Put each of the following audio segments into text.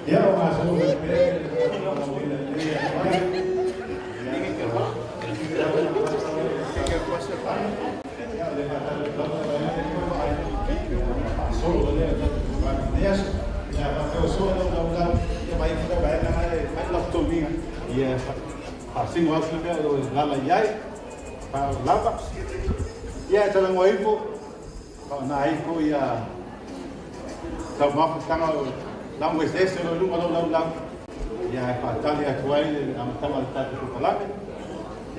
Ia o gasolo mai pea le tatou valaauina i lenei aso ai. Ia, o le faatali atu lava faasolo lea o tatou polokalame i lenei aso. Ia, faapea ua soa lau laulau, ia vaai foi le vaega na e fai lau toniga. Ia, faasino au sina mea o lo lala i ai, lava. Ia, e talagoa ifo, faaaoga ifo ia taumafataga o lago eseese o lo o i luga o lau laulau, ia e faatali atu ai le amataga o le tatou polokalame.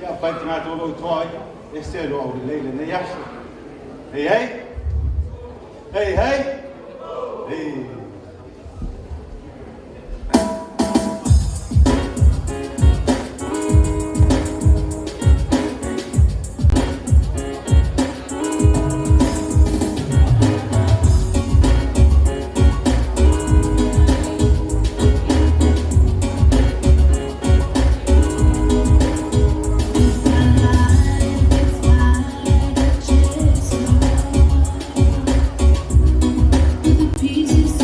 Ia, fai tagata o lo o toa ai, ese lo aulelei lenei aso. Hei, hei! Hei, hei! Hei! Pieces.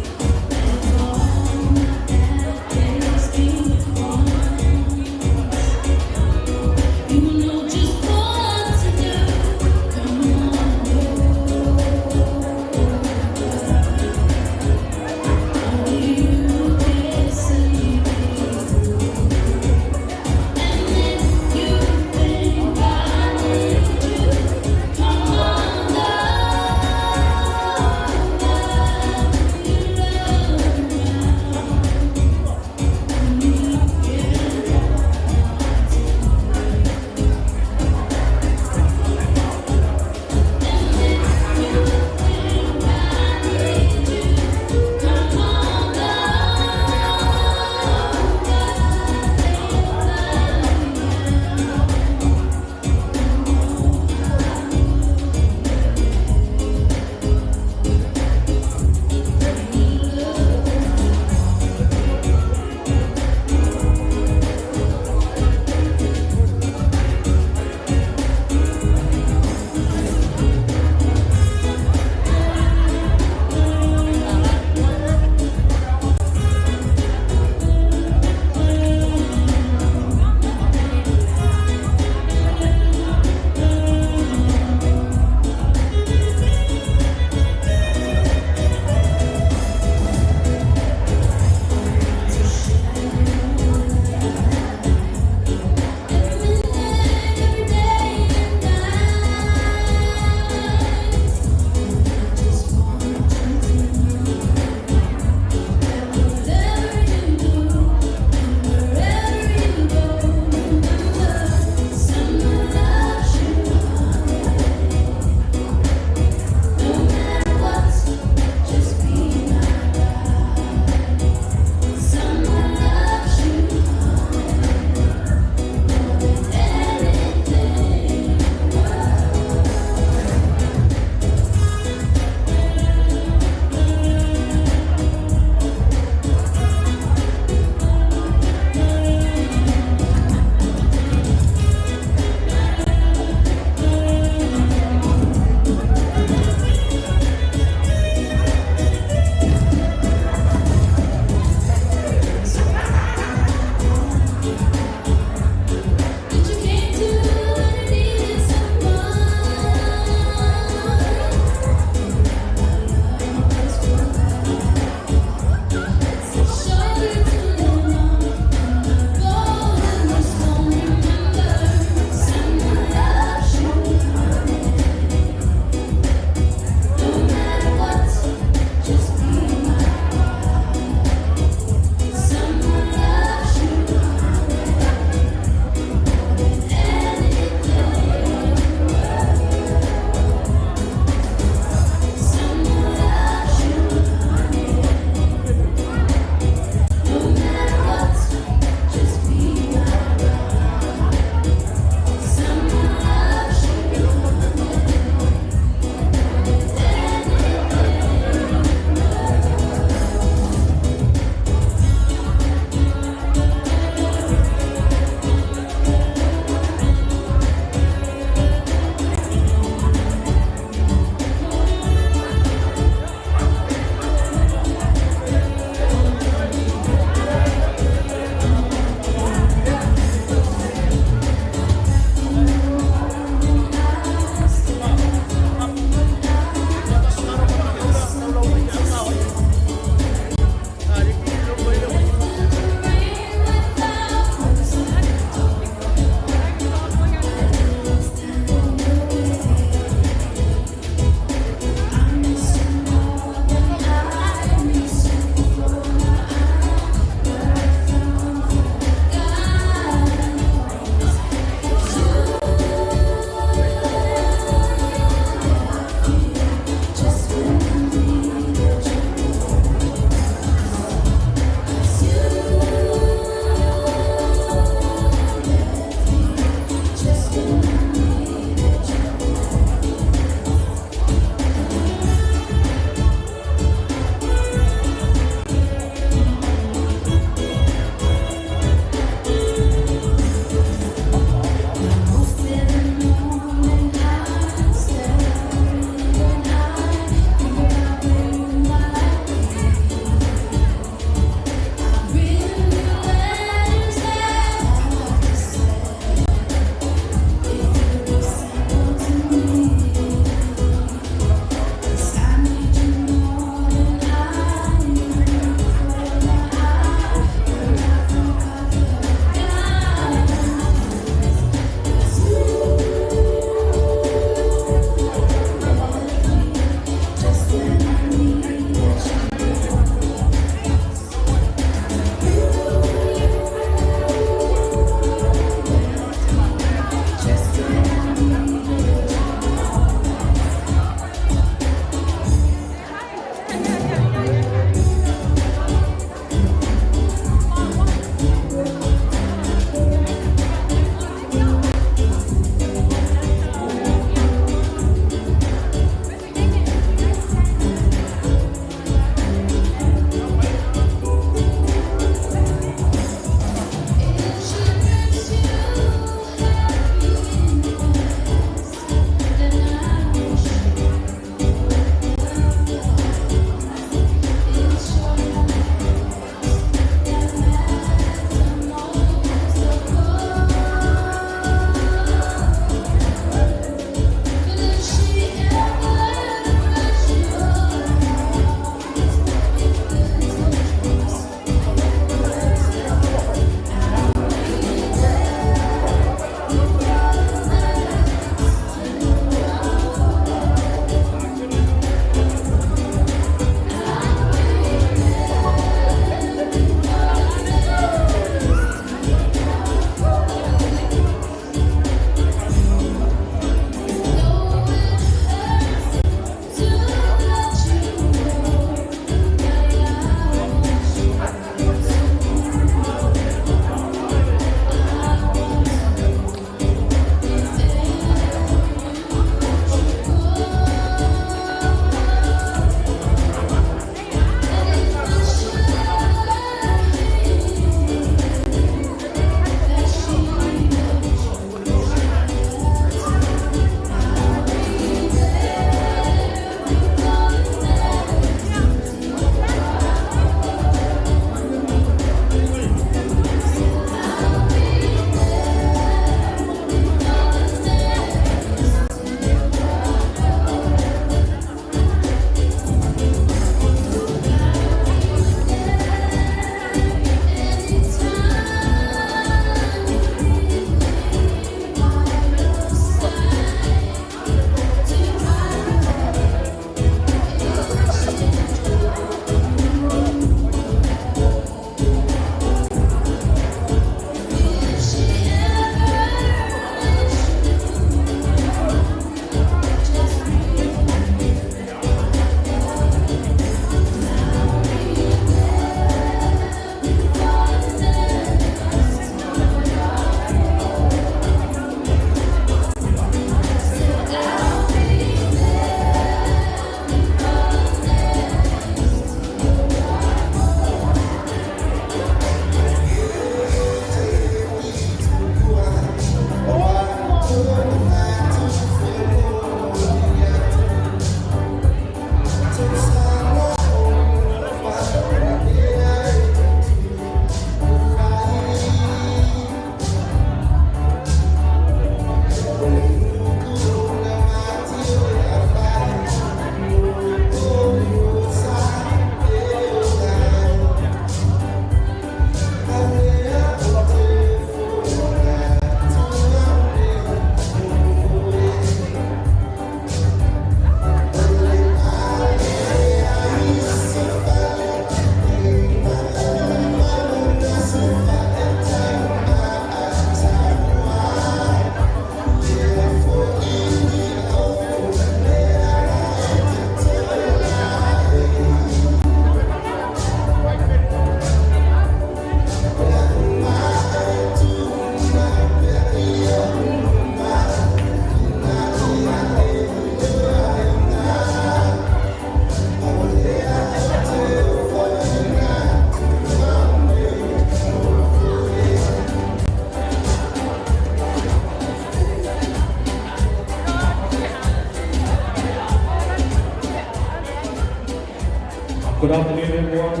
Good afternoon, everyone.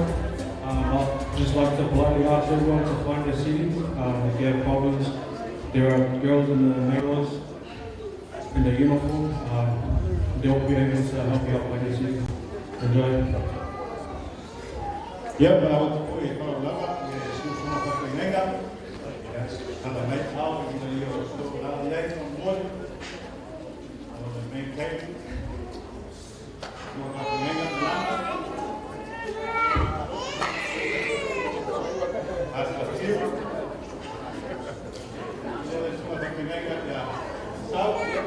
I'd just like to politely ask everyone to find their seats. If you have problems, there are girls in the mirrors in the uniform. They'll be able to help you out find your seat. Enjoy. Ia, ma o i whara lava, e sūsuna whakainenga, ia, tala mai au, i na ia o so la iai o mole, o le main table, ua whakainenga lana, asa tiu, ia le sua whakainenga, ia, sau, ia,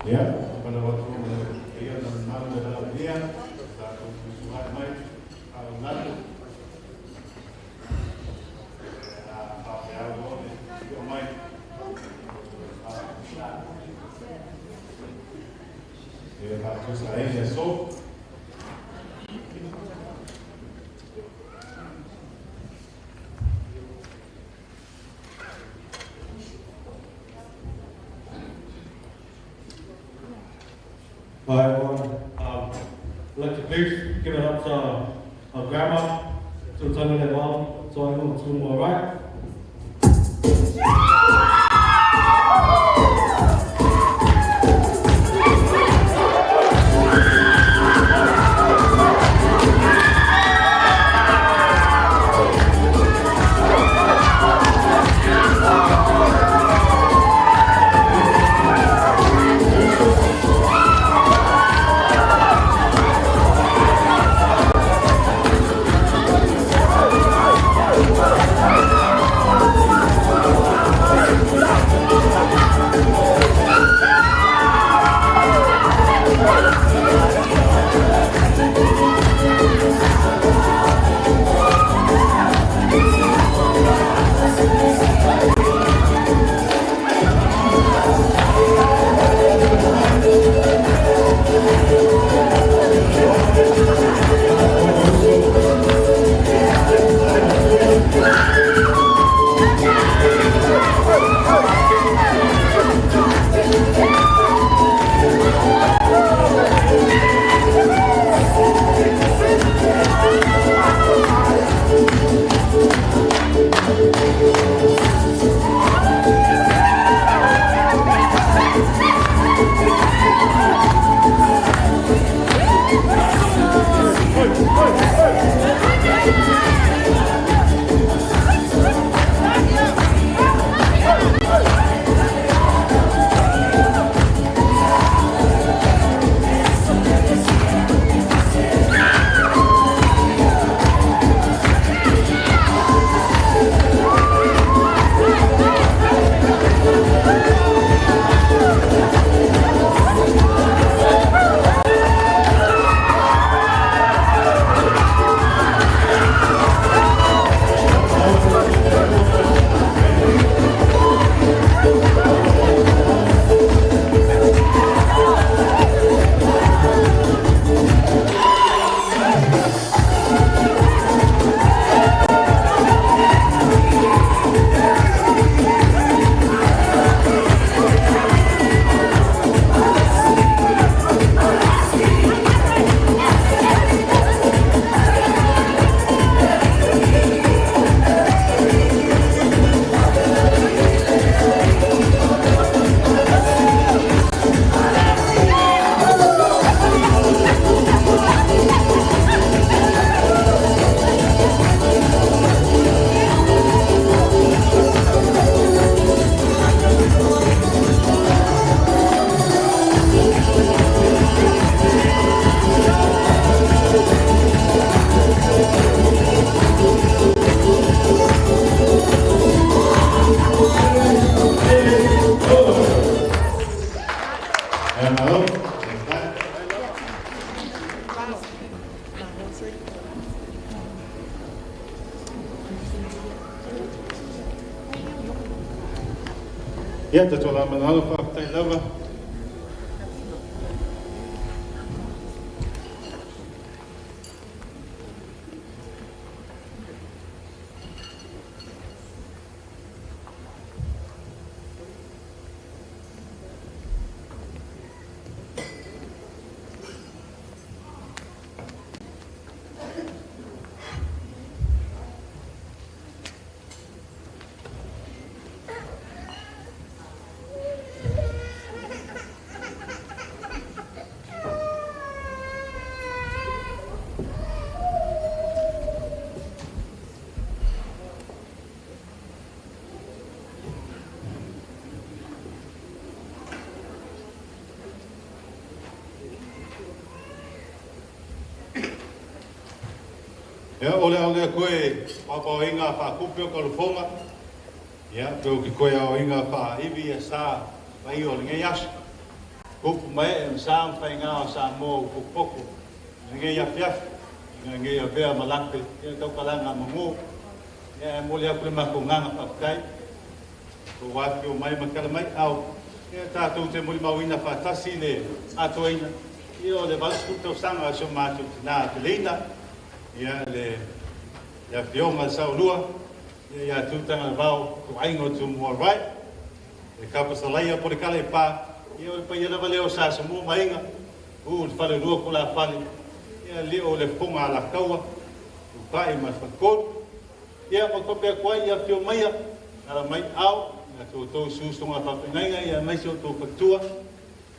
Ia, faapale atu le ia na malu le lau ia, sa tuusuai mai, faalaulatu. A faafeau loa le afio mai. E faatusa ai le aso. Hi everyone. I'd like to please give it up to our grandma, to Tani Mom, to all right. Ia, tatou la manalo faafetai lava. Ia, o le au lea koe papaoiga faakupe o kalofoga. Ia, pe o ke koe aoiga faaivi ia sa vai o lenei aso. Tupu ma ee ma sa ma faiga o Samoa ua potopoto i lenei afiafi ina nei avea ma lape ia le tautalaga a manu. Ia e momoli atu le matou agaga faafetai i tou afifio mai ma tala mai ao ia tatou te molimauina faatasi le atoaina ia o le 80 tausaga o si o matou tina Peleina ia le afioga i le Saolua ia ia Tutagalevao ituaiga o Tumua Wright le Kapasalaia po o le Kalepa, ia o le paia lava lea o Sa Asomua ma Aiga, u i le falelua o tulafale, ia alii o le Fofoga Alataua, Ulutai ma le Faletolu. Ia ma faapea atu ai, ia afio maia, ala mai ao, ia te outou uso usoga faafeagaiga, ia aemaise o outou faletua.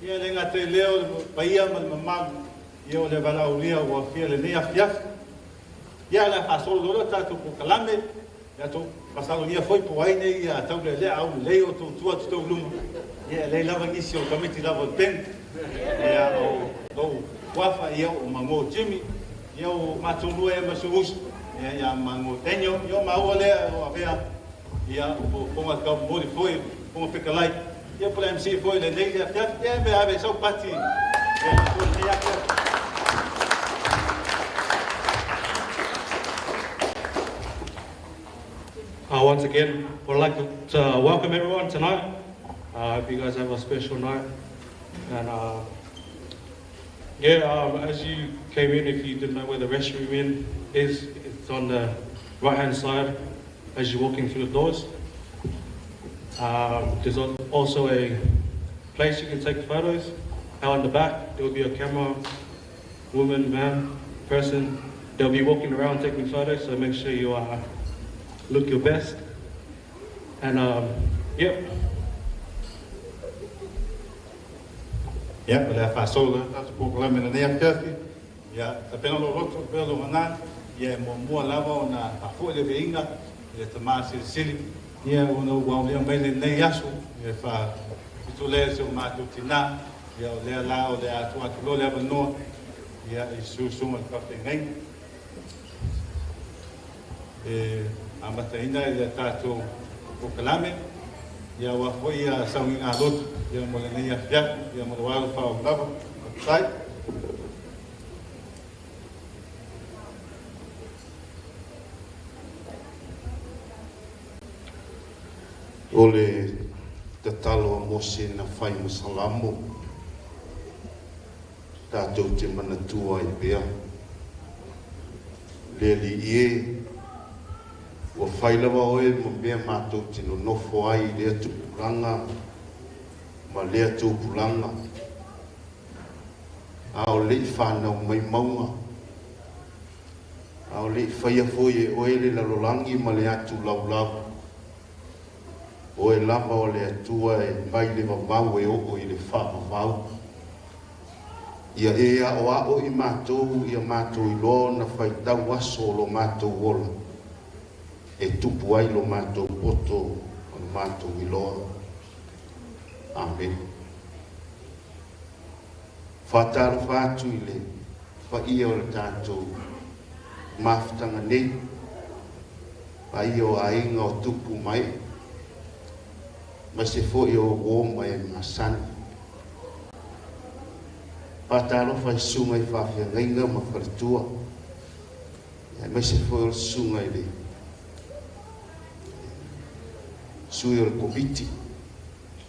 Ia e le gata i lea o le paia ma le mamalu, ia o le valaaulia ua afia lenei afiafi. Ia o le a faasolo loa le tatou polokalame, ia tou masalogia foi po o ai nei ia taulealea aulelei o tou tua atu tou luma. Ia e leai lava nisi o tamaiti lava o le peni. Ia o lou kuafa ia o Mango Jimmy, ia o matou lua ia ma si ou uso, ia ia Mango Daniel, ia o maua lea o avea ia o fofoga taumomoli foi, fofoga fetalai, ia po o le MC foi lenei le afiafi, ia me ave sau pati ia matou lenei afiafi. Once again, would like to welcome everyone tonight. I hope you guys have a special night. And yeah, as you came in, if you didn't know where the restroom in is, it's on the right hand side as you're walking through the doors. There's also a place you can take photos. Out in the back, there will be a camera, woman, man, person. They'll be walking around taking photos, so make sure you look your best. And yep. Ia, o le a faasolo le tatou polokalame i lenei afiafi. Ia, tapena lou loto, tapena lou gagana, ia e muamua lava ona faafoi le viiga i le Tama Silisili, ia ona ua aolia mai lenei aso, ia faafitulea si o matou tina, ia o lea la o le a tuu atu loa le avanoa, ia i susuga i le faafeagaiga. E amataina i le tatou polokalame, ia aua foi ia saugiga lotu, ia mo lenei afiafi, ia mo le ualo faaauau lava. Faafetai. O le tatalo a Mose na fai ma Salamo, tatou te manatua ai pea. Le Alii e, ua fai lava oe ma mea matou te nonofo ai i lea tupulaga ma lea tupulaga, a o le'i fanau mai mauga, a o le'i faia foi e oe le lalolagi ma le atu laulau. Oe lava o le Atua e mai le vavau e oo i le faavavau. Ia e aoao i matou ia matou iloa ona faitau aso o lo matou ola, e tupu ai lo matou poto o lo matou iloa. Amene. Faatalofa atu i le paia o le tatou mafutaga nei, paia o aiga o tupu mai, ma se foi o uo mai e masani. Faatalofa i susuga i faafeagaiga ma faletua, aemaise foi o le susuga i le sui o le komiti,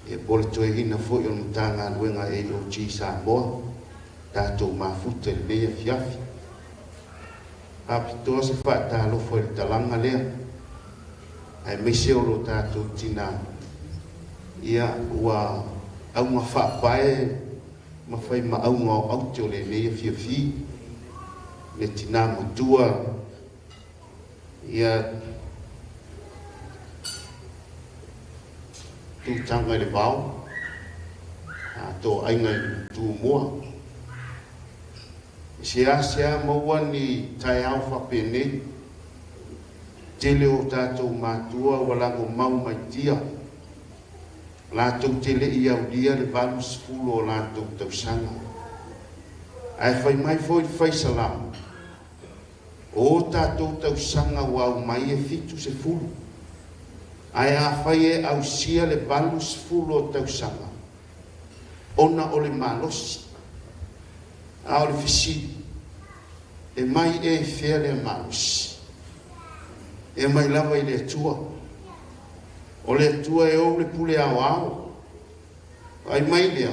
ia po o le toeaina foi o le Matagaluega AOG Samoa, tatou mafuta i lenei afiafi. Faapitoa se faatalofa i le talaga lea, aemaise o lo tatou tina, ia ua auga faapae ma fai ma auga o aute o lenei afiafi, le tina matua, ia Tutaga i le Vao, a to aiga i Tumua. E seasea maua ni taeao faapenei, tele o tatou matua ua lagomau mai tia, latou te le'i aulia le 80 o latou tausaga. Ae fai mai foi le faisalamo, o tatou tausaga ua aumai e 70, ae afai e ausia le 80 o tausaga, Ona o le malosi. A o le fesili, e mai ea i fea lea malosi? E mai lava i le Atua. O le Atua e ou le pule aoao. Vaai mai lea,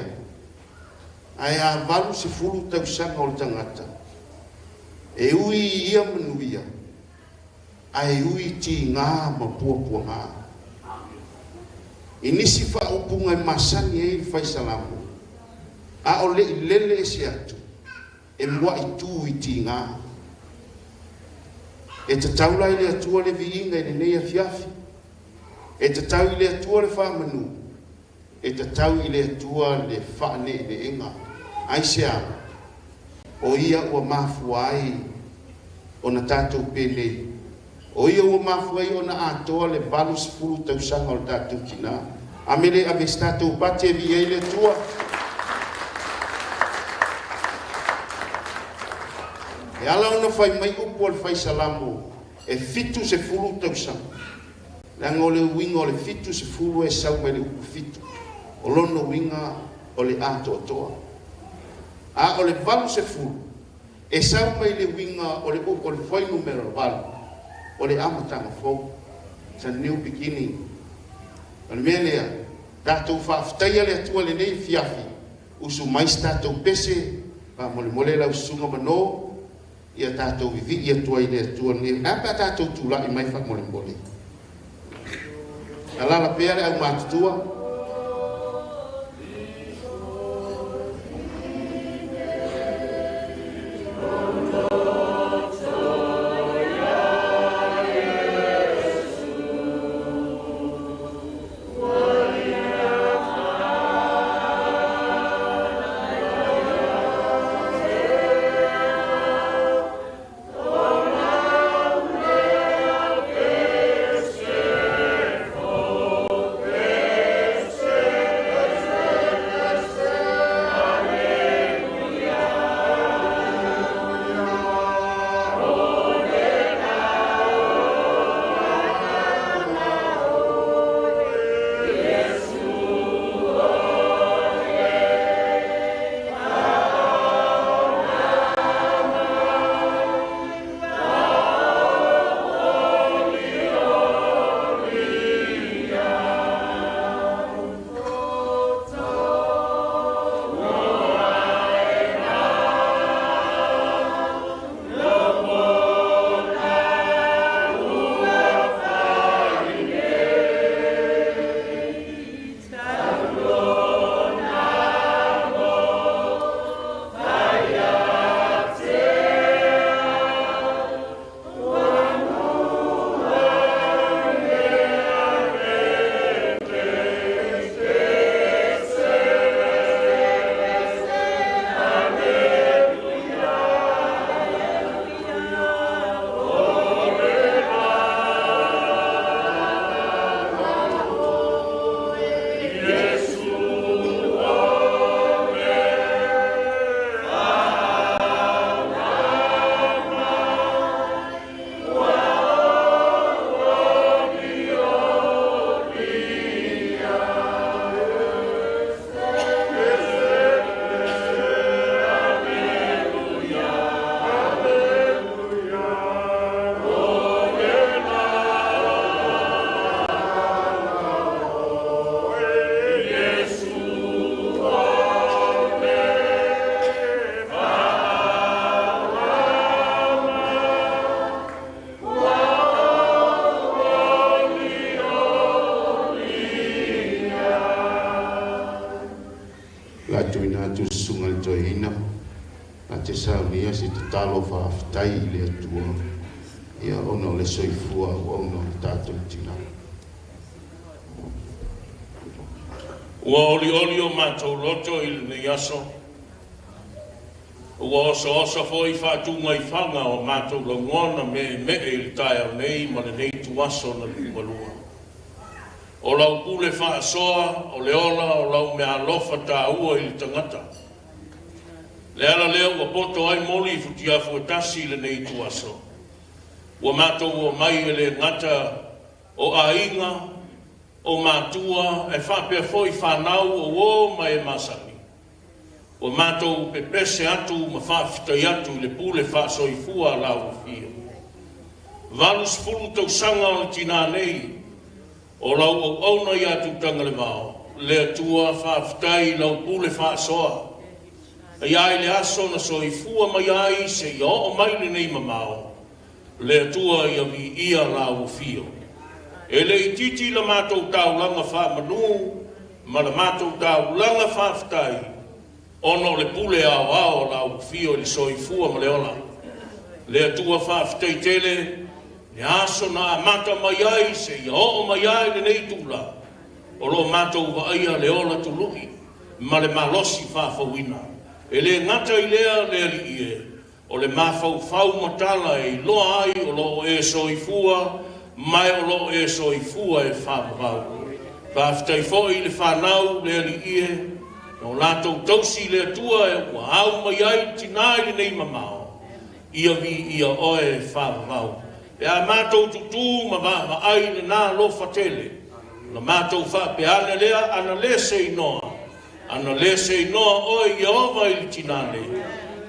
ae a 80 tausaga o le tagata, e ui i ia manuia, ae ui i tiga ma puapuaga. I nisi faaupuga e masani ai le fai Salamo, a o le i lele ese atu, e muai tu i tiga. E tatau la i le Atua le viiga i lenei afiafi. E tatau i le Atua le faamanu. E tatau i le Atua le faaneeneega. Aisea? O ia ua mafua ai ona tatou penei. O ia ua mafua ai ona atoa le 80 tausaga o le tatou tina. Amene ave se tatou pate e viia ai le Atua. E ala ona fai mai upu o le fai Salamo e 70 tausaga. Leaga o le uiga o le 70 e sau mai le upu 7. O lona uiga o le atoatoa. A o le 80 e sau mai le uiga o le upu o le fuainumera 8, o le amataga fou. It's a new beginning. O le mea lea, tatou faafetaia le Atua lenei afiafi, usu mai se tatou pese, faamolemole lau susuga Mano, ia tatou vivii atu ai i le Atua lenei. Ae a pe a tatou tulai mai faamolemole. Alala pea le aumatutua. La tuina atu susuga i le toeaina, na te saunia se tatalo faafetai i le Atua, ia ona o le soifua auauna o le tatou tina. Ua olioli o matou loto i lenei aso, ua osooso foi faatugaifaga o matou lagona meemee i le taeao nei ma lenei ituaso na liugalua. O lau pule faasoa, o le ola o lau meaalofa taua i le tagata. Le ala lea ua poto ai moli i futiafu e tasi i lenei ituaso. Ua matou omai e le gata o aiga, o matua, e faapea foi fanau o uō ma e masani. Ua matou pepese atu ma faafetai atu i le pule faasoifua a lau Afio. 80 tausaga o le tinā nei, o lau auauna ia Tutagalevao, le Atua faafetai i lau pule faasoa. Ai ai le aso na soifua mai ai seia oo mai lenei mamao, le Atua ia viia lau afio. E le itiiti la matou taulaga faamanu ma la matou taulaga faafetai, ona o le pule aoao o lau afio i le soifua ma le ola. Le Atua faafetai tele, le aso na amata mai ai seia oo mai ai lenei tula, o lo matou vaaia le ola tului ma le malosi faafouina. E le gata i lea le alii e, o le mafaufau matala e iloa ai o loo e soifua, mai o loo e soifua e faavavau. Faafetai foi i le fanau le alii e, na o latou tausi le Atua e ua au mai ai le tinā i lenei mamao, ia viia oe e faavavau. Pe a matou tutū ma vaavaai lena alofa tele, na matou faapeane lea ana le se inoa, ana le se inoa oe Ieova i le tinā nei,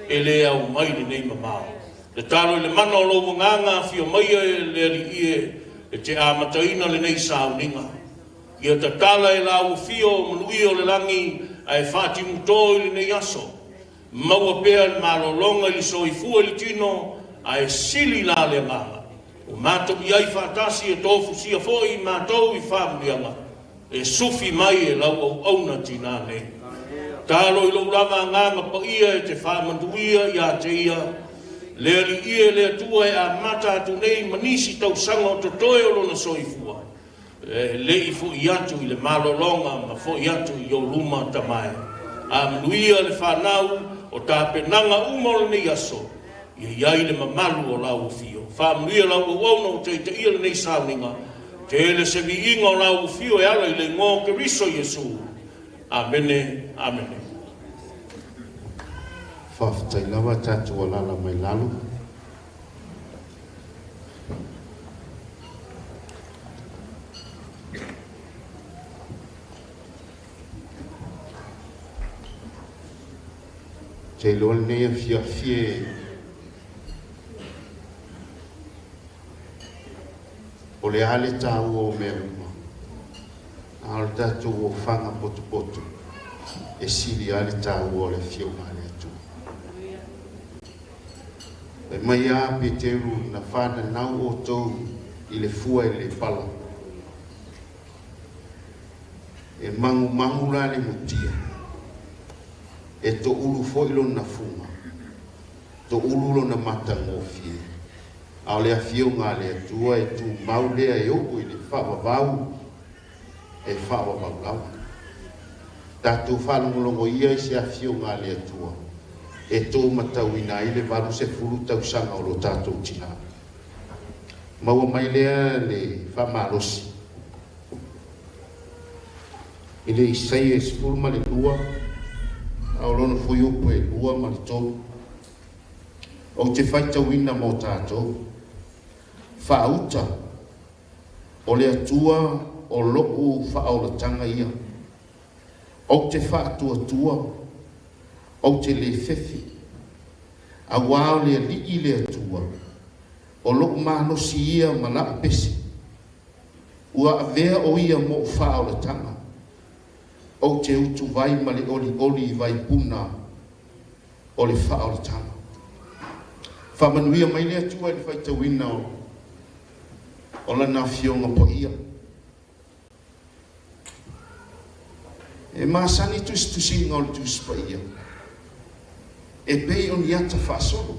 e le au mai lenei mamao. Le talo i le mana o lou agaga afio maia e le alii e, e te amataina lenei sauniga. Ia tatala e lau afio o manuia o le lagi ae faatimutō i lenei aso. Maua pea le malologa i le soifua i le tino ae sili la le agaga. O matou i ai faatasi e tofusia foi i matou i faamuliaga, e sufi mai e lau auauna tinā nei. Talo i lou lava agaga paia e te faamanuia ia te ia, le alii e le Atua e amata atu nei ma nisi tausaga o totoe o lona soifua, e lei foi atu i le malologa ma foi atu i ou luma tamae. A manuia le fanau o tapenaga uma o lenei aso, ia iai le mamalu o lau afio. Faamanuia lau auauna o taitaia lenei sauniga, tele se viiga o lau afio e ala i le igoa o Keriso Iesu. Amene, amene. Faafetai lava tatou alala mai lalo. Te iloa lenei afiafi e o le a le tāua o mea uma, a o le tatou ofaga potopoto e sili ai le tāua o le afioga a le Atua. E mai a Peteru na whananau o tau i le fua i le pala. E mangu mangu la le mutia. E to ulu foi lona funga. To ulu lona matagofie. A o le afioga a le Atua e tumau lea e oo i le faavavau e faavavau lava. Tatou faalogologo ia i se afioga a le Atua e tou matauina ai le 80 tausaga o lo tatou tinā. Maua mai lea le faamalosi i le Isaia 12 a o lona fuaiupu e 2 ma le 3. Ou te faitauina mo tatou. Faauta o le Atua o lou faaolataga ia. Ou te faatuatua, ou te le fefe. Auā o le Alii le Atua, o lou malosi ia ma lau pese. Ua avea o ia mo'u faaolataga. Ou te utuvai ma le olioli i vaipuna o le faaolataga. Faamanuia mai le Atua i le faitauina o lana afioga paia. E masani tusitusiga o le Tusi Paia e pei o ni ata faasolo.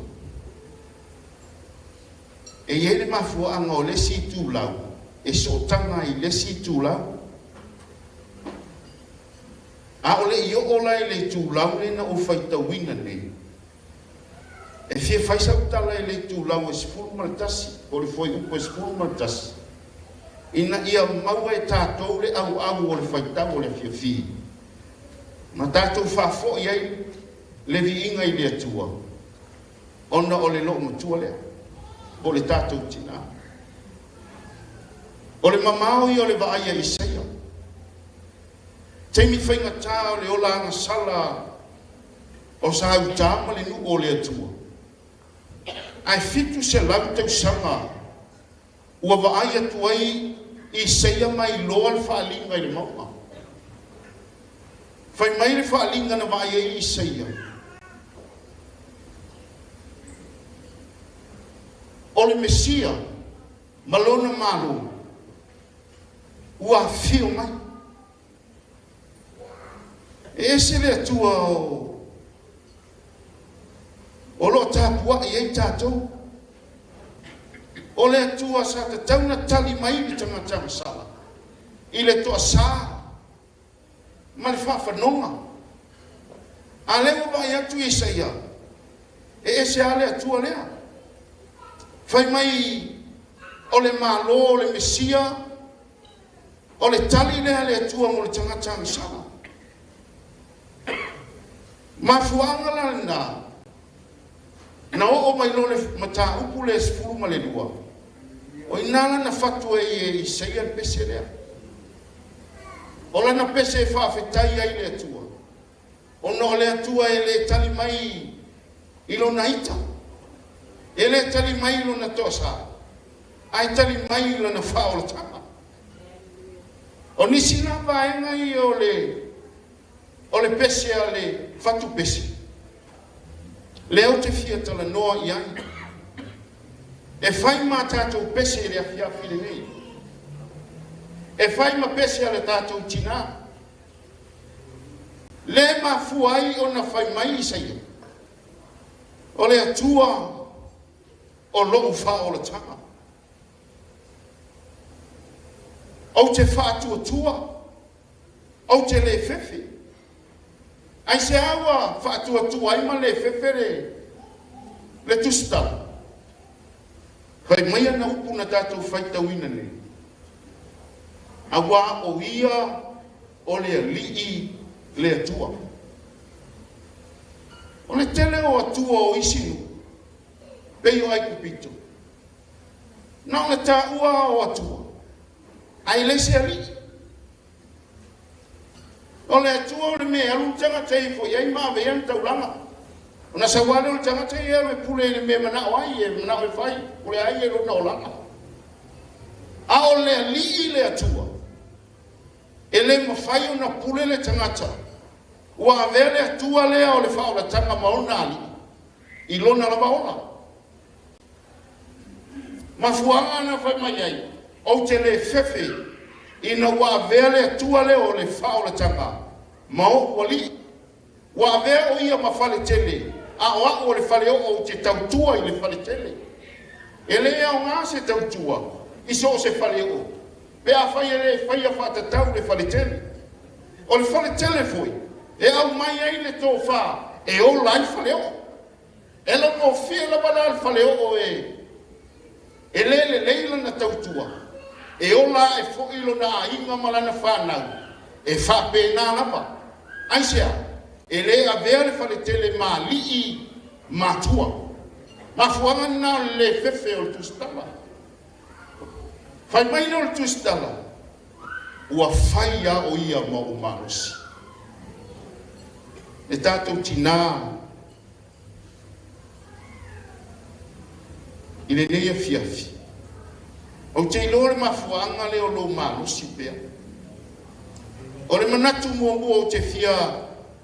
E iai le mafuaaga o le isi itulau e sootaga ai i le isi itulau. A o le i oo la i le itulau lea na ou faitauina nei, e fia fai sau tala i le itulau e 11, po o le fuaiupu e 11, ina ia maua e tatou le auau o le faitau o le afiafi, ma tatou faafoi ai le viiga i le Atua, ona o le loomatua lea, po o le tatou tinā. O le mamao ia o le vaai a Isaia. Taimi faigata o le ola agasala O sa utā ma le nuu o le Atua. Ae 700 tausaga ua vaai atu ai Isaia ma iloa le faaaliga i le mauga. Fai mai le faaaliga na vaai ai Isaia. O le Mesia ma lona Malo ua afio mai. E ese le Atua o lo o tapuai ai tatou. O le Atua sa tatau na tali mai le tagata agasala i le toasā ma le faafanoga. A lea ua vaai atu Isaia, e ese lava le Atua lea. Fai mai o le Malo o le Mesia, o le tali lea a le Atua mo le tagata agasala. Mafuaaga la lena na oo mai loa le mataupu le 12, o ina lana fatu ai e Isaia le pese lea. O lana pese e faafetai ai le Atua, ona o le Atua e le tali mai i lona ita, e le tali mai i lona toasā, ae tali mai i lona faaolataga. O nisi la vaega ia o le pese a le fatu pese, lea ou te fia talanoa i ai. E fai ma tatou pese i le afiafi lenei. E fai ma pese a le tatou tinā. Le mafua ai ona fai mai Isaia, o le Atua o lou faaolataga. Ou te faatuatua, ou te le fefe. Ai se ua faatuatua ai ma le fefe le tusitala. Fai mai ana upu na tatou faitauina nei. Auā o ia o le Alii le Atua. O le tele o Atua o isi nuu, pei o Aikupito. Na o le taua o Atua, ae le se alii. O le Atua o le mea e alu le tagata e ifo i ai ma ave i ai le taulaga. Ona sau lava lea o le tagata ia e alu e pule i le mea e manao ai, e manao e fai, pule ai e lona olaga. A o le Alii le Atua, e le mafai ona pule le tagata. Ua avea le Atua lea o le faaolataga ma ona alii i lona lava ola. Mafuaaga na fai mai ai, ou te le fefe ina ua avea le Atua lea o le faaolataga ma ou alii. Ua avea o ia ma faletele, a o au o le faleoo ou te tautua i le faletele. E le aoga se tautua i so o se faleoo, pe afai e le faia faatatau le faletele. O le faletele foi, e aumai ai le tofā e ola ai faleoo. E laugofie lava la le faleoo e le lelei lana tautua, e ola ae foi lona aiga ma lana fanau, e faapena lava. Aisea, e le avea le faletele ma alii matua. Mafuaaga lena o le le fefe o le tusitala. Fai mai lea o le tusitala, ua fai lava o ia ma ou malosi. Le tatou tinā i lenei afiafi, ou te iloa le mafuaaga lea o lou malosi pea. O le manatu muamua ou te fia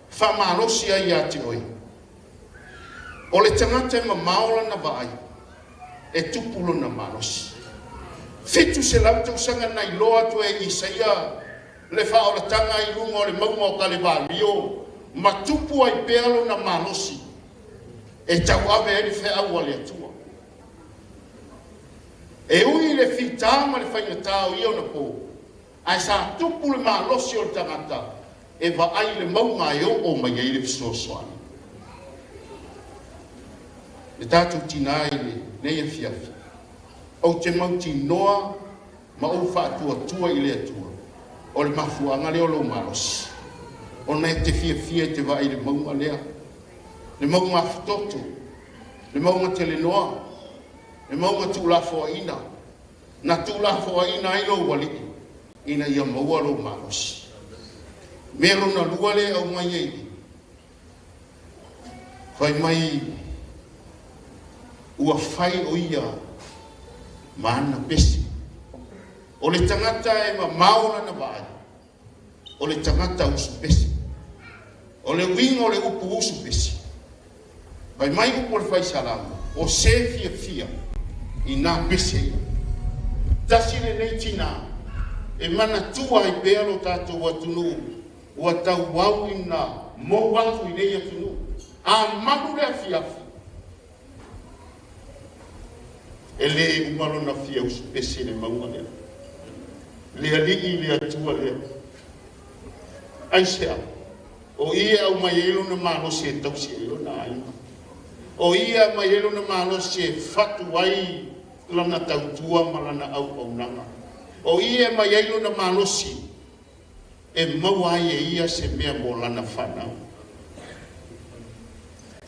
faamalosi ai ia te oe, o le tagata e mamao lana vaai, e tupu lona malosi. 700 tausaga na iloa atu e Isaia le faaolataga i luga o le mauga o Kalevalio, ma tupu ai pea lona malosi e tauave ai le feau a le Atua. E ui le fitā ma le faigatā o ia ona pō, ae sa tupu le malosi o le tagata e vaai le mauga e oo mai ai le fesoasoani. Le tatou tinā i lenei afiafi, ou te mautinoa ma ou faatuatua i le Atua, o le mafuaaga lea o lou malosi, ona e te fiafia e te vaai i le mauga lea, le mauga afutoto, le mauga telenoa, le mauga tuulafoaiina, na tuulafoaiina ai lou alii ina ia maua lou malosi. Mea lona lua lea e aumai ai i, Fai mai ua fai o ia ma ana pese. O le tagata e mamao lana vaai, o le tagata usupese. O le uiga o le upu usupese, fai mai upu o le faisalamo, o se fiafia i nā pese ia. Tasi lenei tinā e manatua ai pea lo tatou atunuu ua tauau ina mou atu i nei atunuu. A malu le afiafi, e lē uma lona fia usupese le mauga lea. Le alii le Atua lea. Aisea? O ia e aumai ai lona malosi e tausi ai lona aiga. O ia e aumai ai lona malosi e fatu ai lana tautua ma lana auaunaga. O ia e aumai ai lona malosi e maua ai e ia se mea mo lana fanau.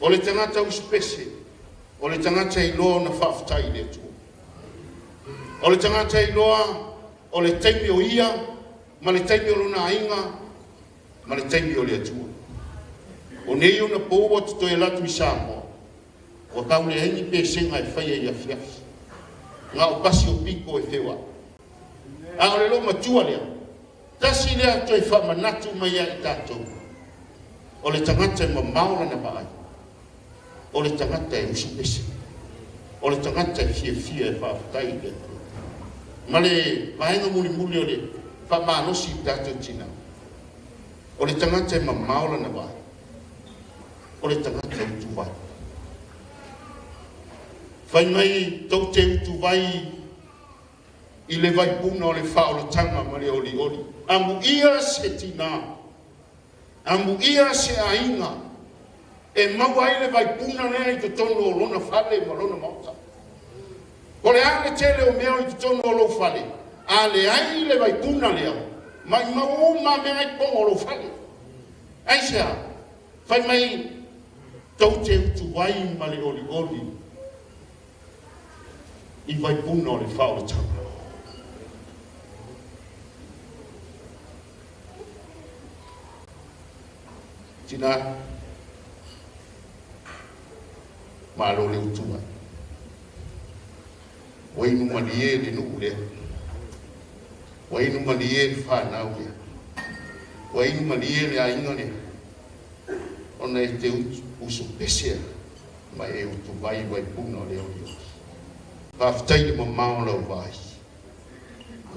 O le tagata usupese, o le tagata iloa ona faafetai i le Atua. O le tagata iloa o le taimi o ia ma le taimi o lona aiga ma le taimi o le Atua. O nei ona pou ua totoe alu atu i Samoa, ua tau leai ni pesega e faia i afiafi. Na o pasi o piko e feoai. A o le loomatua lea, tasi lea toe faamanatu mai ia i tatou, o le tagata e mamao lana vaai, o le tagata e usupese, o le tagata e fiafia e faafetai i le Atua. Ma le vaega mulimuli o le faamalosi i tatou tinā, o le tagata e mamao lana vaai, o le tagata utuvai. Fai mai tou te utuvai i le vaipuna o le faaolataga ma le olioli. Amuia se tinā, amuia se aiga e maua ai le vaipuna lea i totonu o lona fale ma lona maota. O le a le tele o mea i totonu o lou fale, a leai le vaipuna lea, maimau uma mea ai totonu o lou fale. Aisea? Fai mai tou te utuvai ma le olioli i vaipuna o le faaolataga. Tinā, malo le utuvai. Ua inu malie le nuu lea. Ua inu malie le fanau lea. Ua inu malie le aiga lea. Ona e te usupese ma e utuvai vaipuna o le olioli. Faafetai le mamao lau vaai.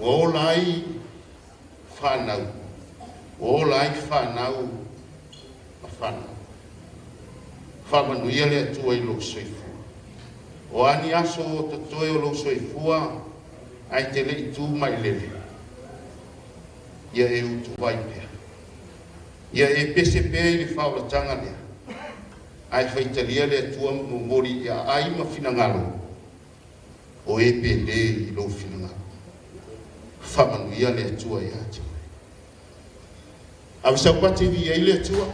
Ua ola ai fanau. Ua ola ai fanau ma fanau. Faamanuia le Atua i lou soifua. O ani aso o totoe o lou soifua, ae te lei tu mai lele. Ia e utuvai pea. Ia e pese pea i le faaolataga lea. Ae faitalia le Atua momoli ia ai ma finagalo, o e pele i lou finagalo. Faamanuia le Atua ia te oe. Ave saupati viia ai le Atua.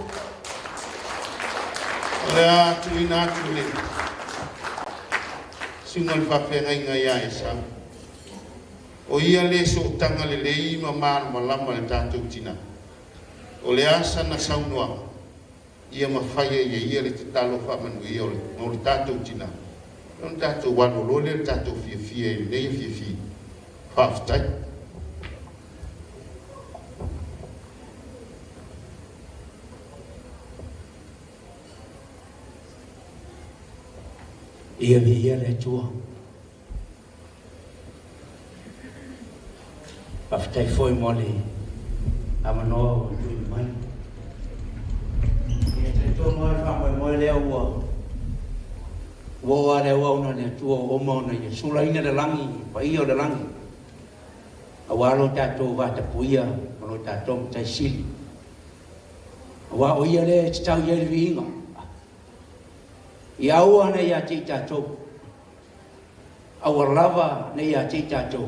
O le a tuuina atu le susuga i le faafeagaiga ia Esau. O ia le sootaga lelei ma malamalama le tatou tinā. O le a sana saunoaga, ia mafai ai e ia le tatalo faamanuia o le tatou tinā. Ona tatou alu loa lea le tatou fiafia i lenei afiafi. Faafetai. Ia viia le Atua. Faafetai foi mo le avanoa ua tuuina mai. Ia talitonu lava le faamoemoe lea ua ua oo lava le auauna a le Atua ua uma ona ia sulaina le lagi, le paia o le lagi, aua lo tatou vatapuia ma lo tatou Matai Sili. Aua o ia lea e tatau i ai le viiga. Ia aua ne i ia te i tatou, aua lava ne i ia te i tatou,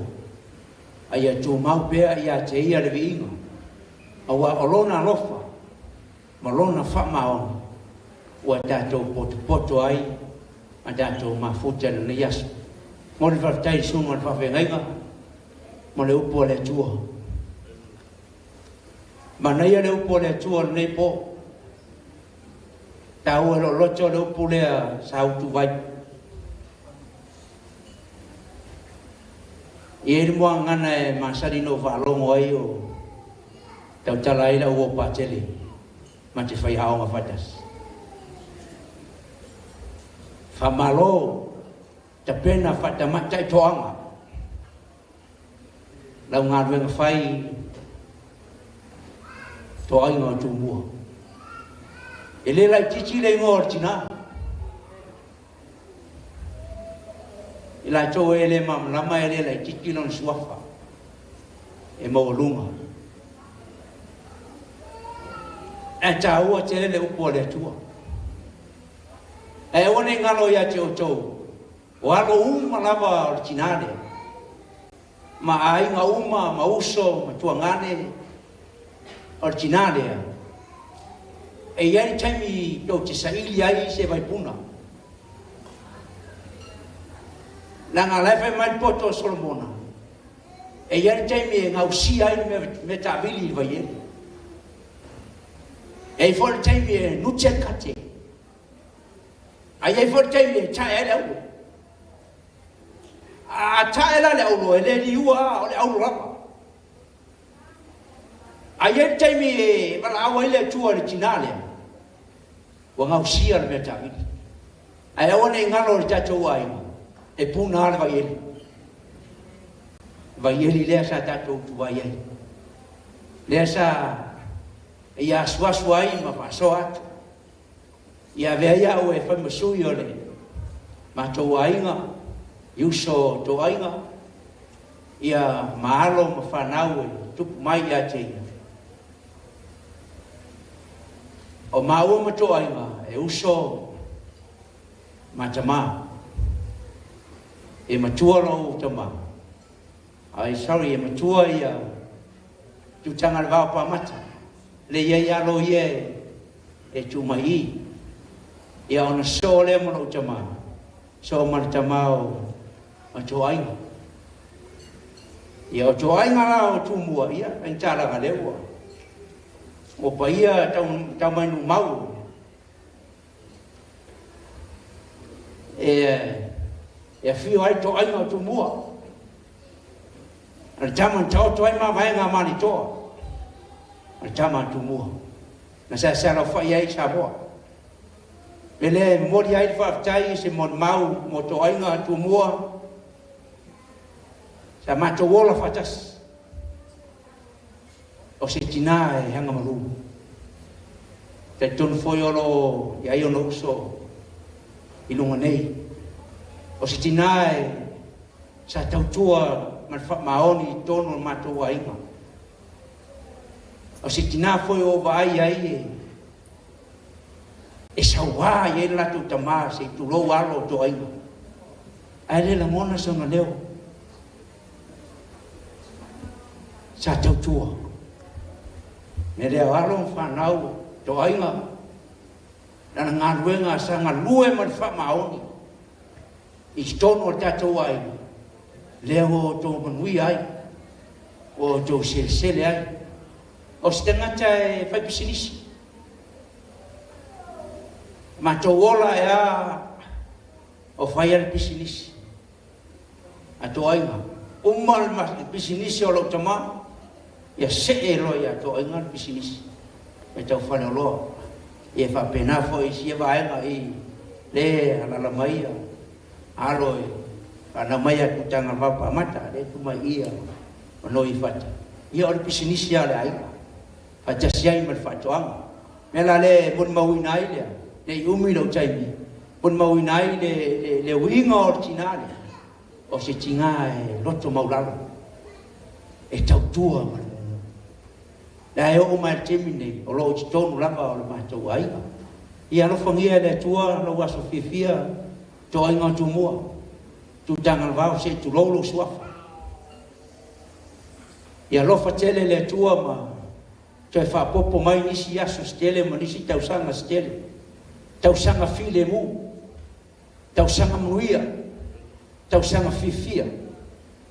a ia tumau pea ia te ia le viiga, aua o lona alofa ma lona faamaoni ua tatou potopoto ai ma tatou mafuta i lenei aso. Momoli le faafetai i le susuga i le faafeagaiga ma le upu a le Atua. Manaia le upu a le Atua o lenei po. Taua e loo loto le upu lea sa utuvai. E i ai le muagagana e masani ona ou faalogo ai o tautala ai lau uo Patele ma te fai aoga faatasi. Faamalo tapena faatamaitai toaga lau galuega fai toaiga o Tumua. E le laitiiti le igoa o le tinā. I latou e le malamalama e le laitiiti lona suafa e maualuga. Ae taua tele le upu a le Atua. Ae aua ne i galo ia te outou, o alo uma lava o le tinā lea, ma aiga uma, ma uso, ma tuagane, o le tinā lea, e i ai le taimi tou te saili ai se vaipuna. Leaga o la e fai mai le poto o Solomona, e i ai le taimi e gausia ai le mea taavili i le vaiele. E i ai foi le taimi e nuti ai le kate. A i ai foi le taimi e tae ai le aulo. A tae la le aulo, e le liua lava, o le aulo lava. A i ai le taimi e valaau ai le Atua i le tinā lea, ua gausia le mea taavili. Ae aua ne i galo i le tatou aiga, e puna lava le vaieli. Vaieli lea sa tatou utuvai ai. Lea sa ia asuasu ai ma faasoa atu. Ia avea ai au e fai ma sui o le matou aiga, i uso o toaiga, ia ma alo ma fanau e tupu mai ia te ia. O māua ma toaiga e uso ma tamā. E matua lou tamā. Ai, sorry, e matua ia tutaga le vao pamata. Le iai alo ia e tu mai i. Ia ona soo lea ma lou tamā. Soo ma le tamā o toaiga. Ia o toaiga la o Tumua, ia, faigata laga lea ua ua paia tau, tau mai numau. E afio ai toaiga o Tumua. O le tama na taoto ai mavaega a Malitoa, o le tama a Tumua. Na seasea laufai ai Samoa. Me lea e momoli ai le faafetai i se molimau mo toaiga a Tumua, sa matou ola faatasi. O se tinā e hanga malu. Talitonu foi o lo o i ai ona uso i luga nei. O se tinā e sa tautua ma le faamaoni i totonu o le matou aiga. O se tinā foi o ou vaai ai e e sauā i ai le latou tamā se i tulou alo o toaiga. Ae le lagona sona leo. Sa tautua. Me lea o alo ma fanau toaiga, lana galuega sa galue ma le faamaoni i totonu o le tatou aiga, lea ua outou manuia ai, ua outou selesele ai. O se tagata e fai pisinisi. Matou ola e a o fai a le pisinisi. A toaiga. Uma le pisinisi o lou tamā, ia see loa ia toaiga le pisinisi. E tau faleoloa. Ia faapena foi i sia vaega i le alala mai ia alo e whanau mai a tutaga vapa amata le tu mai ia o noi fata. Ia o le pisinisi a le aiga. Faatasi ai ma le faatoaga. Mea la le molimauina ai lea, ne i umi lou taimi, molimauina ai le uiga o le tinā lea, o se tigā e loto maulalo, e tautua ma le mumu. La e oo mai le taimi nei, o loo i totonu lava o le matou aiga. Ia alofagia e le Atua lou aso fiafia, toaiga o Tumua, tutaga le vao se i tulou lou suafa. Ia alofa tele le Atua ma toe faapopo mai nisi aso se tele ma nisi tausaga se tele. Tausaga filemu, tausaga manuia, tausaga fiafia.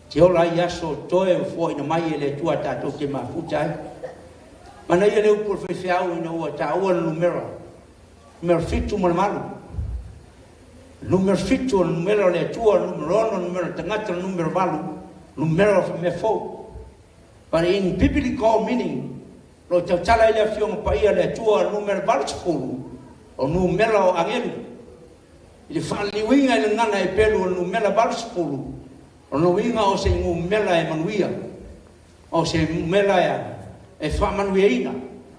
Te ola ai aso toe o fuaina mai e le Atua tatou te mafuta ai. Manaia le upu o le faifeau ina ua taua le numera. Numera 7 ma le 8. Numera 7 o le numera o le Atua, numera 6 numera tagata, numera 8 numera o mea fou. But in biblical meaning, lo tautala i le afioga paia le Atua, numera 80 o numera o agelu. I le faaliliuiga i le gagana Eperu o le numera 80, o lona uiga o se numera e manuia, o se numera e faamanuiaina.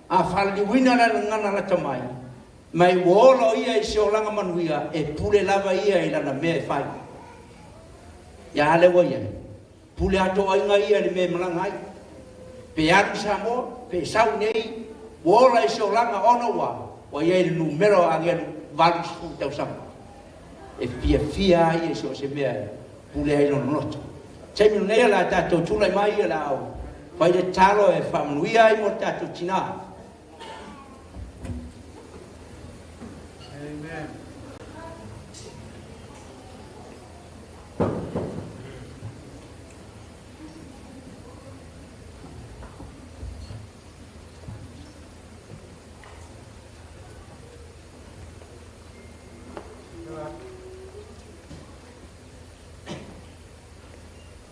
A faaliliuina la le gagana lata mai, mai ua ola o ia i se olaga manuia, e pule lava ia i lana mea e fai. Ia a le ua iai, pule atoaiga ia i le mea e malaga ai. Pe alu i Samoa, pe sau nei, ua ola i se olaga ona ua iai le numera o agelu 80 tausaga. E fiafia ai e so o se mea e pule ai lona loto. Taimi lenei o le a tatou tulai mai o le a fai le tatalo e faamanuia ai mo le tatou tinā. Amen.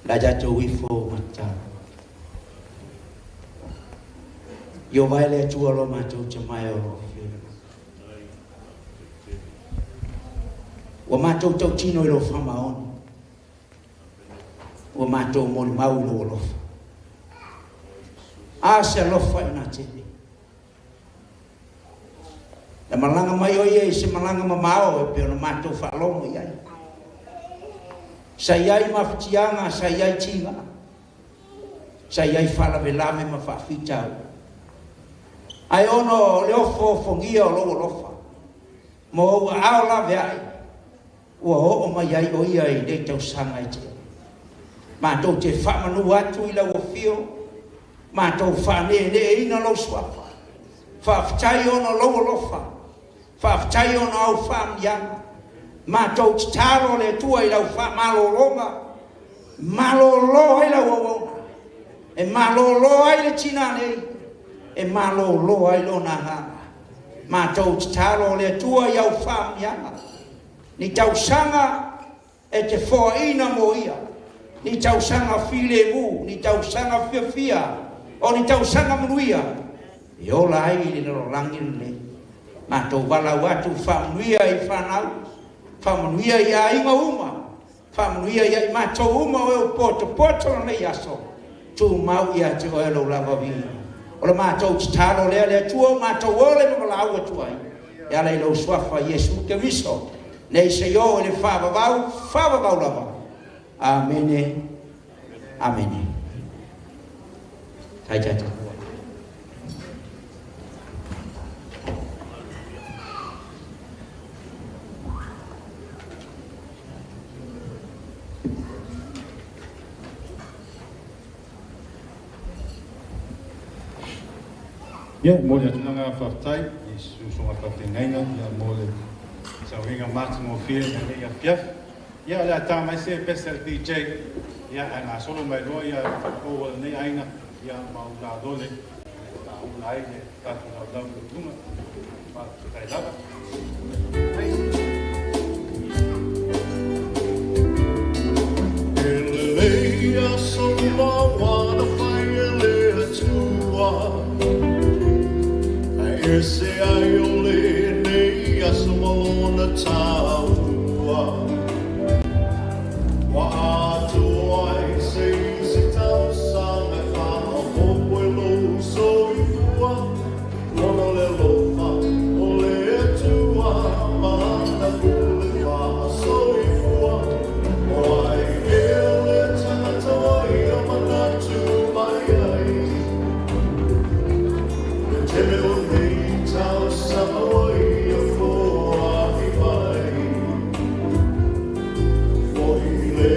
Le a tatou ifo ma tatalo. Ieova e le Atua lo matou tamae o lo o afio i le lagi. Ua matou tautino i lou faamaoni. Ua matou molimau i lou alofa. A se alofa i natele. Na malaga mai o ia i se malaga mamao e pei ona matou faalogo i ai. Sa i ai mafatiaga, sa i ai tiga, sa i ai faalavelave ma faafitauli. Ae ona o le ofoofogia o lou alofa ma ou aao laveai, ua oo mai ai o ia i nei tausaga e tele. Matou te faamanu atu i lau afio, matou faaneeneeina lou suafa. Faafetai ona o lou alofa, faafetai ona o au faamanuiaga. Matou tatalo le Atua i lau faamalologa, malolo ai lau auauna, e malolo ai le tinā nei, e malolo ai lona agaga. Matou tatalo le Atua i au faamanuiaga, ni tausaga e te foaina mo ia, ni tausaga filemu, ni tausaga fiafia, o ni tausaga manuia, e ola ai i le lalolagi lenei. Matou valaau atu faamanuia i fanau, faamanuia i aiga uma, faamanuia ia i matou uma o e o potopoto lenei aso, tumau ia te oe lou lava viiga. O le matou tatalo lea le Atua o matou ole ma valaau atu ai, e ala i lou suafa Iesu Keriso, nei se i oo i le faavavau, faavavau lava. Amene, amene. Tai tatou. Ia, mo le atunaga faafetai i usoga faafeagaiga ia mo le sauiga matagofie i lenei afiafi. Ia, o le a ta mai se pese a le DJ, ia, ae gasolo mai loa ia tatou o lenei aiga, ia, ma ula lole, faaula ai le tatou laulau i luga. Faafetai lava. E lelei aso maua na fai e le Atua, Ae ese ai o lenei aso ma lona taua. Ua atoa ai se isi tausaga e faaopoopo i lou soifua, Lona le alofa o le Atua ma lana pule faasoifua. O ai ea le tagata ua ia manatu mai ai, Le tele o nei tausaga ua ia foai mai, Foi le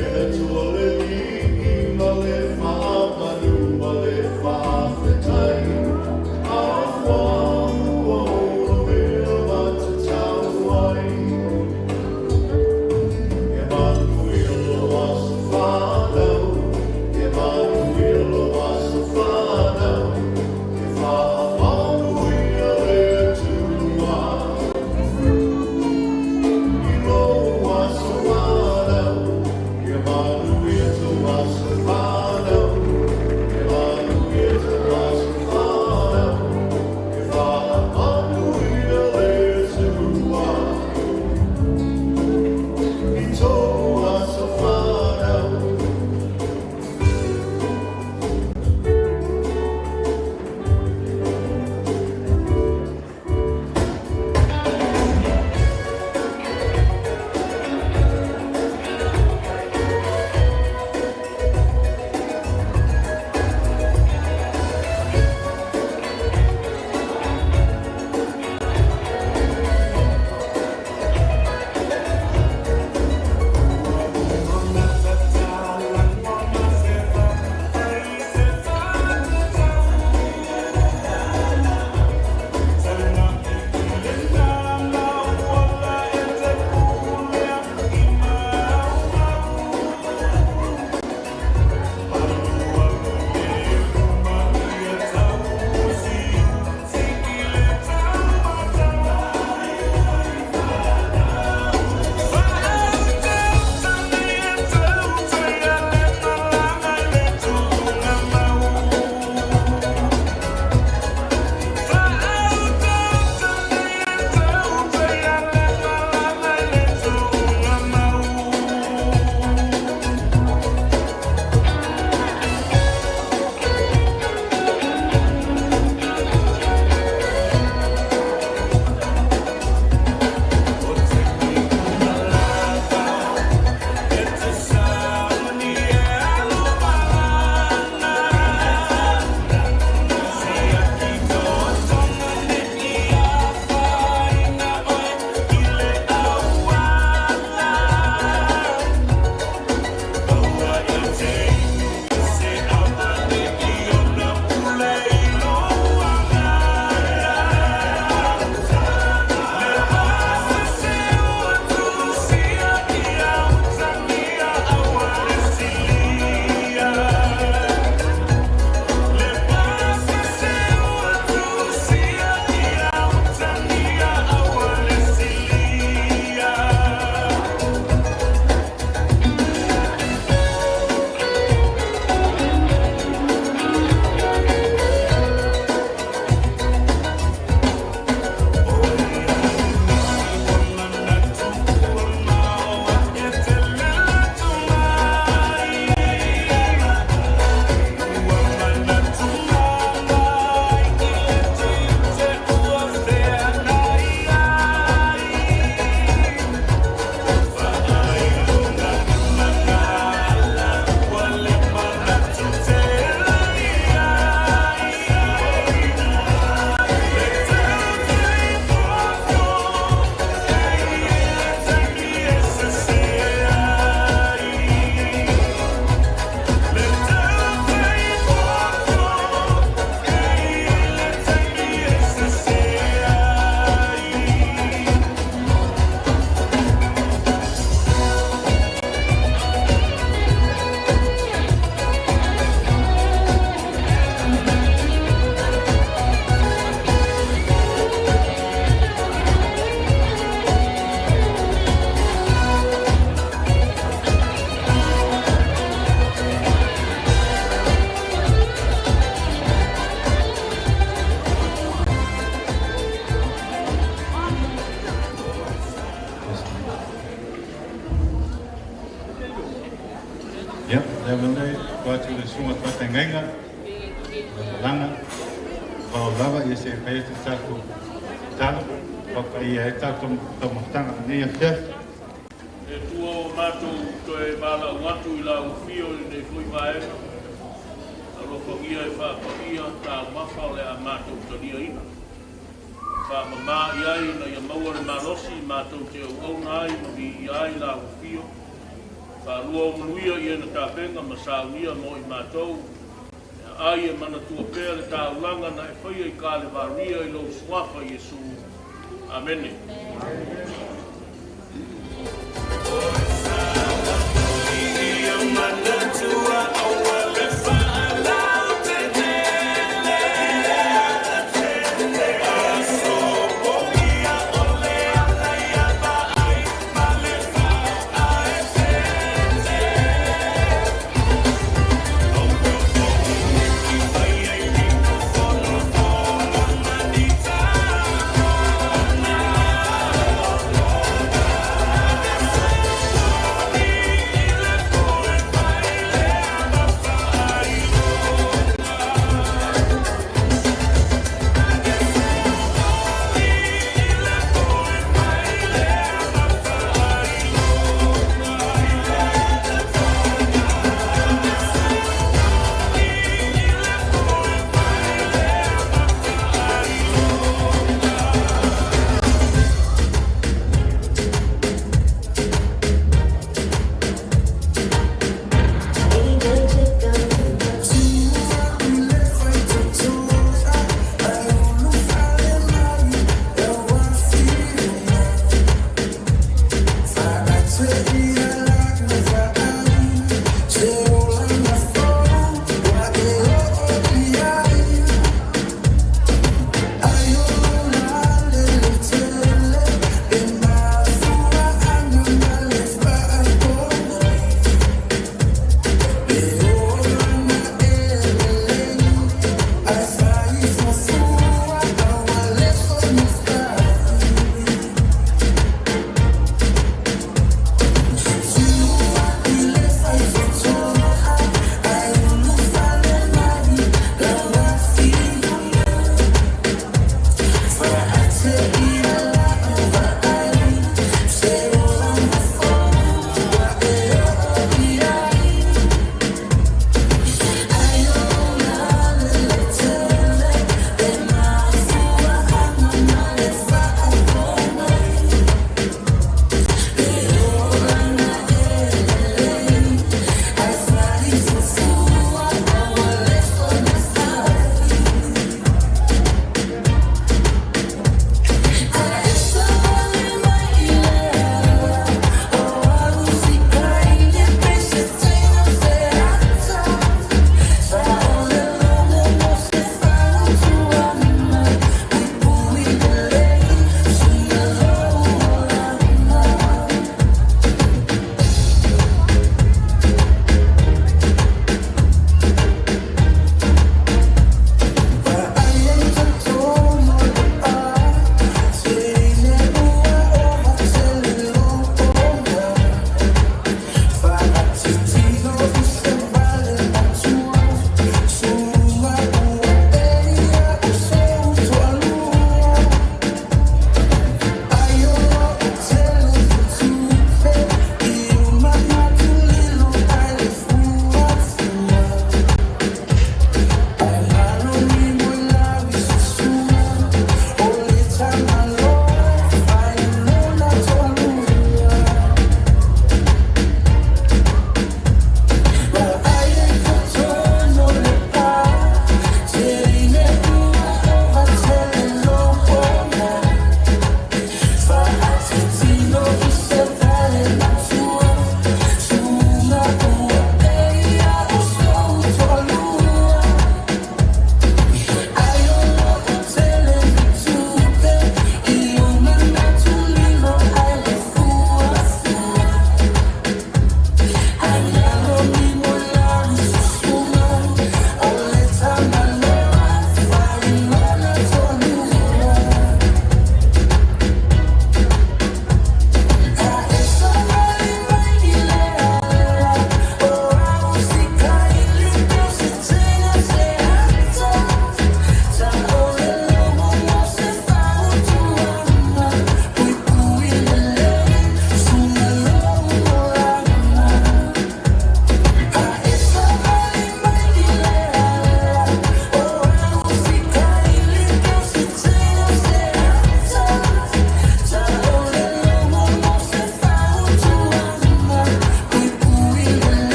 Le avanoa tuu atu i le susuga faafeagaiga malaga lava ia se i faia se tatou tatalo faapaia ai tatou taumafataga lenei afiafi. E tua o matou toe valaau atu i lau afio i lenei foi vaega. Alofagia e faapaia taumafa o le a matou taliaina. Faamamā i ai ina ia maua le malosi matou te auauna ai ma viia ai lau afio. Faalua o manuia i ena tapena ma saunia mo i matou. Ai e manatua pea le taulaga na e faia i Kalevaria i lou suafa Iesu. Amene.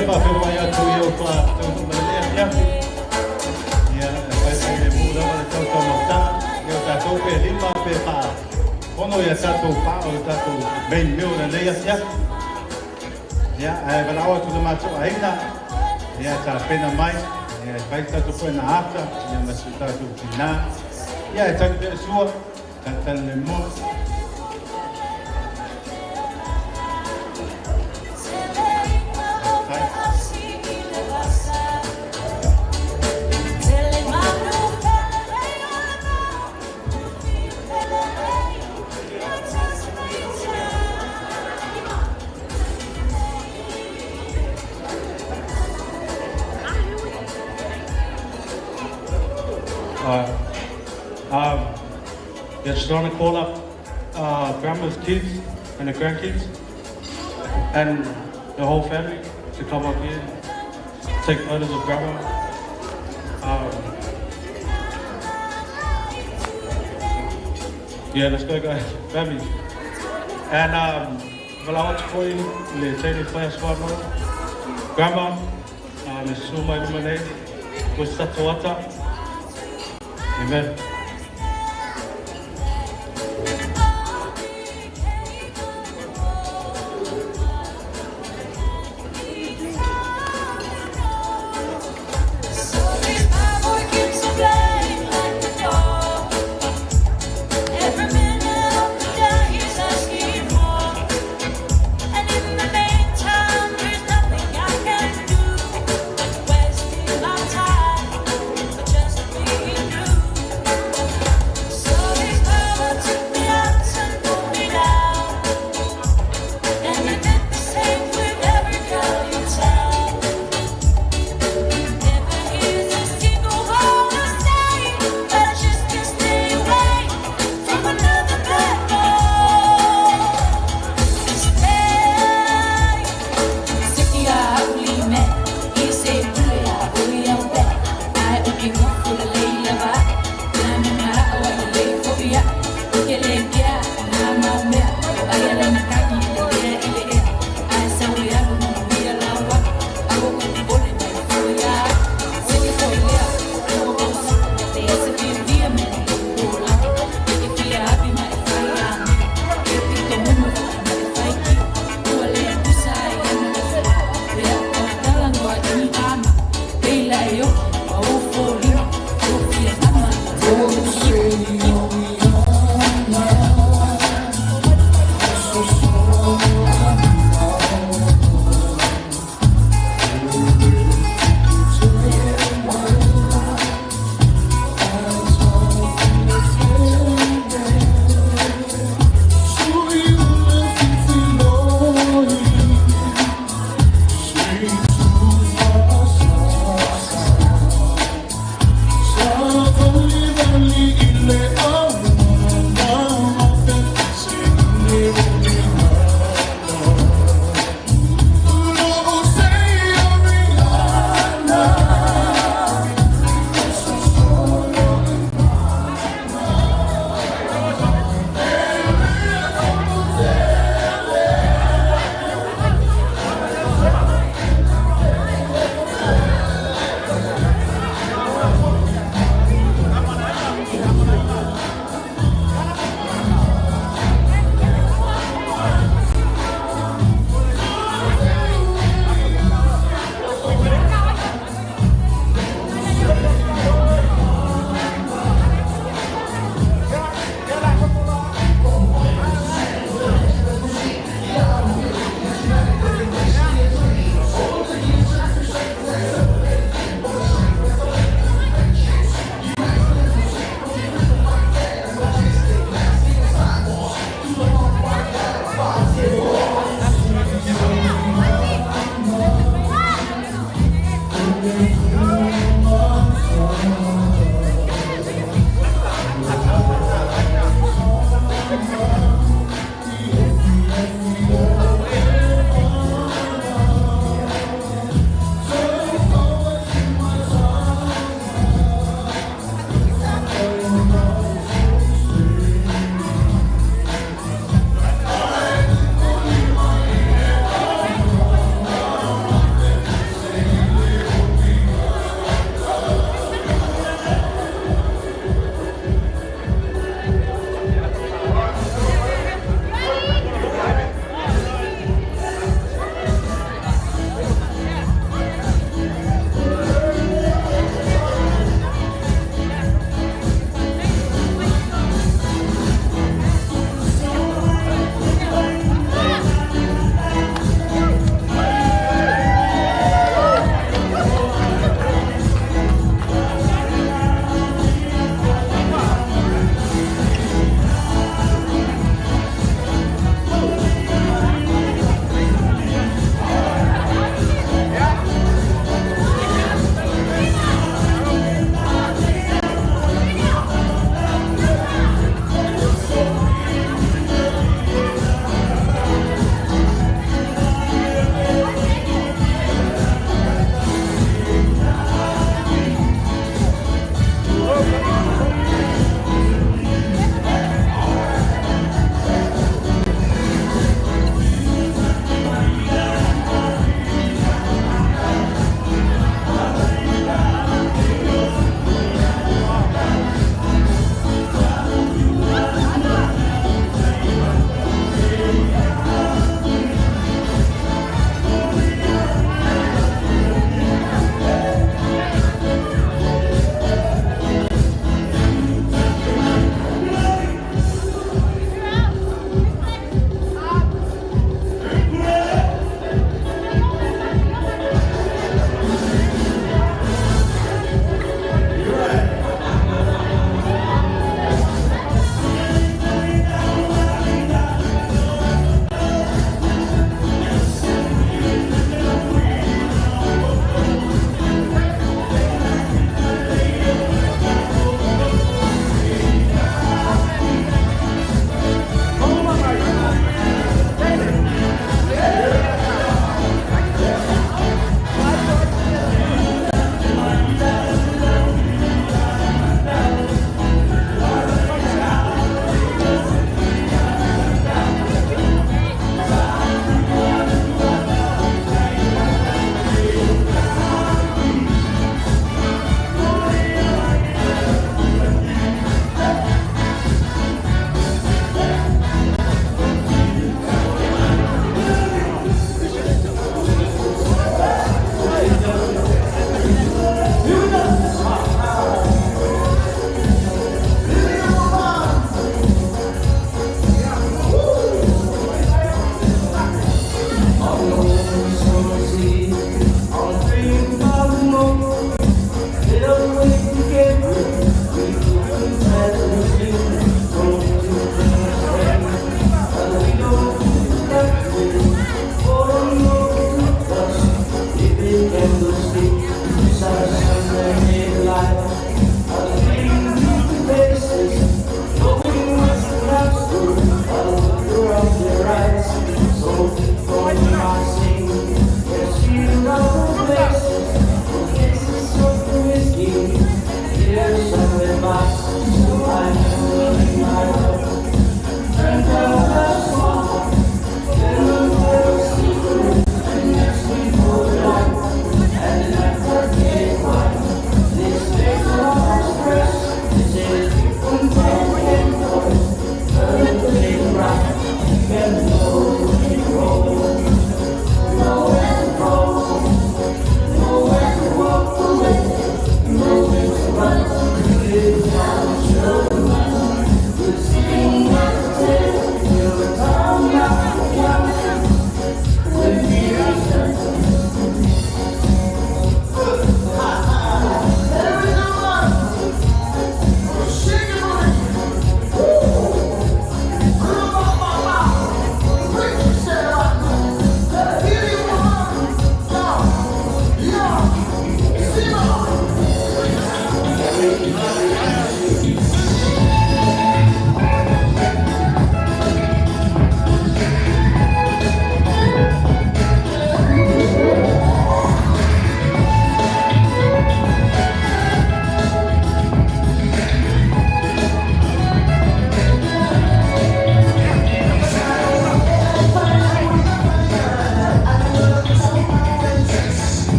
Ia faafeiloai atu i au faataunuu ma lenei afiafi. Ia, e faifai lemu lava le tautaumafataga. Ia o tatou pe 5 pe 6 ia tatou pā o le tatou main meal lenei afiafi. Ia, ae valaau atu le matou aiga, ia tapena mai, ia e fai tatou foi na ata, ia ma si tatou tinā. Ia e tali pea sua, talitali le mua. Alright. Yeah, just want to call up grandma's kids and the grandkids and the whole family to come up here, take photos of grandma. Yeah, let's go, guys. Family. And valaau atu foi le teine fai aso. Grandma, le susu mai luma nei, ko Satoata. Amen. Every minute of the day he's asking more. And in the meantime, there's nothing I can do. Wasting my time, just being blue.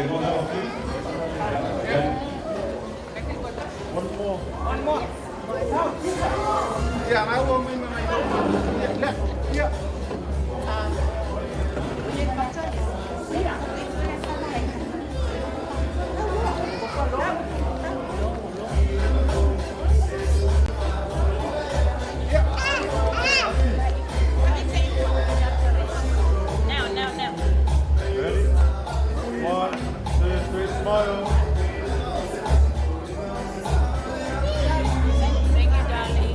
One more. One more. Yeah, I will be my yeah. Now, now, now. Ready? 1, 2, 3, smile. Thank you, darling.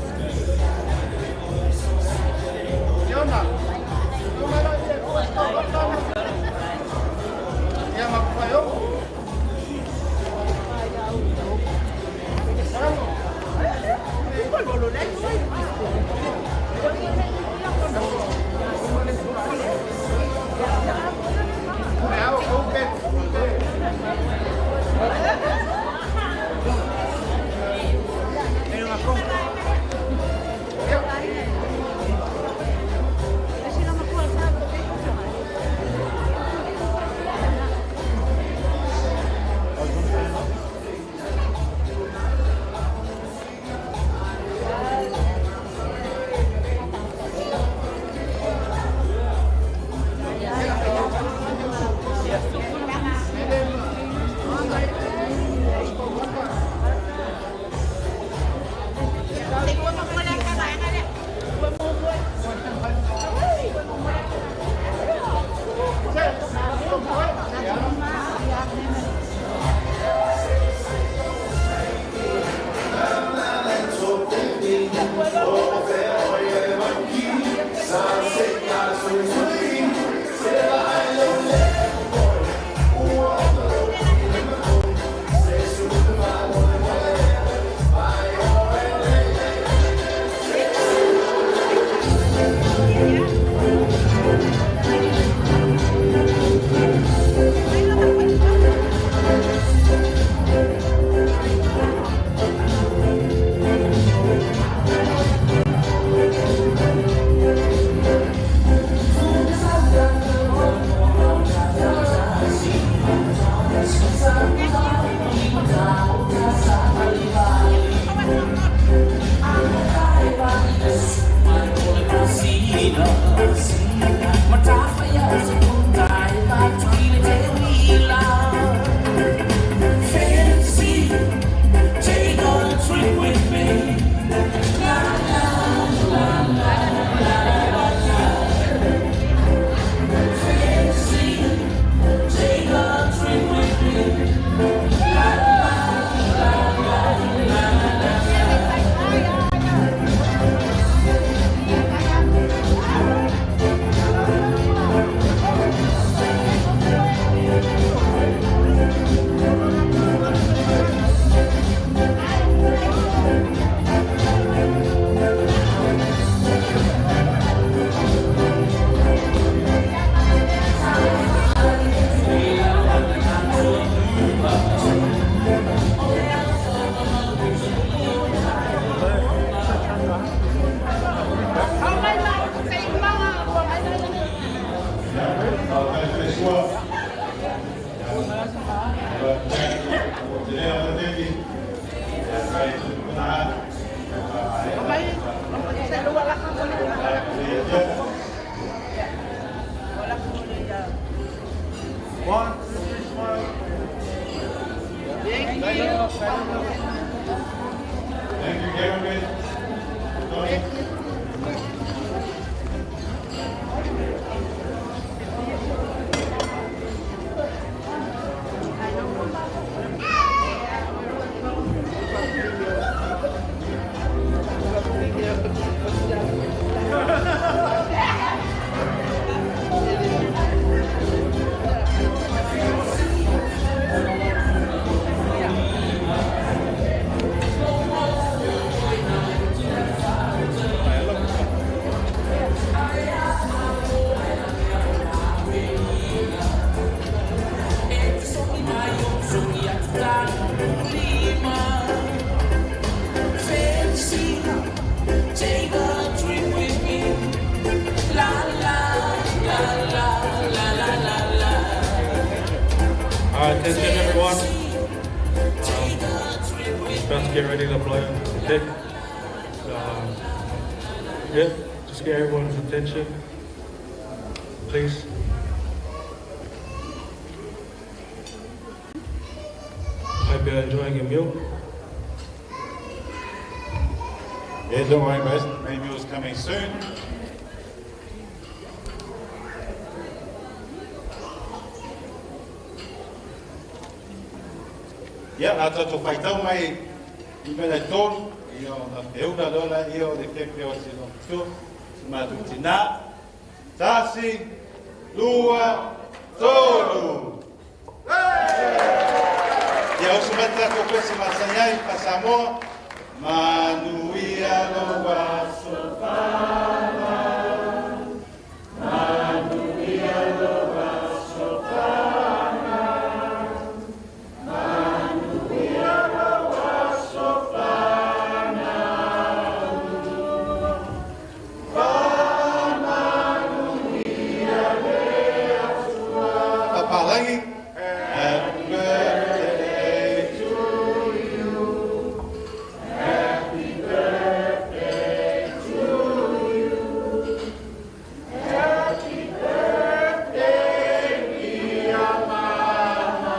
One, two, three, smile. Thank you. Thank you, Gary. Tony. Alright, attention everyone. About to get ready to blow the cake. So, yeah, just get everyone's attention, please. Hope you're enjoying your meal. Yeah, don't worry, guys. Main meal's coming soon. Ia, a tātou whaitau mai i mele tōru, ia o na te una lola, ia o le kepe o se no tua, si mātou tina. Tasi, lua, tolu. Ia, o se mai tātou pese masanyai, pa Samoa, Manuia lo aso fana. Manuia lo aso fana. Manuia lo aso fana. Manuia le aso. Papalangi. Happy birthday to you. Happy birthday to you. Happy birthday, dear Mama.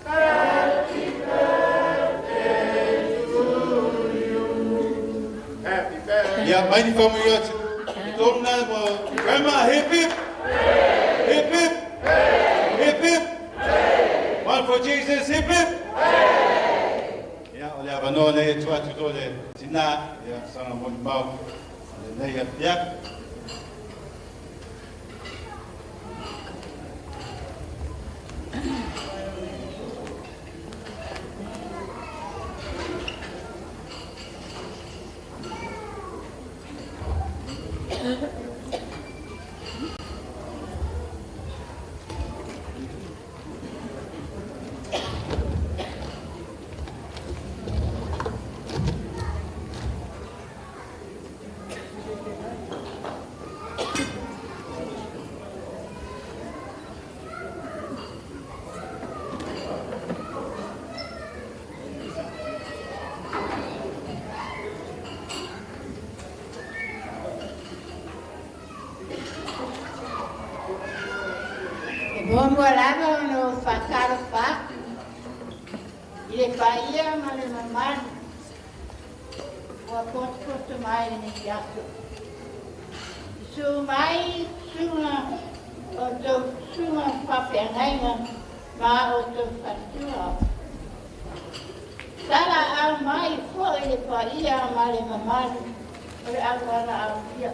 Happy birthday to you. Happy birthday. Yeah, my family, Grandma, hip hip. Hip hip. Hip hip. One for Jesus, hip hip. Ia, o le avanoa nei e tua atu to le tina, ia, sana moni mau, le nei a piak. Muamua lava ona o whakaro whaku. I le whaia ma le mamalu. Ua poto mai le ni aso. Su mai sunga o tau sunga whawhengainga ma o tau whatua. Tala au mai fua i le whaia ma le mamalu o le au wala au ia.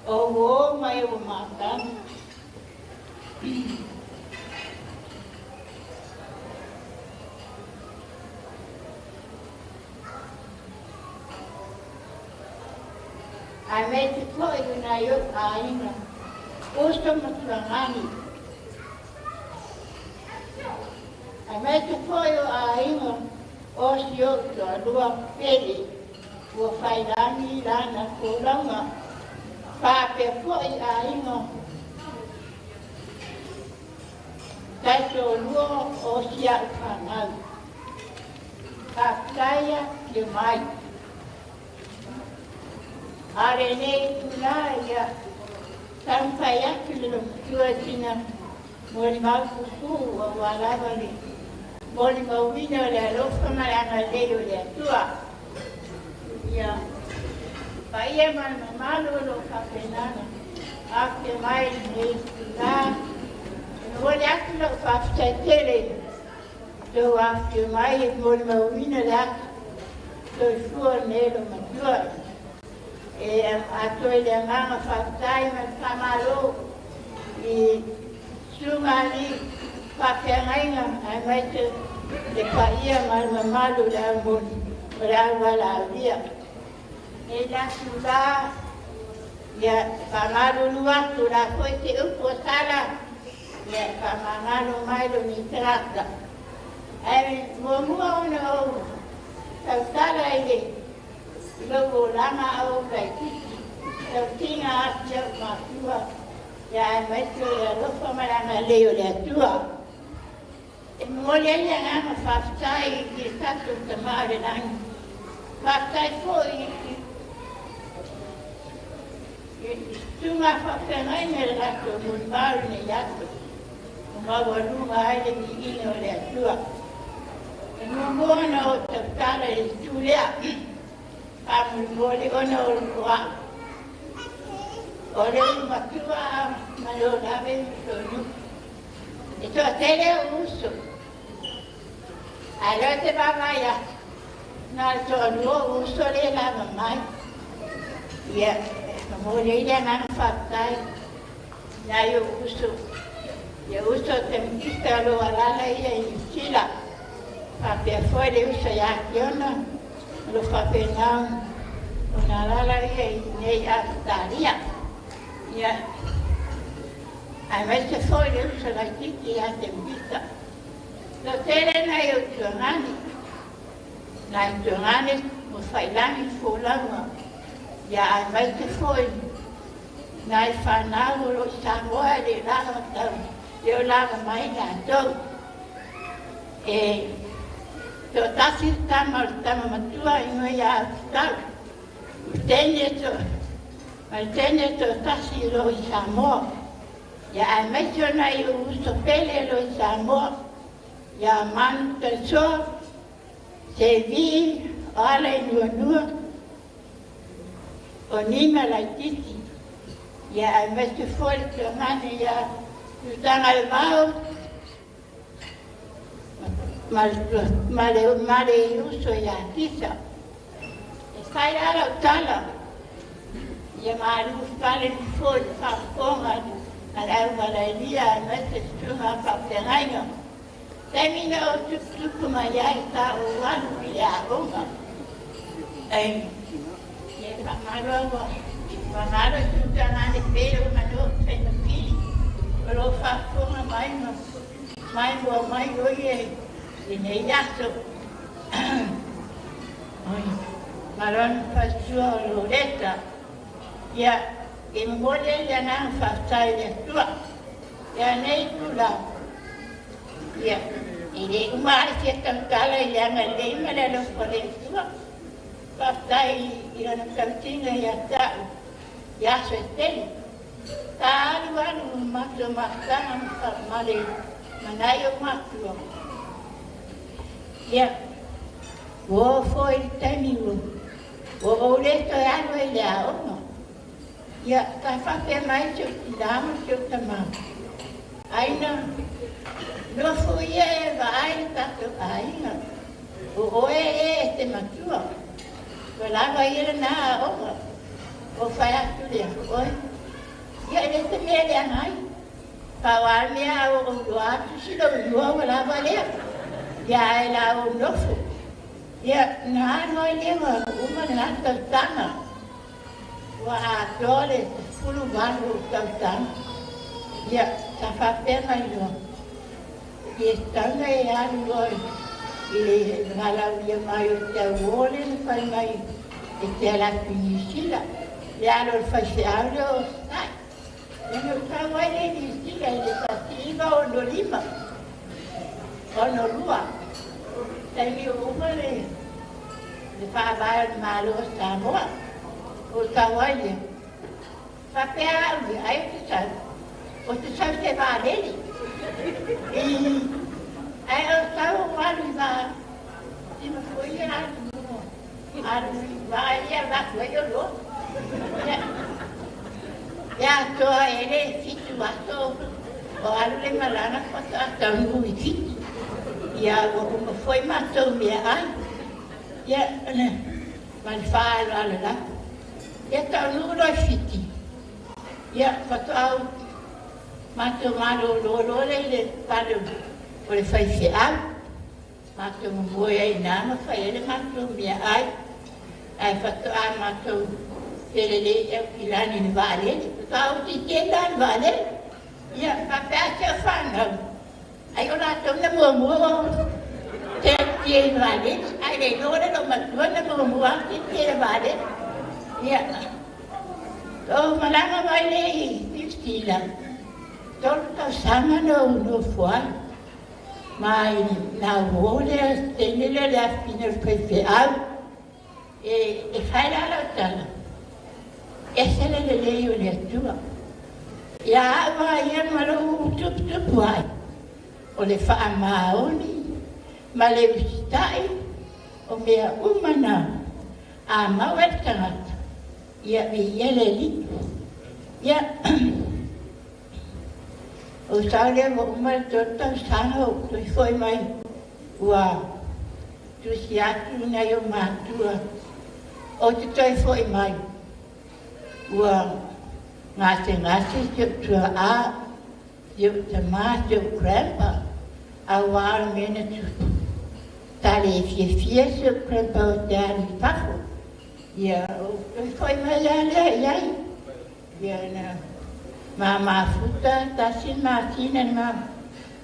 O o mai o mātana. Ai me te koe i nā i o kāinga. Osto matuangani. Ai me te koe o āinga. O si o tua lua pele. Ua whairangi rana kōranga. Whāpea fo'i āinga. Taito lua o si au whanau. Whāptaia ki mai. Are nei tūnā ia tampai atu le matua tina mori mau kuku o warawa le mori mauina o le alofa ma le anga lei o le atua. Ia paia ma le mamalu o lo whawhenana ake mai nei tūnā. E mori atu lau whawhitai tele tau ake mai e mori mauina le atu tau fua nei lo matua. E atoe le anganga whaktai ma le whamalo i sunga ni whawhengainga ai mai te le paia ma le mamalu le au moni o le au wala aulia. E laku la ia whamalulu atu la koe te upu o sala ia whamangalo mai lo ni tarata. Ai muamua ona o tautala i le lau o langa au kai titi, tau tinga atu au mātua, Ia aemaise o le alofa ma le agalelei o le Atua. E momoli ai le agaga faafetai i le tatou Tama o le lagi. Faafetai foi i susuga faafeagaiga i le latou molimau lenei aso, ua maualuga ai le viiga o le Atua. E muamua ona ou tautala i le itu lea, faamolemole ona o au, o le matua ma le olave ma toanuu. E toatele ou uso, ae lea te vaavaai atu, na o le toalua ou uso lea lava mai. Ia, momoli ai le agaga faafetai nai ou uso. Ia uso o Temekista o lo o alaala ia i Niu Sila. Faapea foi le uso ia Kiona, o lo o faapena ona alaala ia i nei Ausetalia. Ia, aemaise foi le uso laitiiti ia Temekista. Toatele nai ou tuagane, nai tuagane ua failagi folauga, ia aemaise foi nai whanau o lo i Samoa e le lava tau, e o lava mai latou. E toatasi le tama o le tama matua i ngoi ia au. Tene to, ma le tene toatasi i lo i Samoa. Ia aemaise o nai o uso pele lo i Samoa. Ia manu talisoa, se vi o ala i nuanua, o nima laititi. Ia aemaise foi le tuagane ia tutaga le vao, ma le uso ia Kisa. E fai ala o tala, ia malu fale ni foi le faafofoga a le auvalaelia aemaise susuga faafeagaiga. Taimi na o tuputupu mai ai sa ou alu i le aoga. Ia faamalo ua faamalo i tutagane pele o manu faimapili o lo o faafofoga mai ma mai mua mai o ia i nei aso. Ma lona faletua o Loreta. Ia, e momoli ai le agaga faafetai i le Atua. Ia nei tula, ia, e le uma ai fia tautala i le agalelei ma le alofa o le Atua. Faafetai i lona tautiga ia te au i aso e tele. Sa alu alu matou mafutaga ma le manai o matua. Ia, ua oo foi i le taimi ua ou le toe alu ai i le aoga. Ia, sa faapea mai si ou tina ma si ou tama. Aina, nofo ia e vaai le tatou aiga. O oe e e te matua. Ua lava ia lena aoga. O fai atu lea, oe. Ia, e le te mea leaga ai. Pau a le mea o ou iloa atu si lou igoa ua lava lea. Ia ae la ou nofo. Ia, na alu ai lea ua uma lena tausaga. Ua atoa le 18 ou tausaga. Ia, sa faapea mai loa. Ia tatau ona e alu loa i le valaaulia mai o le tauō lea na fai mai e te ala atu i Niu Sila. Le alo o le faifeau lea o Sasae. Ia na ou sau ai lea i Niu Sila i le 1965. 62. Taimi o uma le faavae o le Malo o Samoa. O sau ai lea. Faapea au ia, ai o te sau. O te sau i se vaalele. Ae o sau o alu i vaa. Tima foi ia alu mua. Alu i vaa ia avatu ai oloa. Ia atoa e le 7 aso o alu le malaga faatoa taunuu i Fiti. Ia ua uma foi matou meaai. Ia ma le faaaloalo lava. Ia taunuu loa i Fiti. Ia faatoa matou malolo loa lea i le fale o le faifeau. Matou momoe ai i ina ma fai ai le matou meaai. Ae faatoa matou felelei i Aukilani i le vaalele. Faatoa ou tietie la i le vaalele. Ia faapea se o whanau. Ai o latou na muamua o tietie i le vaalele. Ai le iloa le lou matua na muamua tietie i le vaalele. Ia, O malaga mai le i Niu Sila, tolu tausaga na ou nofo ai. Ma na uō lea taimi lea le afafine o le faifeau. E fai la lau tala, ese le lelei o le Atua. Ia au lava ia ma lou tuputupu ai, o le faamaoni ma le usitai o mea uma na a maua e le tagata, ia viia le Alii. Ia, o sau lea ua uma le tolu tausaga ou toe foi mai, ua tusi atu nai ou matua ou te toe foi mai, ua gasegase si ou tuaa, si ou tamā, si ou grandpa, auā o le mea na tupu. Sa le fiafia si ou grandpa ou te alu i fafo. Ia, ou toe foi mai lava lea i ai. Ia, na ma mafuta, tasi le masina na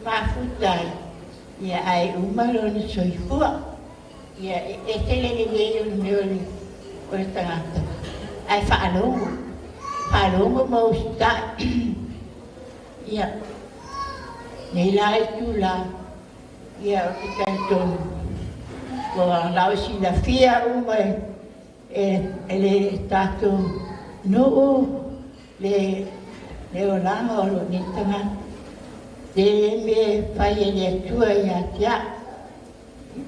mafuta ai, ia ae uma lona soifua. Ia, e ese le lelei o le mea o le tagata, ae faalogo, faalogo ma usitai. Ia, nei la itulā, ia ou te talitonu, ua lau silafia uma e le tatou nuu le olaga o lou nei tagata. Tele mea e fai e le Atua ia te au,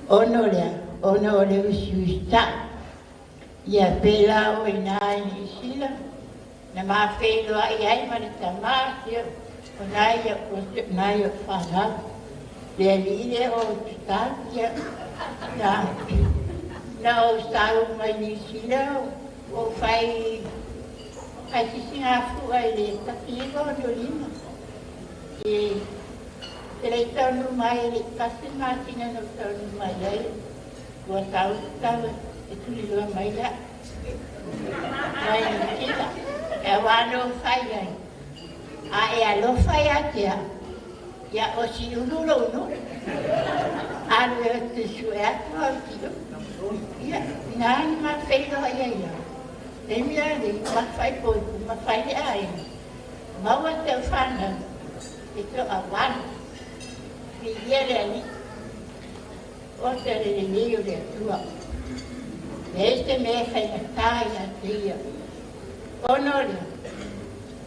ona o le a? Ona o le usiusitai. Ia pēlā o i ina i Niu Sila, na mafeiloai ai ma le tamā o nai o'u fanau. Le alii lea o Tutau, ia, na ou sau mai Niu Sila, ua ou fai fai sisigafua i le 1965. E le i taunuu mai, e le i tasi le masina na ou taunuu mai ai, ua sau Tutau e tuliloa mai le a'u mai Niu Sila. Auā na ou fai ai, a e alofa ia te au, ia o Siulu lou nuu. Alu e ou te sue atu au i Siulu. Ia, ina na mafeiloai ai au. Taimi lava nei, ma fai poipu, ma fai le aiga. Maua te au fanau e toavalu. Viia le Alii. O te le lelei o le Atua. Leai se mea e faigata ia te ia. Ona o lea,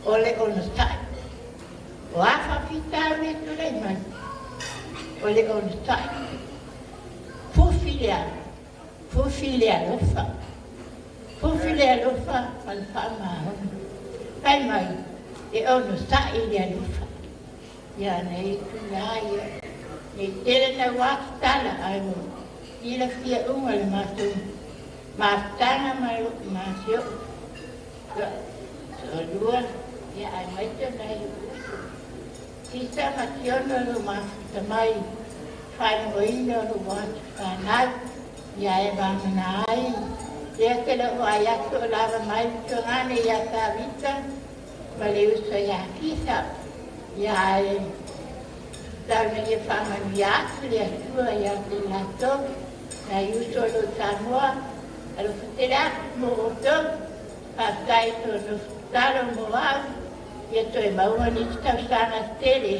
o le onosai. O a faafitauli e tulai mai, o le onosai. Fufi le alo, fufi le alofa. Fufi le alofa ma le faamaoni. Fai mai, e onosai le alofa. Ia nei itulā ia, nei tele naua tatala, ae ua silafia uma le matou mafutaga ma si o'u toalua, ia aemaise o nai o'u uso. Sisa ma Tiono o lo mafuta mai i le faalogoina o lou atu fanau, ia e vagana ai lea te lou vaai atu o lava mai le tuagane ia Tavita ma le uso ia Fisa, ia ae tau ina ia faamanuia atu le Atua ia te latou, nai uso o lo Samoa, alofa tele atu mo outou, faafetai i to nofo tatalo mo au, ia toe maua nisi tausaga tele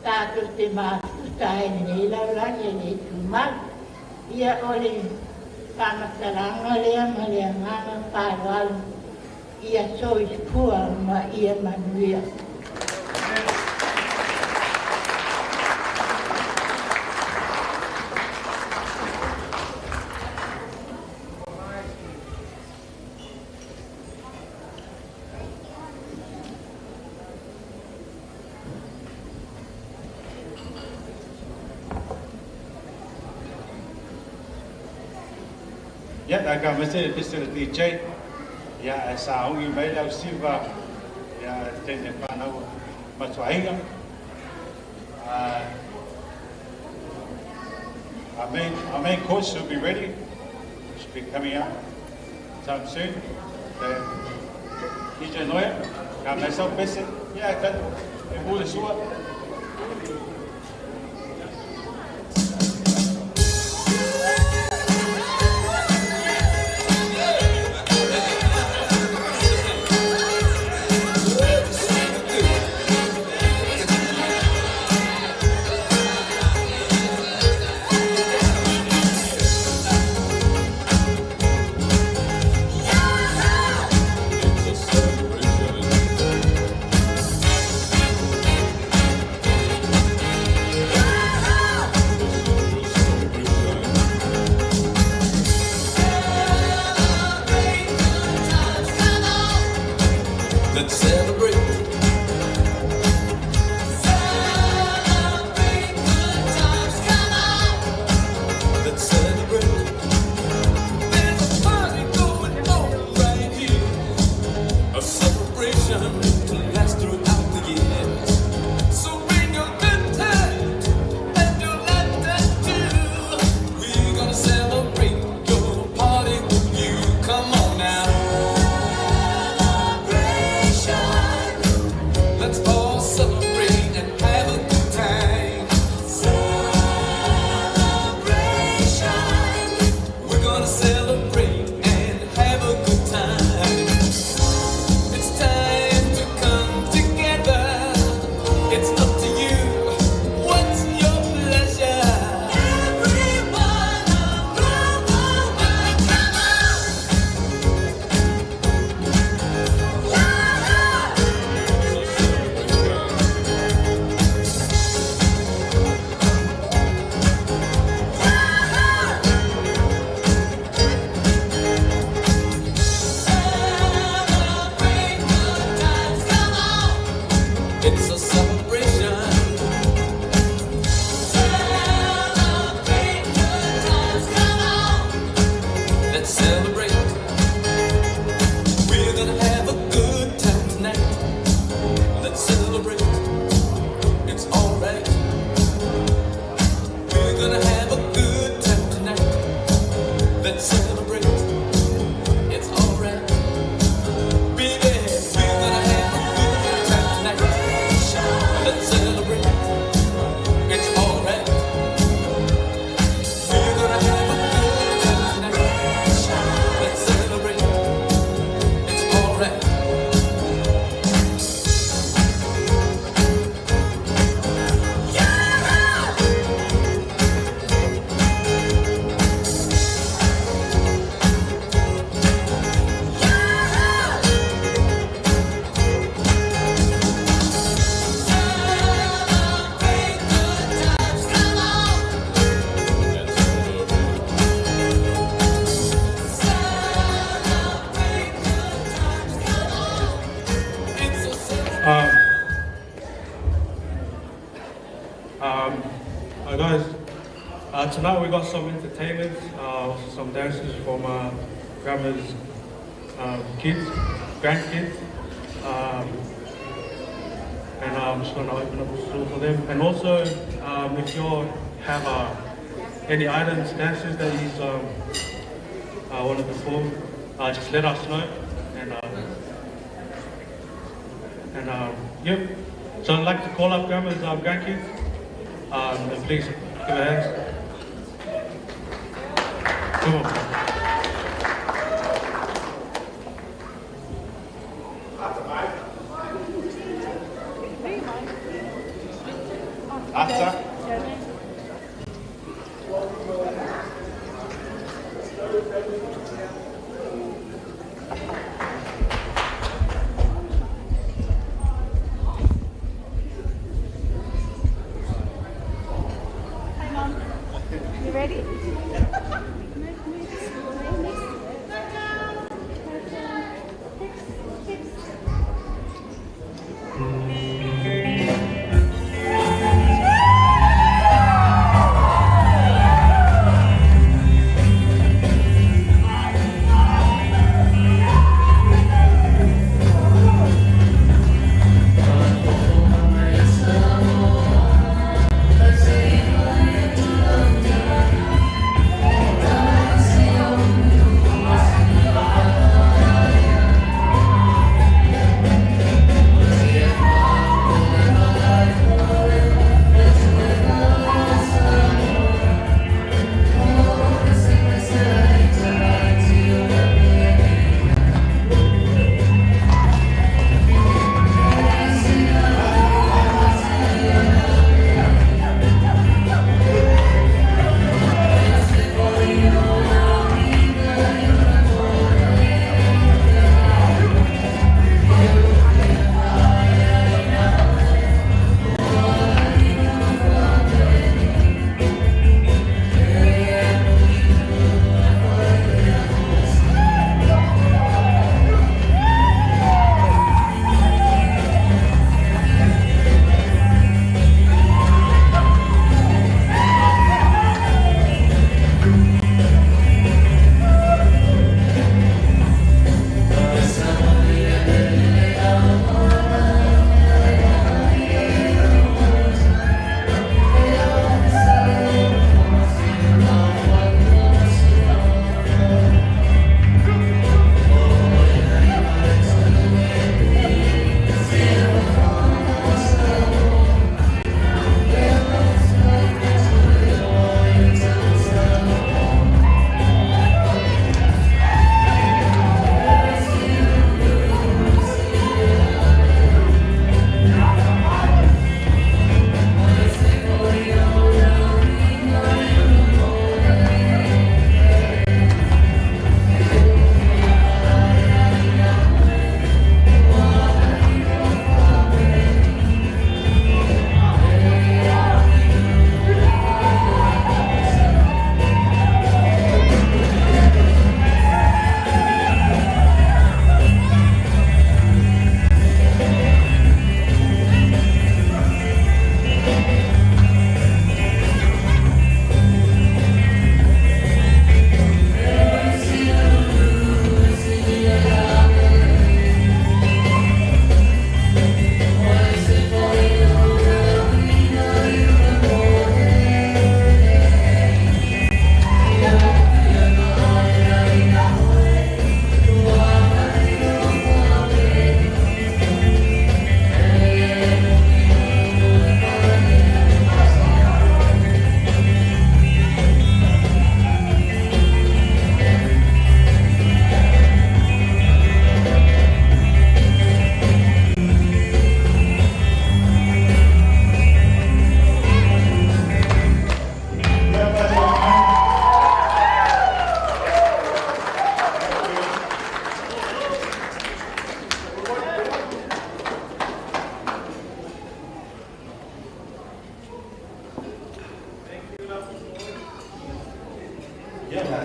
tatou te mafuta ai i lenei lalolagi e le tumau. Ia o le faamatalaga lea ma le agaga faaaloalo, ia soifua ma ia manuia. Ia, la ka mese le pese le DJ. Ia, e saogi mai le au siva, ia, tene whanau matuainga. Our main course will be ready. Should be coming up sometime soon. DJ Noia, ka myself pese. Ia, ka e hule sua. Let's celebrate. Celebrate good times, come on. Let's celebrate. There's a party going on right here. A celebration to last throughout the years. So bring your good times and your laughter too. We're gonna celebrate your party with you. Come on now. Celebration. Let's all celebrate and have a good time. Celebration. We're gonna celebrate and have a good time. It's time to come together. It's up to you. What's your pleasure? Everyone around the world, come on. Celebrate good times, come on. It's a celebration. Celebrate good times, come on. Let's celebrate. We're gonna have a good time tonight. Let's celebrate. It's alright. We're gonna have a good time tonight. Let's celebrate. It's alright. Baby, we're gonna have a good time tonight. Let's celebrate. It's alright. We're gonna have a good time tonight. Let's celebrate. It's alright. Celebrate good times, come on. Celebrate good times, come on. It's a celebration. Guys, tonight we got some entertainment, some dances from grandma's kids, grandkids, and I'm just going to open up the floor for them. And also, if you all have any items, dances that you want to perform, just let us know. And yep. So I'd like to call up grandma's grandkids, and please give a hand. Come on. Ata. Hi, Mom. You ready?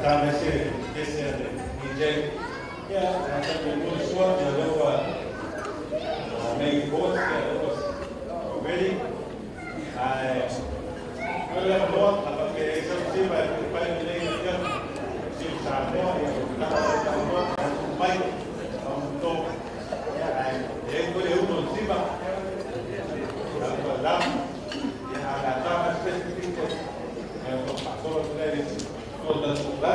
tama ese ese le DJ. Ia, a ta mo sua ia le ua main course ia le ua ready. Ai o le noa a pa ke se si pa pa le ia si sa mo ia ta ta mo mai to ia ai e ko le uno siva la ia a ta specific ia to pa so le to da su la.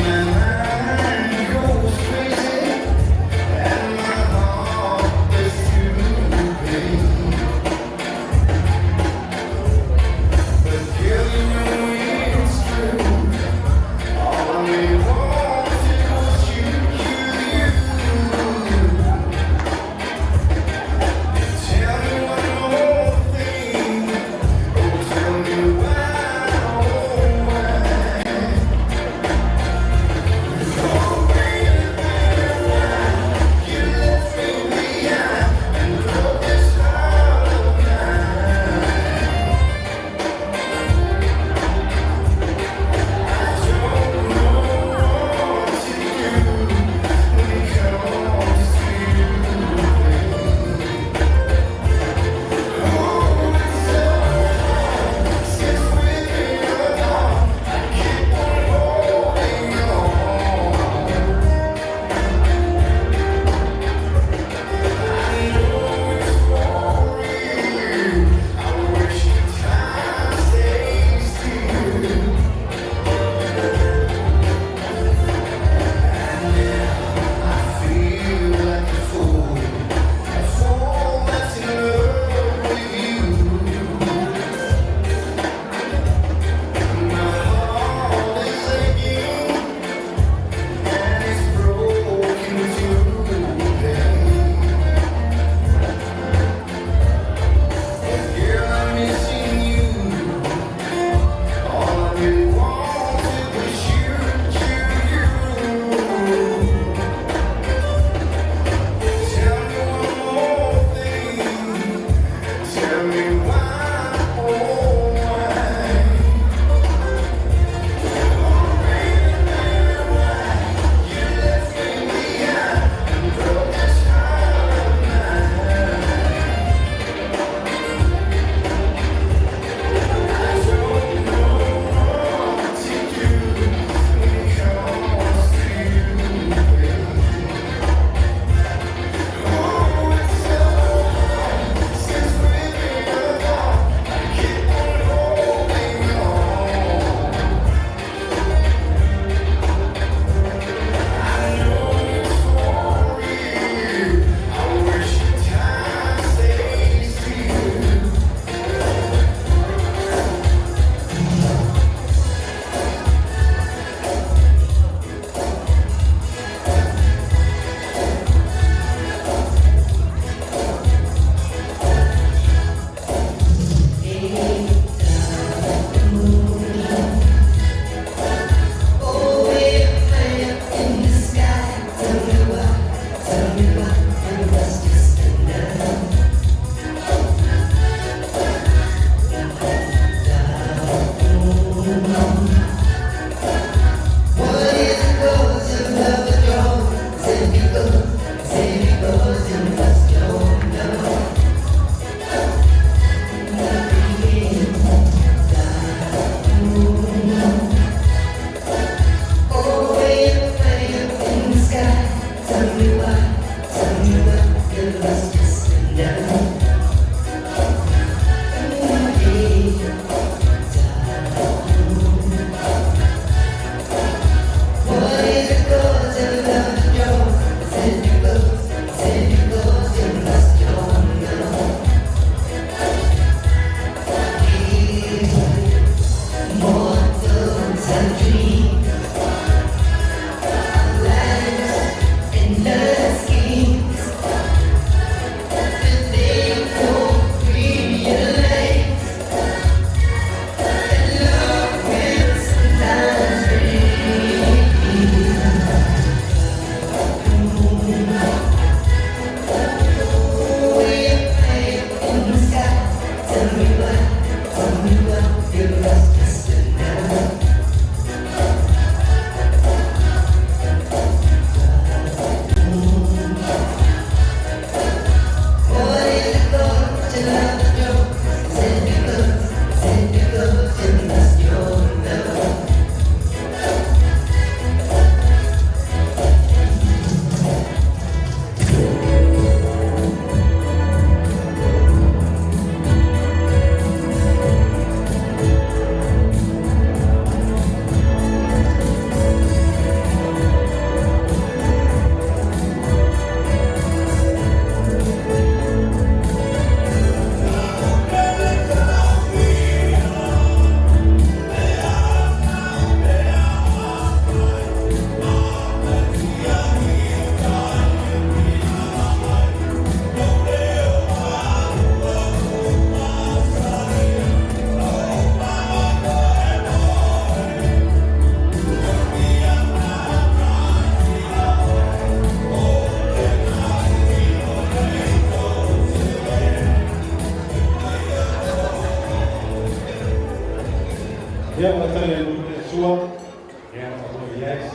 Tell me why, oh why.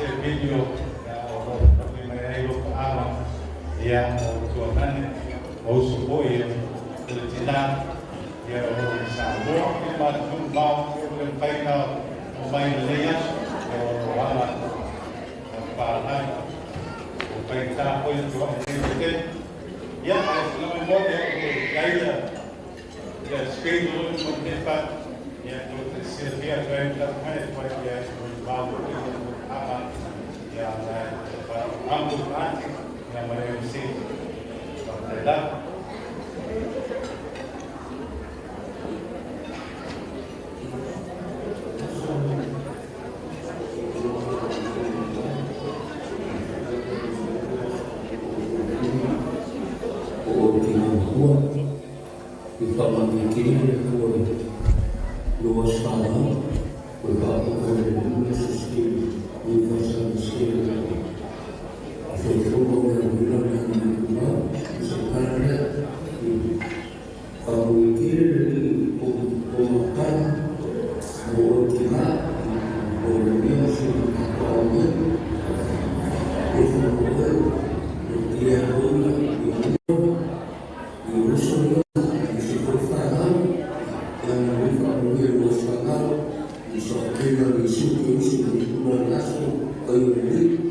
se video ia o lo o mai ai lo ala ia o tua nane o uso foi o le tina ia o lo i Samoa ia ma tu mau o le paina o mai le aso ia o lo ala o pa lai o paita foi o e te ia ai se nome mo e o gaia ia schedule mo te pa ia o te silafia atu ai ta mai foi ia o mau o apa ia na pa uncle auntie ia ma le si pa la. O te ngā i whakamani le tua lua sala o le whaapoko le lua se skili i whasana skili a whaifoko me a wila me a mea i sa kara i whakamani le li o makana o o te ngā o le mea se mea o mea e whakamani o te a ola i o i uso ia i se foi whanau ia na ui whakamani lua whanau i sa kena i suke uso i tuna laso kai o le li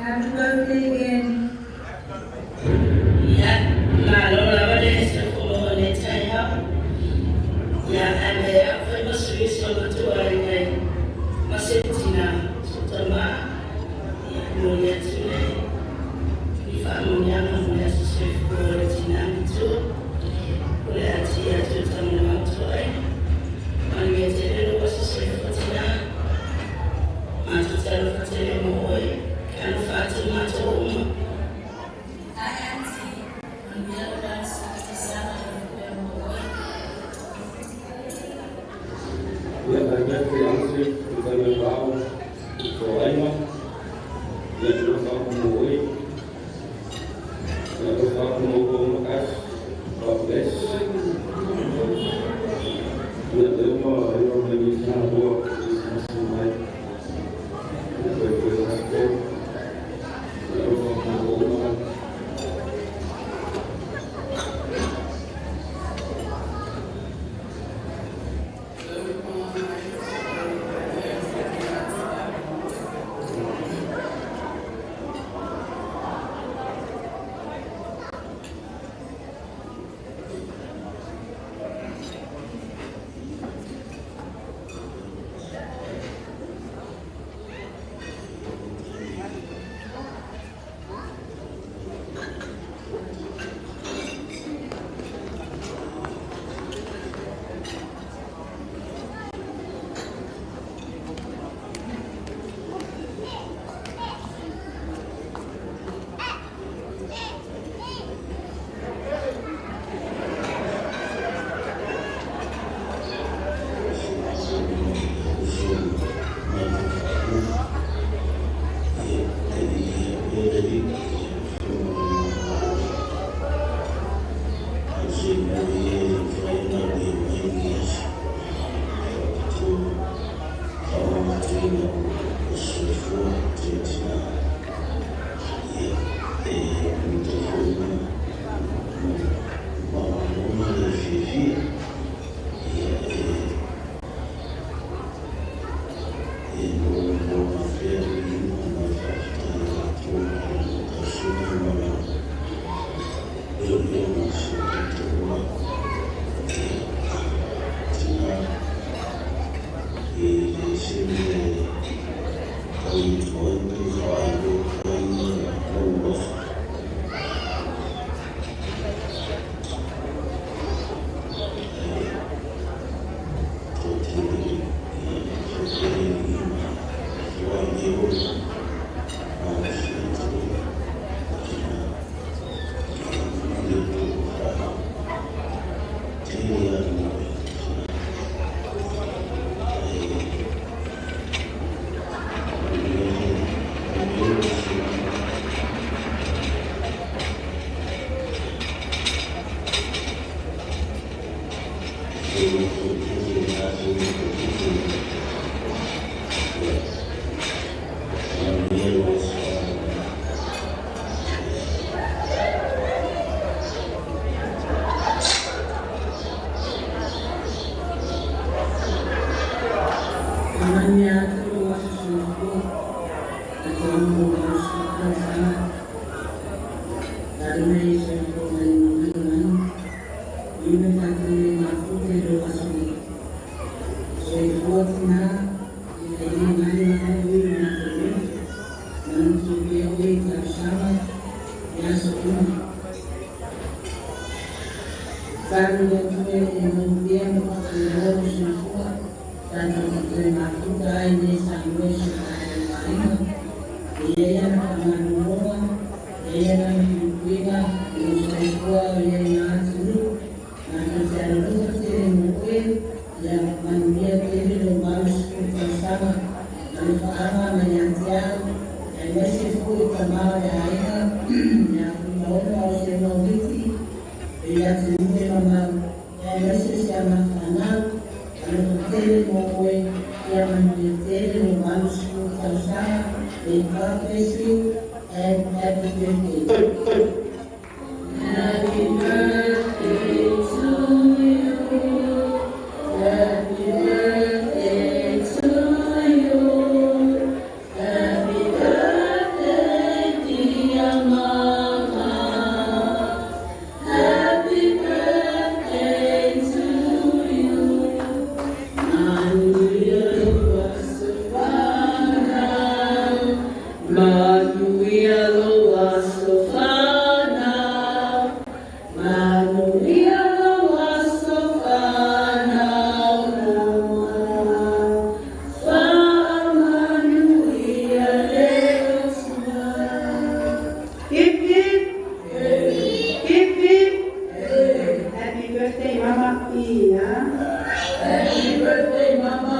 Happy birthday again. God bless you and happy birthday. Happy birthday to you. Happy birthday to you. Happy birthday, dear Mama. Happy birthday to you. Manuia loa sofana, Manuia loa sofana, Manuia leosna. Hip hip, hip hip. Happy birthday, Mama Ina. Happy birthday, Mama.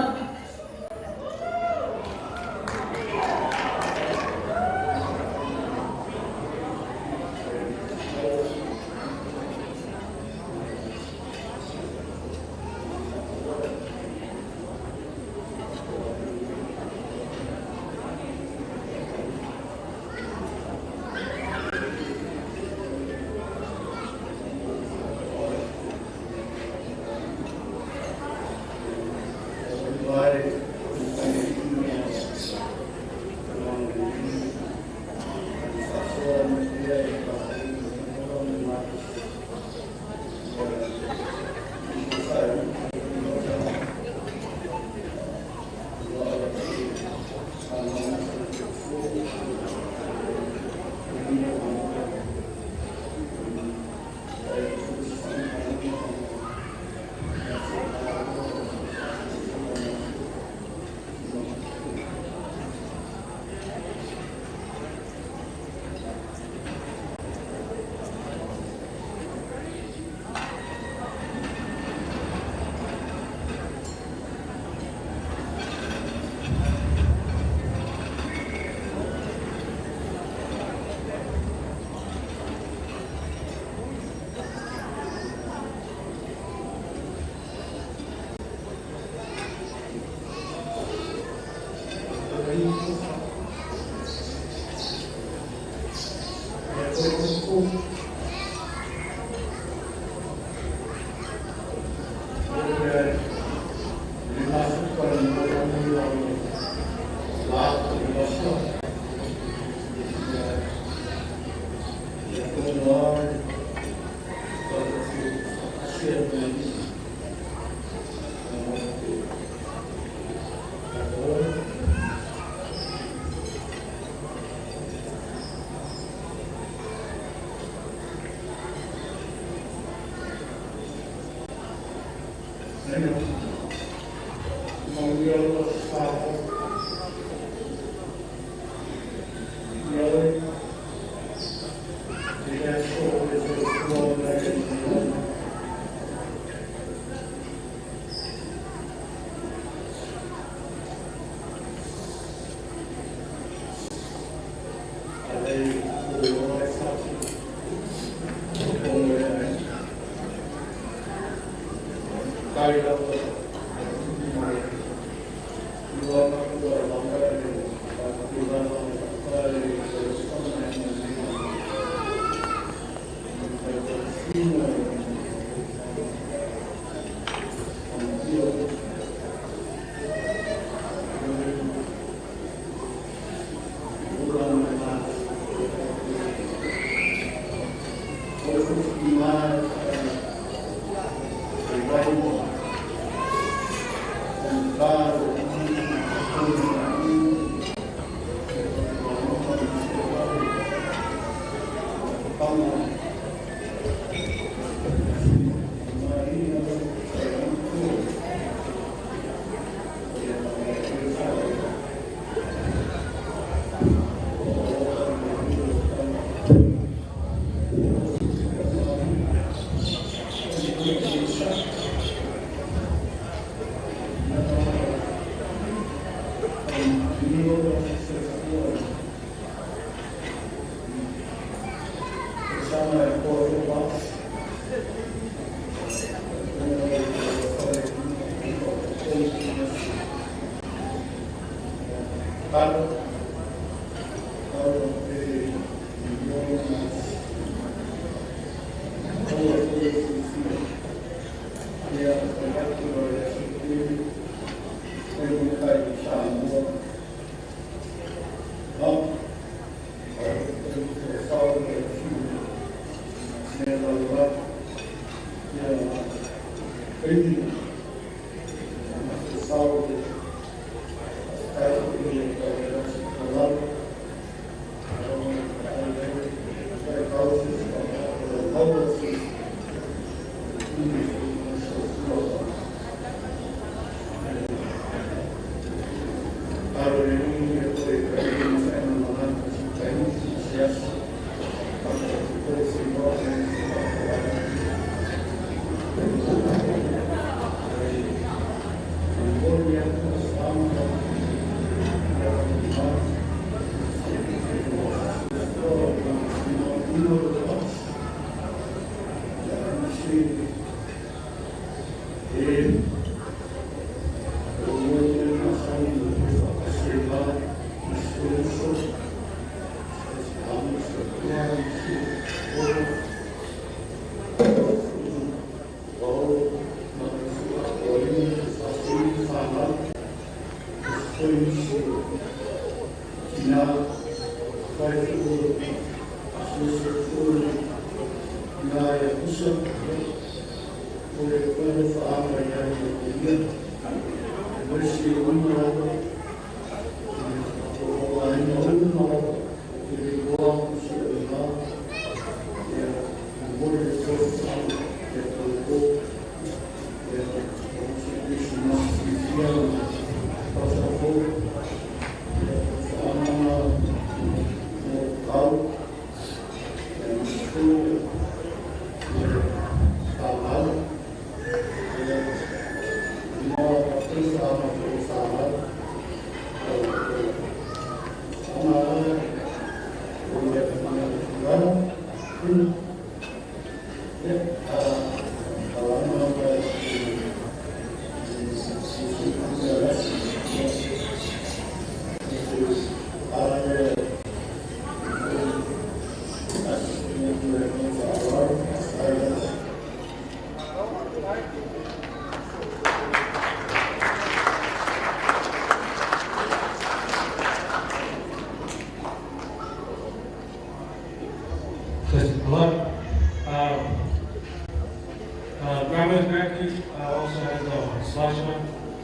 Grandma's grandkids also has a slideshow,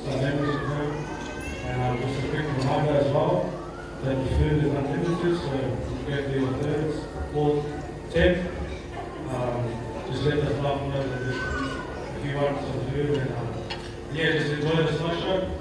some memories of her. And just a quick reminder as well that the food is unlimited, so you get to your third, fourth, 10th. Just let the staff know that if you want some food, and yeah, just enjoy the slideshow.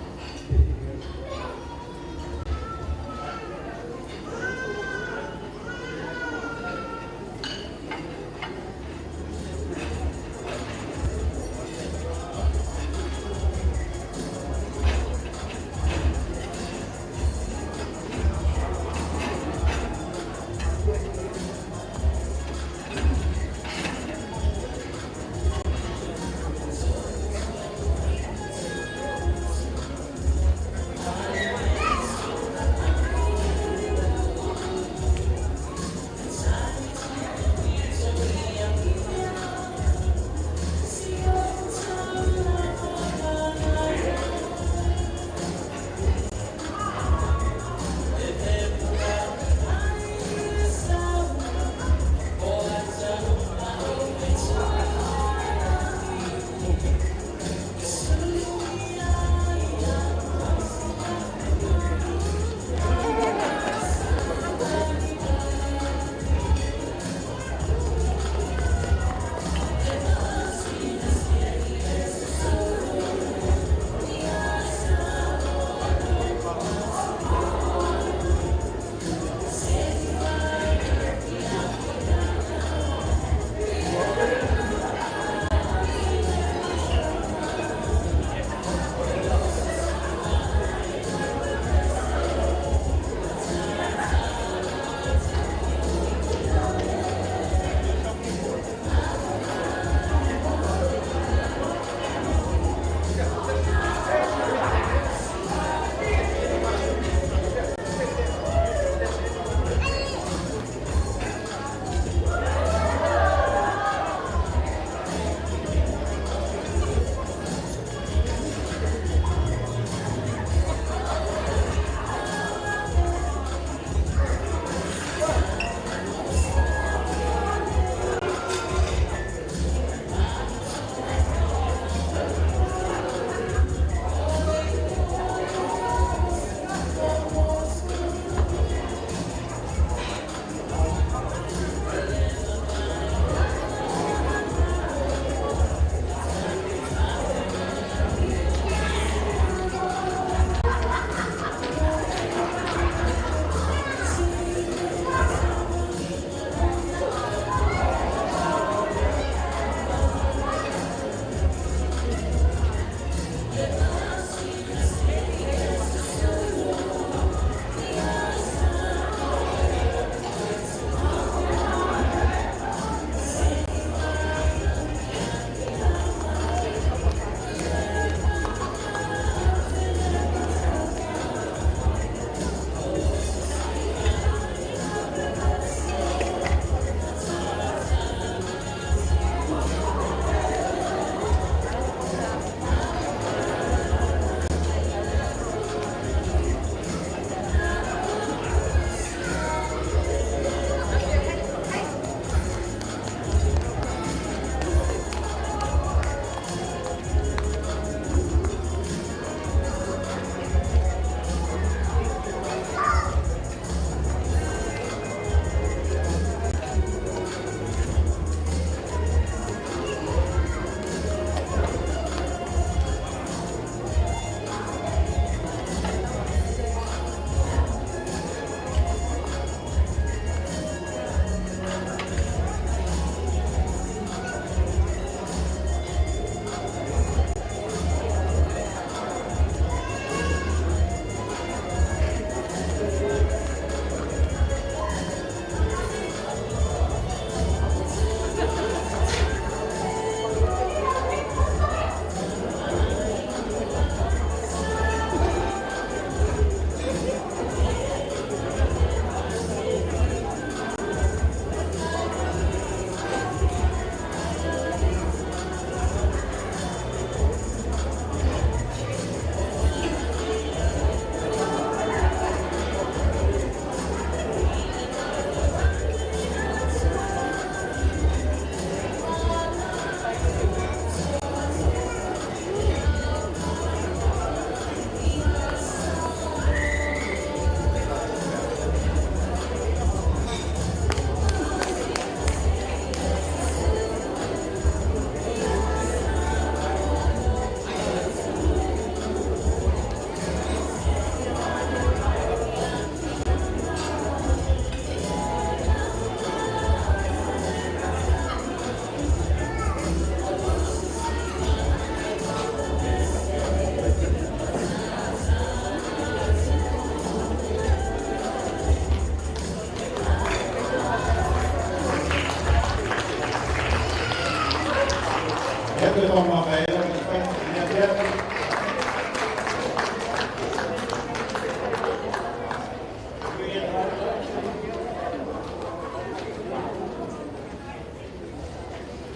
Ia toe faamavae lau fai i afiafi.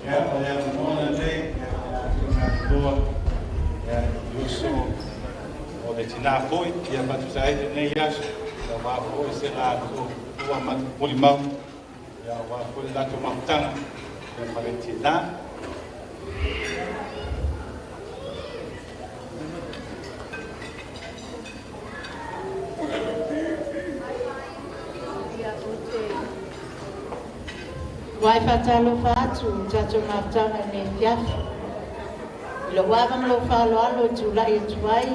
Ia, o le avanoa lenei, ia, o le a tuuina atu loa, ia, i uso o le tinā foi, ia faatusa ai lenei aso, ia, aua foi se latou ua molimau, ia, aua foi le latou mafutaga, ia, ma le tinā. Ua e faatalofa atu i tatou mafutaga i lenei afiafi. I lou ava ma lou faaaloalo e tulai atu ai,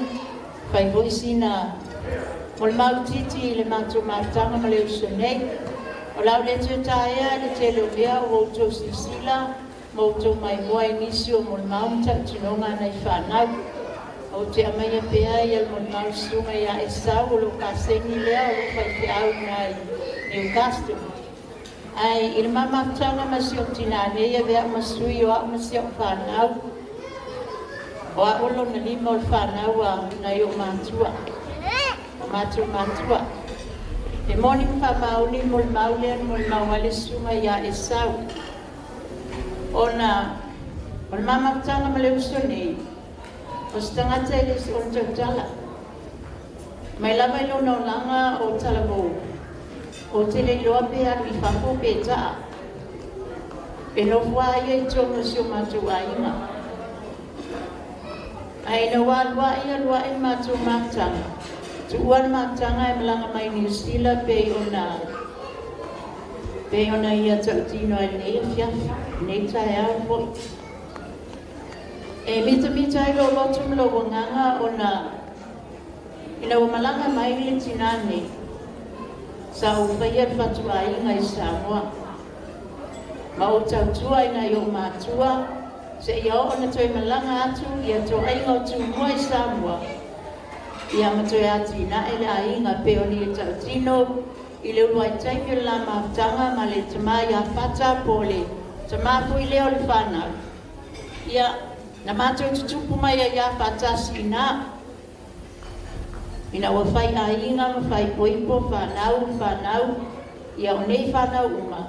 fai foi sina molimau itiiti i le matou mafutaga ma le uso nei. O le a ou le toe taea i le tele o mea ua outou silasila ma outou maimoa i nisi o molimau ma tautinoga a nai fanau. Ou te aumaia pea ia le molimau susuga ia Esau o lou kaseni lea o lou faifeau i ina i Newcastle. Ae i le ma mafutaga ma si ou tinā nei e avea au ma sui o au ma si au fanau. O au o lona lima o le fanau a nai ou matua, o matou matua. E moni ma faamaoni le molimau lea na molimau ai le susuga ia Esau. Ona o le ma mafutaga ma le uso nei, o se tagata e le o ona tautala. Mai lava i lona olaga o talavou, ou te le iloa pe alu i fafo pe ta'a. E nofo lava ia i totonu o si o matou aiga. Ae ina ua alu ae alu ae le matou mafutaga, tuua le mafutaga e malaga mai Niu Sila pei ona pei ona ia tautino ai lenei afiafi, lenei taeao foi. E mitamita ai lou loto ma lou agaga ona ina ua malaga mai le tinā nei, sa ou faia le fatuaiga i Samoa, ma ou tautua i nai ou matua seia oo ina toe malaga atu ia toaiga o Tumua i Samoa, ia ma toe atinae le aiga pei ona ia tautino i le uluai taimi o le la mafutaga ma le tama ia Fata po o le tama foi lea o le fanau. Ia, na matou tutupu mai ai lava faatasi i ina, ina ua fai aiga ma fai ipoipo, fanau ma fanau, ia o nei fanau uma,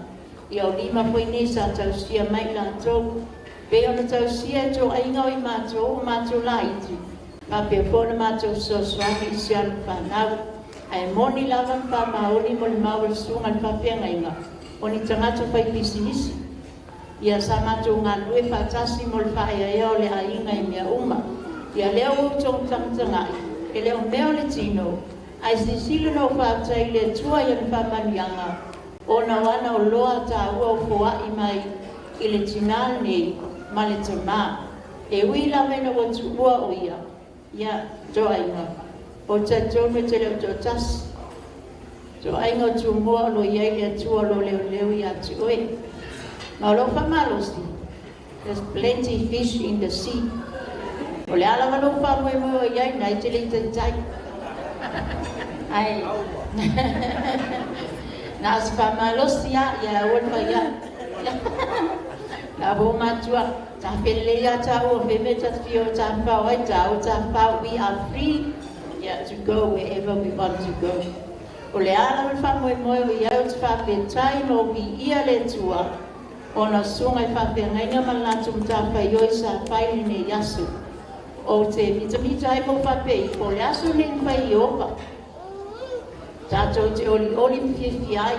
ia o lima foi nei sa tausia mai i latou. Pei ona tausia e toaiga o i matou o matou laiti, faapea foi ona matou fesoasoani i si ana fanau. Ae moni lava ma faamaoni molimau a le susuga i le faafeagaiga, o ni tagata faipisinisi. Ia sa matou galulue faatasi mo le faaeaea o le aiga i mea uma. Ia lea ua outou tagatagai, e le o mea o le tino, ae silasila na ou faafetai i le Atua i ana faamanuiaga, ona o ana oloa taua o foai mai i le tinā lenei ma le tamā. E ui lava ina ua tuua o ia, ia, toaiga, ou te talitonu e te le o toatasi. Toaiga o Tumua o lo o i ai le Atua o lo o leoleo ia te oe. Ma o lou faamalosi, there's plenty fish in the sea. O le a lava lou faamoemoe o i ai, na e te le i taitai. Ae, na o se faamalosi lava, ia aua le fai a'u. La ua matua, tafelelei lava tāua o fea mea ta te fia o tafafao ai, tāua tafafao, we are free, yeah, to go wherever we want to go. O le a lava le faamoemoe o i ai ou te faafetai ma ou viia le Atua ona o susuga i faafeagaiga ma le latou matafaioi sa fai i lenei aso. Ou te mitamita ai ma ou faapea ifo, o le aso lenei na fai e Ieova, tatou te olioli ma fiafia ai.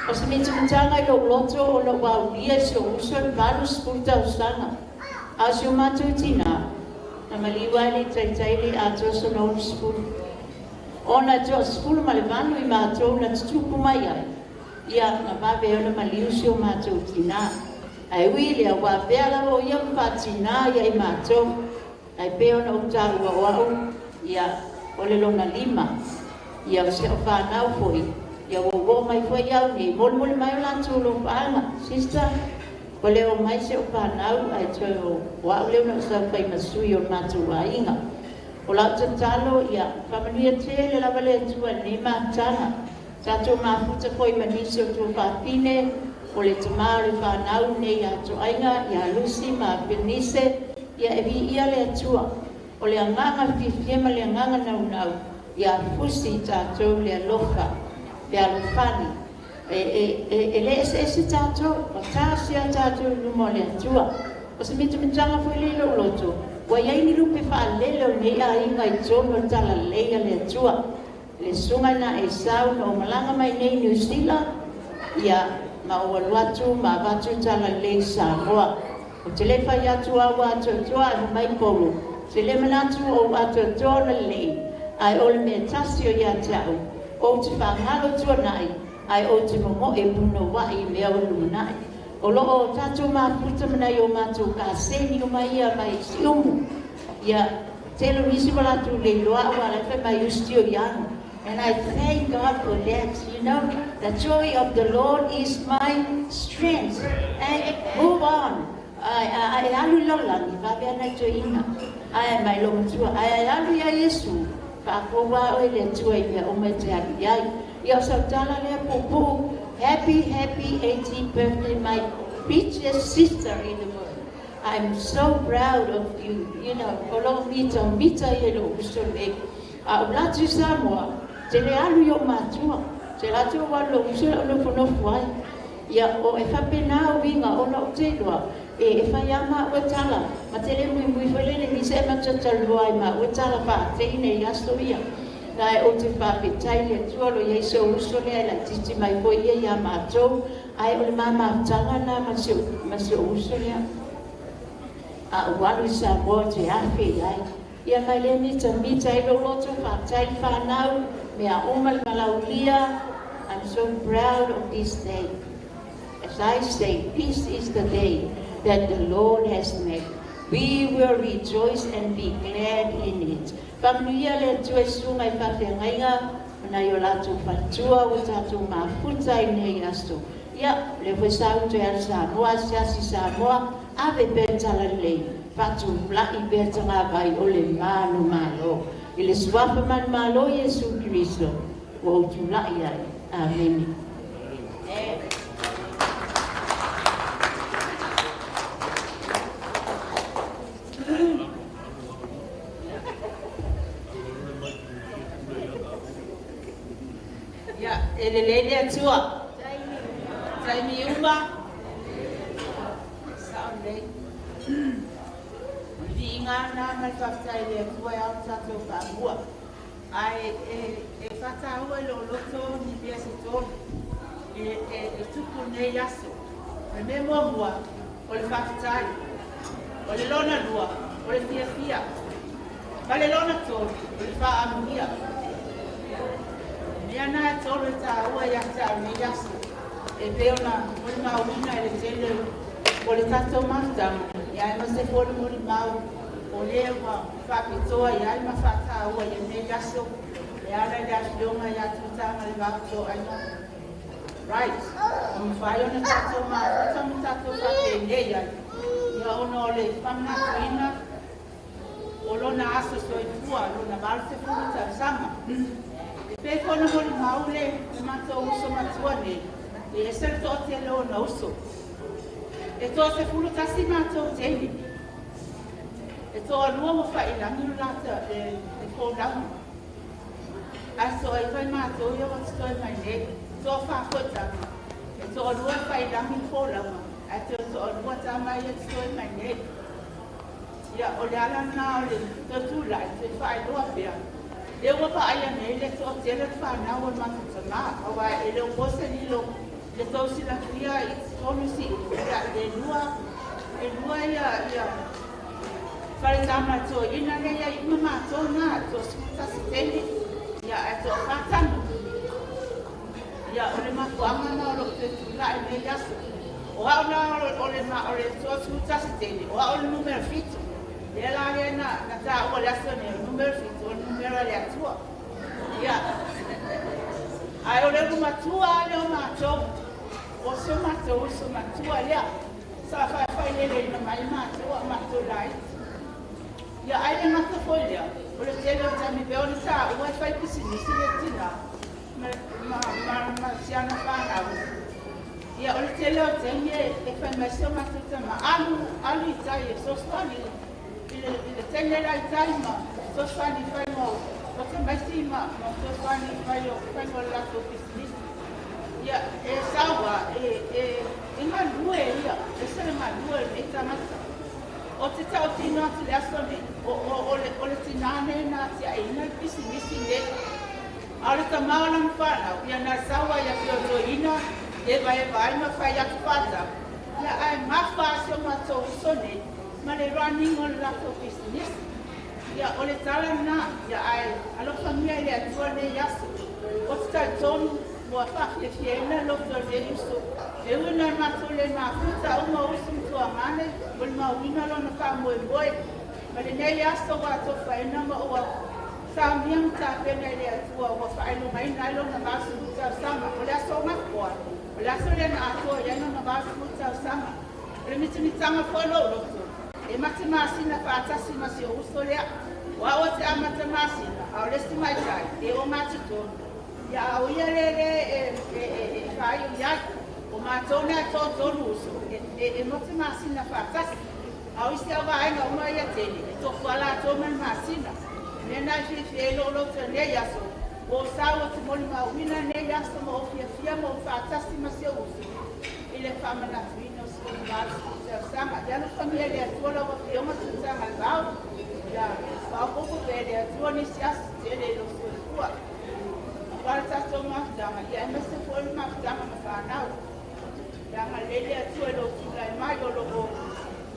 O se mitamitaga i lou loto ona ua aulia e si ou uso i le 80 tausaga, a o si o matou tinā, na maliu lava e le i taitai le i atoa sona 60. Ona e 18 i matou na tutupu mai ai, ia, na vave ona maliu si o matou tinā. Ae ui i lea, ua avea lava o ia ma faatinā ia i matou. Ae pei ona ou taua o au, ia, o le lona lima, ia, o si au fanau foi, ia, ua ou oo mai foi au nei, molimoli mai o latou alofaaga, sister, ua le oo mai si au fanau, ae toe o, o au lea na ou saofai ma sui o le matou aiga. O lau tatalo, ia, faamanuia tele lava le Atua i lenei mafutaga. Tatou mafuta foi ma nisi o tuafafine, O le tamā o le whanau nei atoaiga ia Lucy ma Bernice, ia e viia le Atua. O le agaga fiafia ma le agaga naunau, ia fusi tatou le alofa, le alofani. E le eseese tatou, ua tasi a tatou i luma o le Atua. O se mitamitaga foi le i lou loto, ua iai ni lupe faalele o lenei aiga i totonu o le talalelei a le Atua. Le susuga ina Esau na ou malaga mai nei i Niu Sila, ia ma ou alu atu ma avatu le talalelei i Samoa. Ou te le fai atu a ua atoatoa ae fai mai Paulo, ou te le manatu o ou atoatoa ona lelei, ae o le mea tasi o ia te au, ou te faagalo tuanai, ae ou te momoe punouai i mea o le lumanai. O lo o tatou mafuta ma nai o matou kaseni uma ia mai Siumu. Ia, tele o nisi ua latou le iloa aua la e fai mai you still young. And I thank God for that. You know, the joy of the Lord is my strength. And move on. Ai alu i lalolagi, vave ana i toeaiina. Ae mai lou matua, ae alu ia Iesu, faafoua oe le Atua i mea uma e te alu i ai. Ia o sau tala lea puupuu, happy, happy 80th birthday my richest sister in the world. I'm so proud of you, you know, o lou mitamita ia i lou uso nei. A ou alu atu i Samoa, te le alu i ou matua, te alu atu ou alu i lou uso e nofonofo ai. Ia, o e faapena uiga ona ou te iloa, e fai lava maua tala, ma te le muimui foi lele ni se e matou talanoa ai maua tala faateine i aso ia. Na e ou te faafetai i le Atua o lo o i ai si ou uso lea e laitiiti mai foi ia ia matou, ae o le mamafutaga lena ma si ou uso lea. A ou alu i Samoa ou te afe i ai. Ia mai lea mitamita ai lou loto, faafetai le fanau, mea uma le malaulia. I'm so proud of this day. As I say, this is the day that the Lord has made. We will rejoice and be glad in it. Faamanuia le Atua i susuga i faafeagaiga ma nai o latou faletua ua tatou mafuta i lenei aso. Ia, o lea foi sa ou toe alu Samoa, asiasi Samoa, ave pea le talalelei, faatulai pea le tagavai o le manumalo. I le suafa manumalo Iesu Keriso, ua ou tulai ai. Amene. Ia, e lelei le Atua. Taimi uma. Sao lelei. O le viiga lena ma le faafetai i le Atua e ao ona tatou faamua. Ae e faataua i lou loto ni mea se tolu e tupu i lenei aso. O le mea muamua, o le faafetai. O le lona lua, o le fiafia. Ma le lona tolu, o le faaamuia. O mea na e tolu e taua ia te au i lenei aso. E pei ona molimauina e le tele o le tatou mafutaga, aemaise foi le molimau o lea ua faapitoa i ai ma faataua i lenei aso e ala i le afioga ia Tutagalevao Toaiga. Right. Ua mafai ona tatou mafuta ma tatou faapenei ai, ia ona o le faamanatuina o lona aso soifua, lona 80 tausaga. E pei foi ona molimau le matou uso matua nei, e ese le toatele o ona uso. E 11 matou teine. E toalua ua failagi lo latou le folauga. Ae toaiva i matou ia ua totoe mai nei. Toafa foi tama. E toalua e failagi le folauga, ae toe toalua tama ia e totoe mai nei. Ia, o le ala lena o le toe tulai, toe faailoa pea. Lea ua vaaia nei le toatele o le fanau o le matou tamā, aua e le o po se lilo i le tou silafia i totonu i Siumu, ia, e lua, e lua ia, ia fale tama toeaina lea i ai uma matou na, e 11 teine, ia, ae toafa tama. Ia, o le mafuaaga lena o lou toe tulai i lenei aso. O au la o le o le 11 teine, o au o le numera 7. Lea la lea na taua i le aso nei, o le numera 7, o le numera a le Atua. Ia, ae o le ulu matua lava lea o matou, o si o matou uso matua lea, sa faaifaileleina mai matou a o matou laiti. Ia, ae le gata foi lea, o le tele o taimi pei ona taua e fai pisinisi le tina ma si ana fanau. Ia o le tele o taimi e fai mai si o matou tama alu alu i tai e fesoasoani i le teine la i tai ma fesoasoani i faiga o tamaiti ma fesoasoani i faiga o le latou pisinisi. Ia e saua e galue ia, e se le galue lenei tagata. O te tautino atu le aso nei, o le tinā nei na atiaeina le pisinisi nei. A o le tamā o lana fanau, ia na saua ia feotoina, evaeva ai ma fai atu faatau. Ia ae mafa si o matou uso nei, ma le running o le latou pisinisi. Ia o le tala lena, ia ae alofamia i le Atua lenei aso. O te talitonu ua faafiafiaina le loto o lenei uso. E ui ina matou le mafuta uma o uso ma tuagane, mo le mauina lona faamoemoe. Ma lenei aso ua atofaina ma ua saunia ma tapena i le Atua ua faailogaina ai lona 80 tausaga. O le aso gafoa, o le aso lea na atoa i ai lona 80 tausaga. O le mitamitaga foi lou loto, e mate masina faatasi ma si o uso lea. O au te amata masina, a o le isi maitai, e o matutonu. Ia a o ia le le e faaiu i ai. O matou nea totonu uso, e mote masina faatasi. A o isi au vaega uma ia tele, e tofu a latou ma le masina. Mea na e fiafia ai lou loto i lenei aso, ua ou sau ou te molimauina lenei aso ma ou fiafia ma ou faatasi ma si ou uso i le faamanatuina o si ou 80 tausaga. Ia alofamia e le Atua lau Afioga Tutagalevao, ia faaopoopo pea e le Atua nisi aso tele i lou soifua. Aua le tatou mafutaga, ia aemaise foi le mafutaga ma fanau. Ia agalelei le Atua i lou tulai mai o lo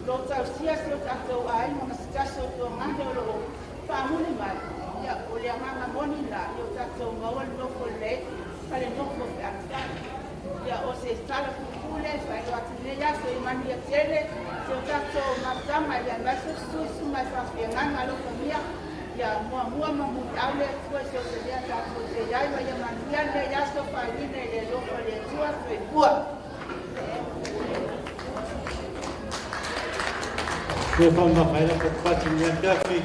o tausia si o tatou aiga ma se tasi o tuagane o lo o faamuli mai. Ia o le agaga moni la, ia o tatou maua le nofo lelei ma le nofo fealofani. Ia o se tala puupuu lea e faailoa atu i lenei aso i manuia tele si o tatou mafutaga, ia aemaise o susu mai faafeagaiga alofamia. Ia muamua ma muliau le Atua i so o se mea tatou te i ai ma ia manuia lenei aso faaiuina i le alofa o le Atua. Soifua. Ia faamamafa ai la patupatu i lenei afiafi.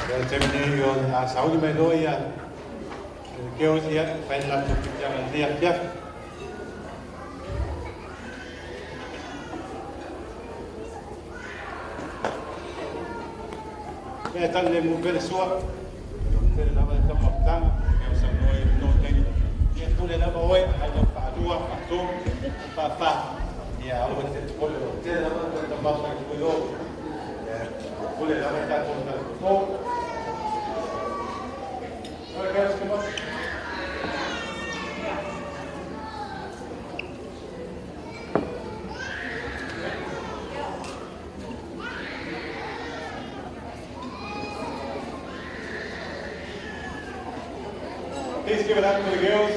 Ia le taimi nei o le a sauni mai loa ia le girls ia fai le latou pipiaga i lenei afiafi. Ia e tali le mu pea le sua, tele lava le taumafataga, ia o saunoa i le taimi. Ia pule lava oe, ai lau faalua, faatolu, faafa. Ia aua te pole o tele lava le taumafa i tui o. Ia pule lava i tatou tala. All right, guys, come up. Please give it up for the girls.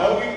Augi.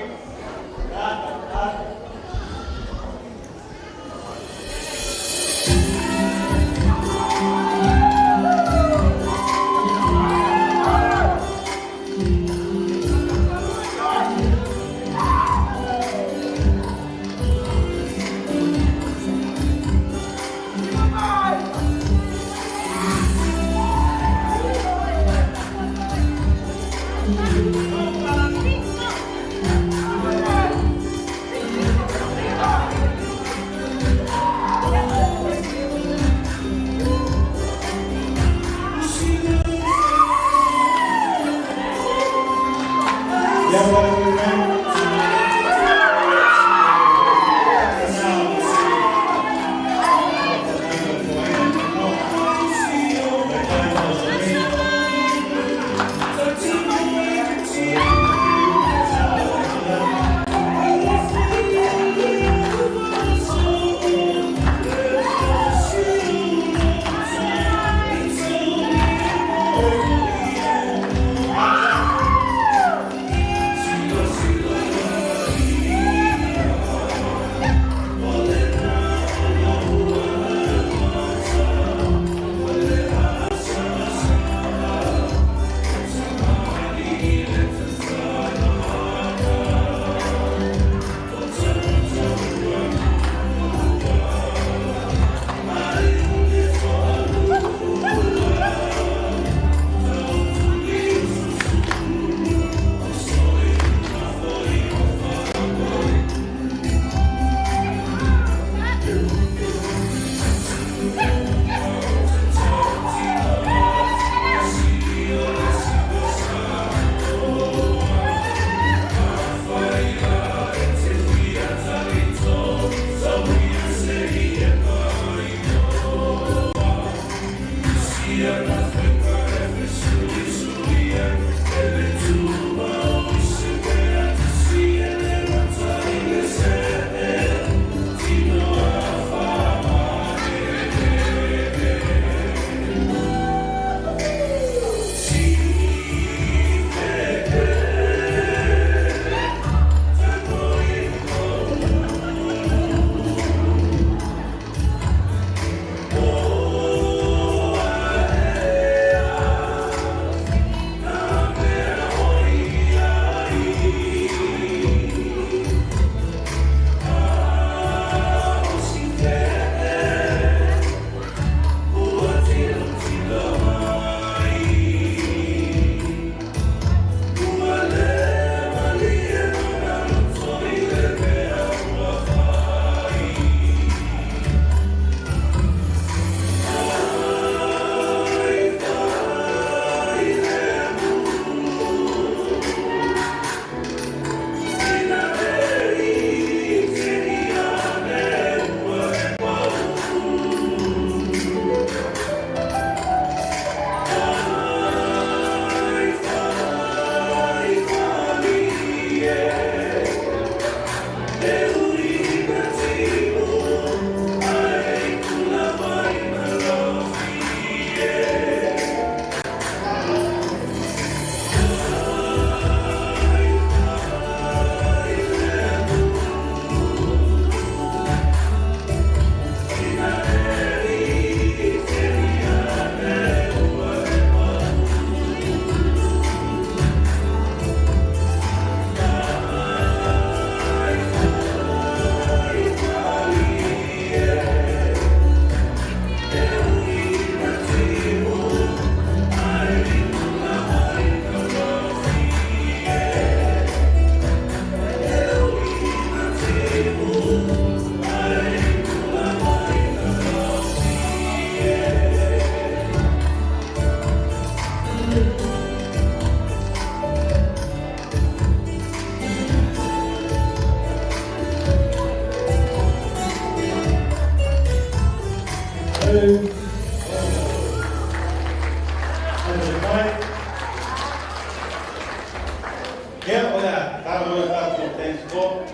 Ia, o le a talo le tatou thanks God.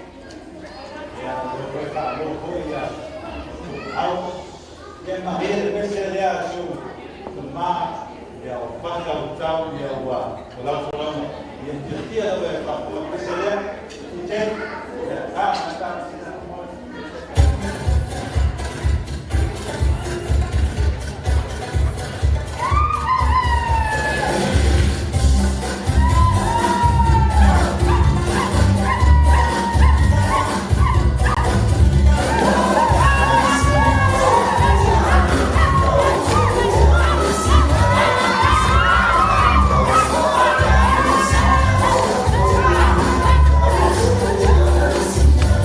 Ia, o le toe faalogo foi ia au. Ia, maria le pese lea su ma ia o paka o tau ia ua o lau folauga. Ia, tiatia lau e faafofoga pese lea. DJ, ia, ta, ta, ta.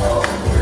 Oh,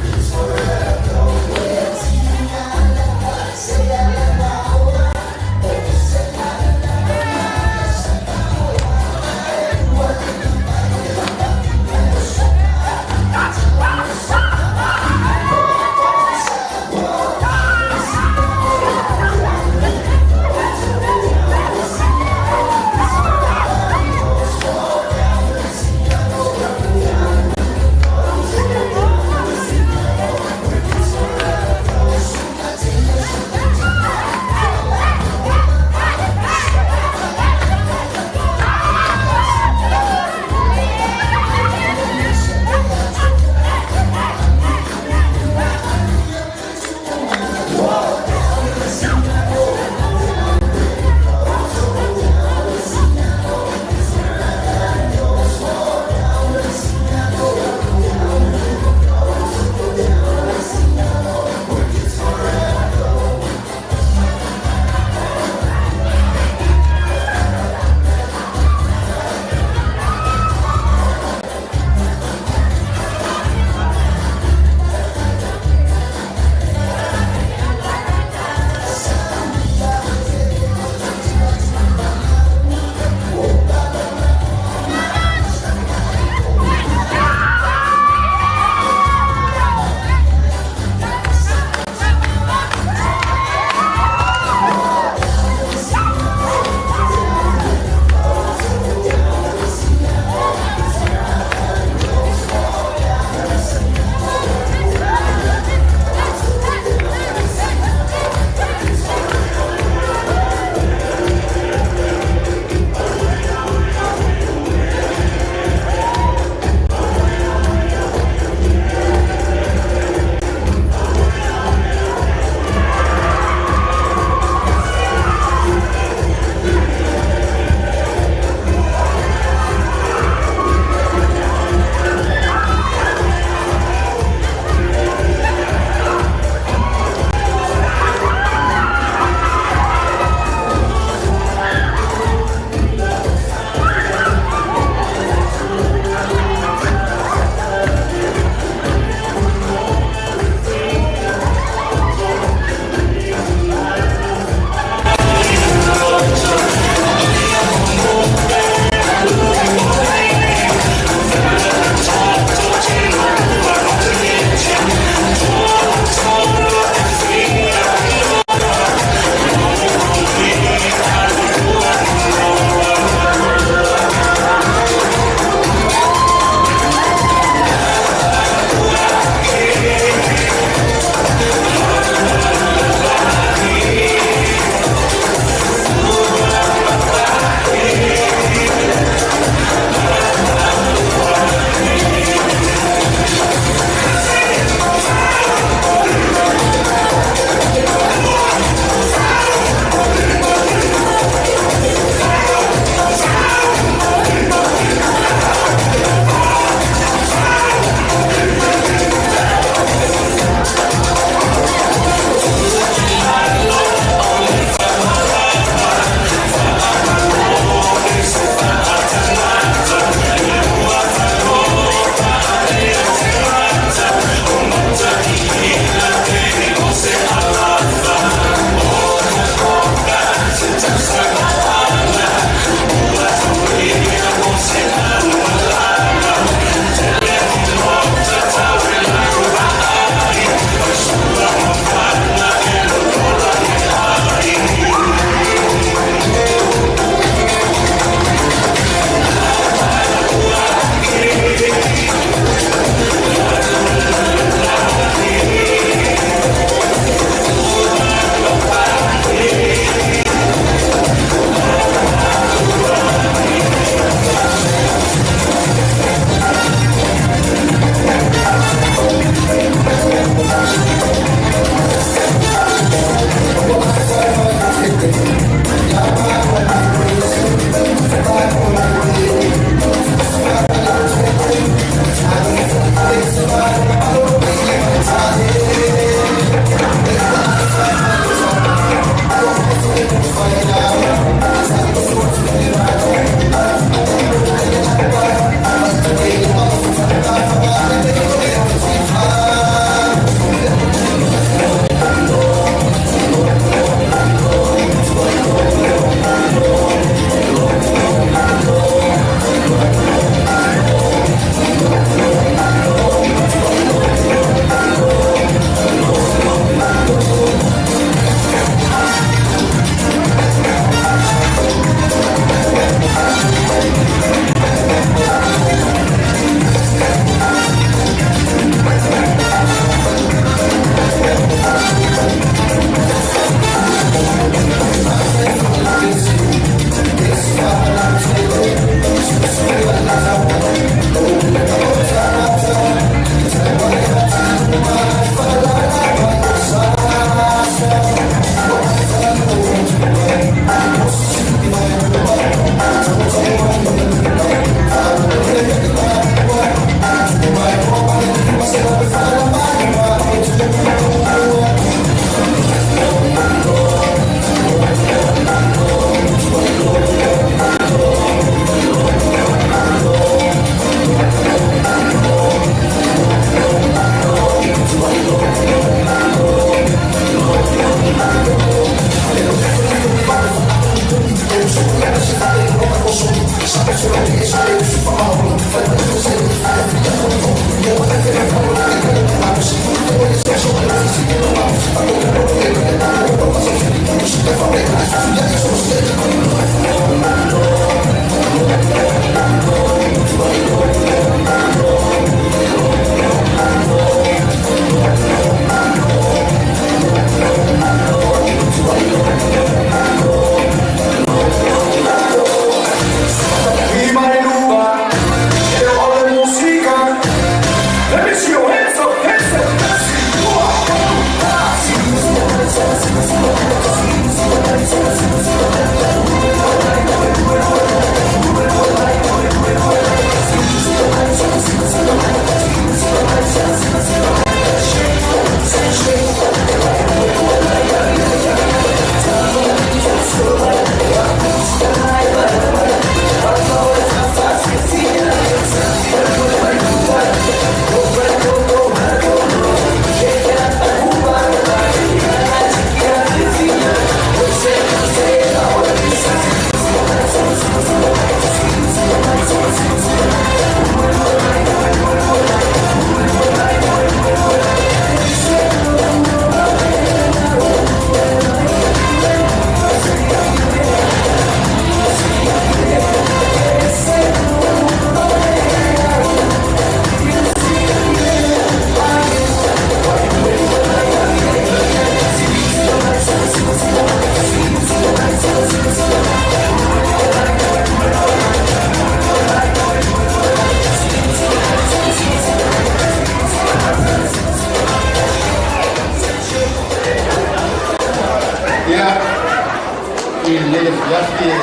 I lenei afiafi e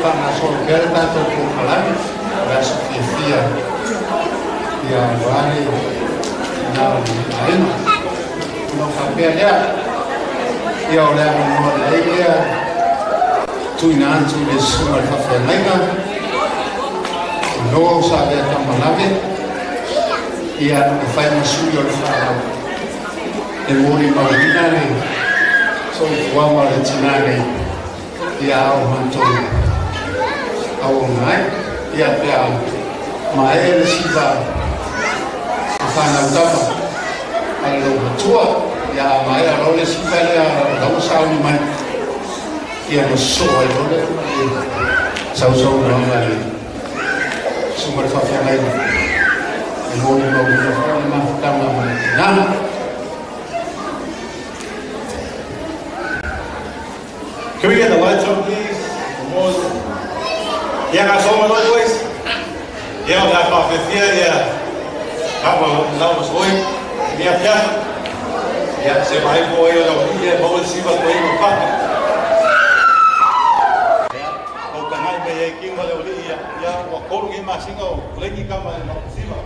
faagasolo pea le tatou polokalame o le aso fiafia ia auā le tinā o lenei aiga. Ona ou faapea lea, ia o le avanoa lelei lea tuuina atu i le susuga i le faafeagaiga o Savea Tamalave ia e fai ma sui o le fanau e molimauina le soifuaga o le tinā nei ia a o matou auauna ai. Ia pe a maea le siva o fanau tama a le laumatua, ia a maea loa le siva lea o la ua sauni mai, ia ona sosoo ai loa lea ma le sausaunoaga a le susuga i le faafeagaiga e molimauina foi le mafutaga ma le tinā. Can we get the lights on, please? For more. Ia ngā soma no, boys. Ia o la whawhewhia ia kapa lau mas oi. Ia pia. Ia se mai po ia lau ia mau le siva ko ia papa. Ia o tangai me ia ki ma le oli ia ia wa kolu ngi masinga o lengi kama ma siva.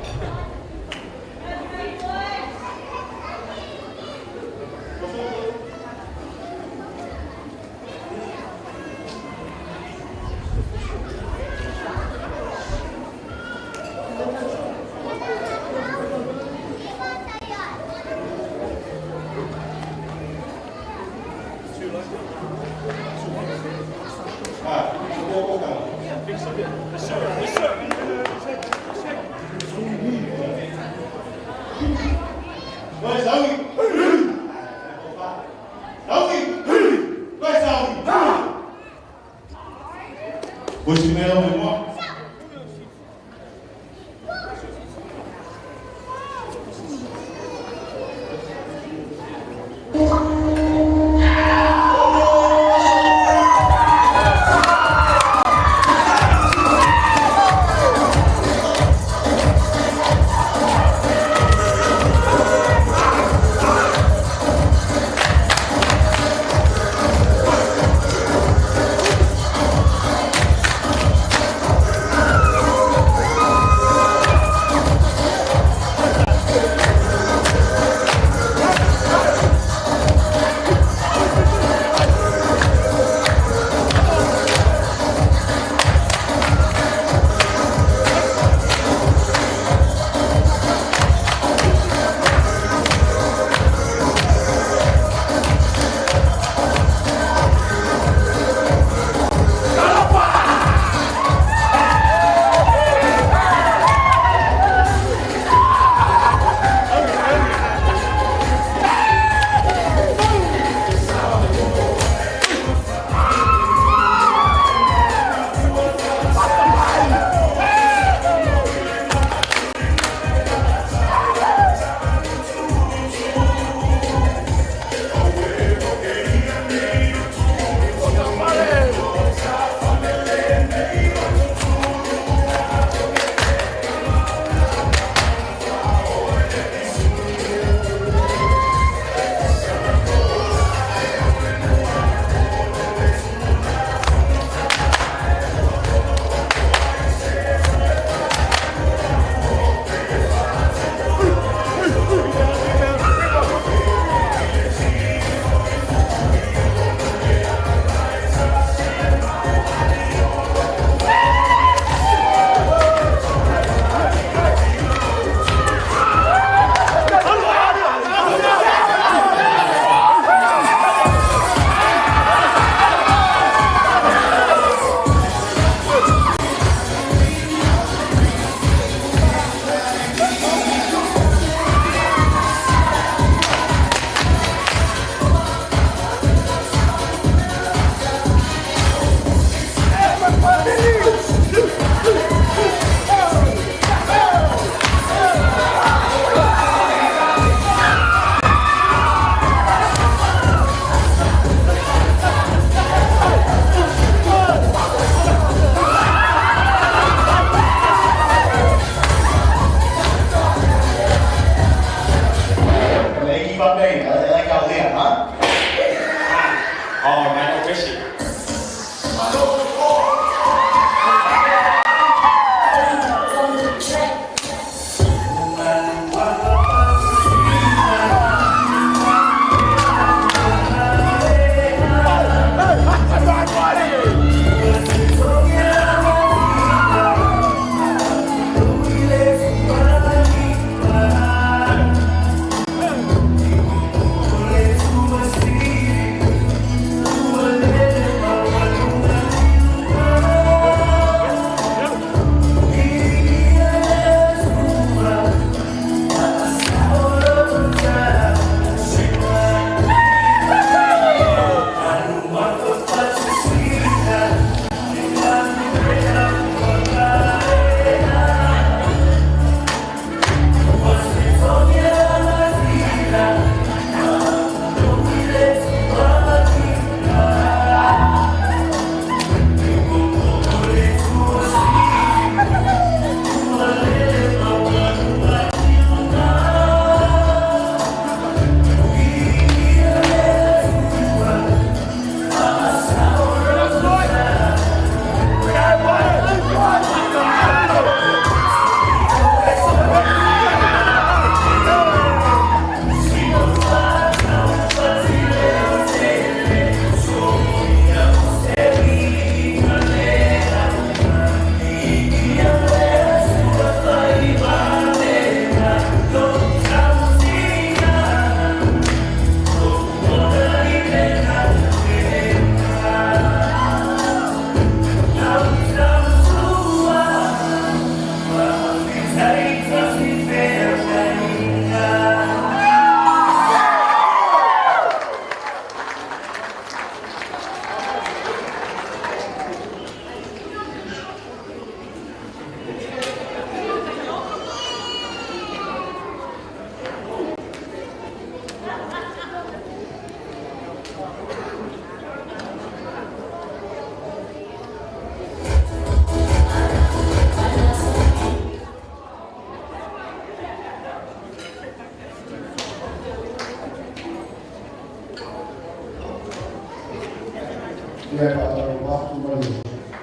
Ia faatalofa atu ma le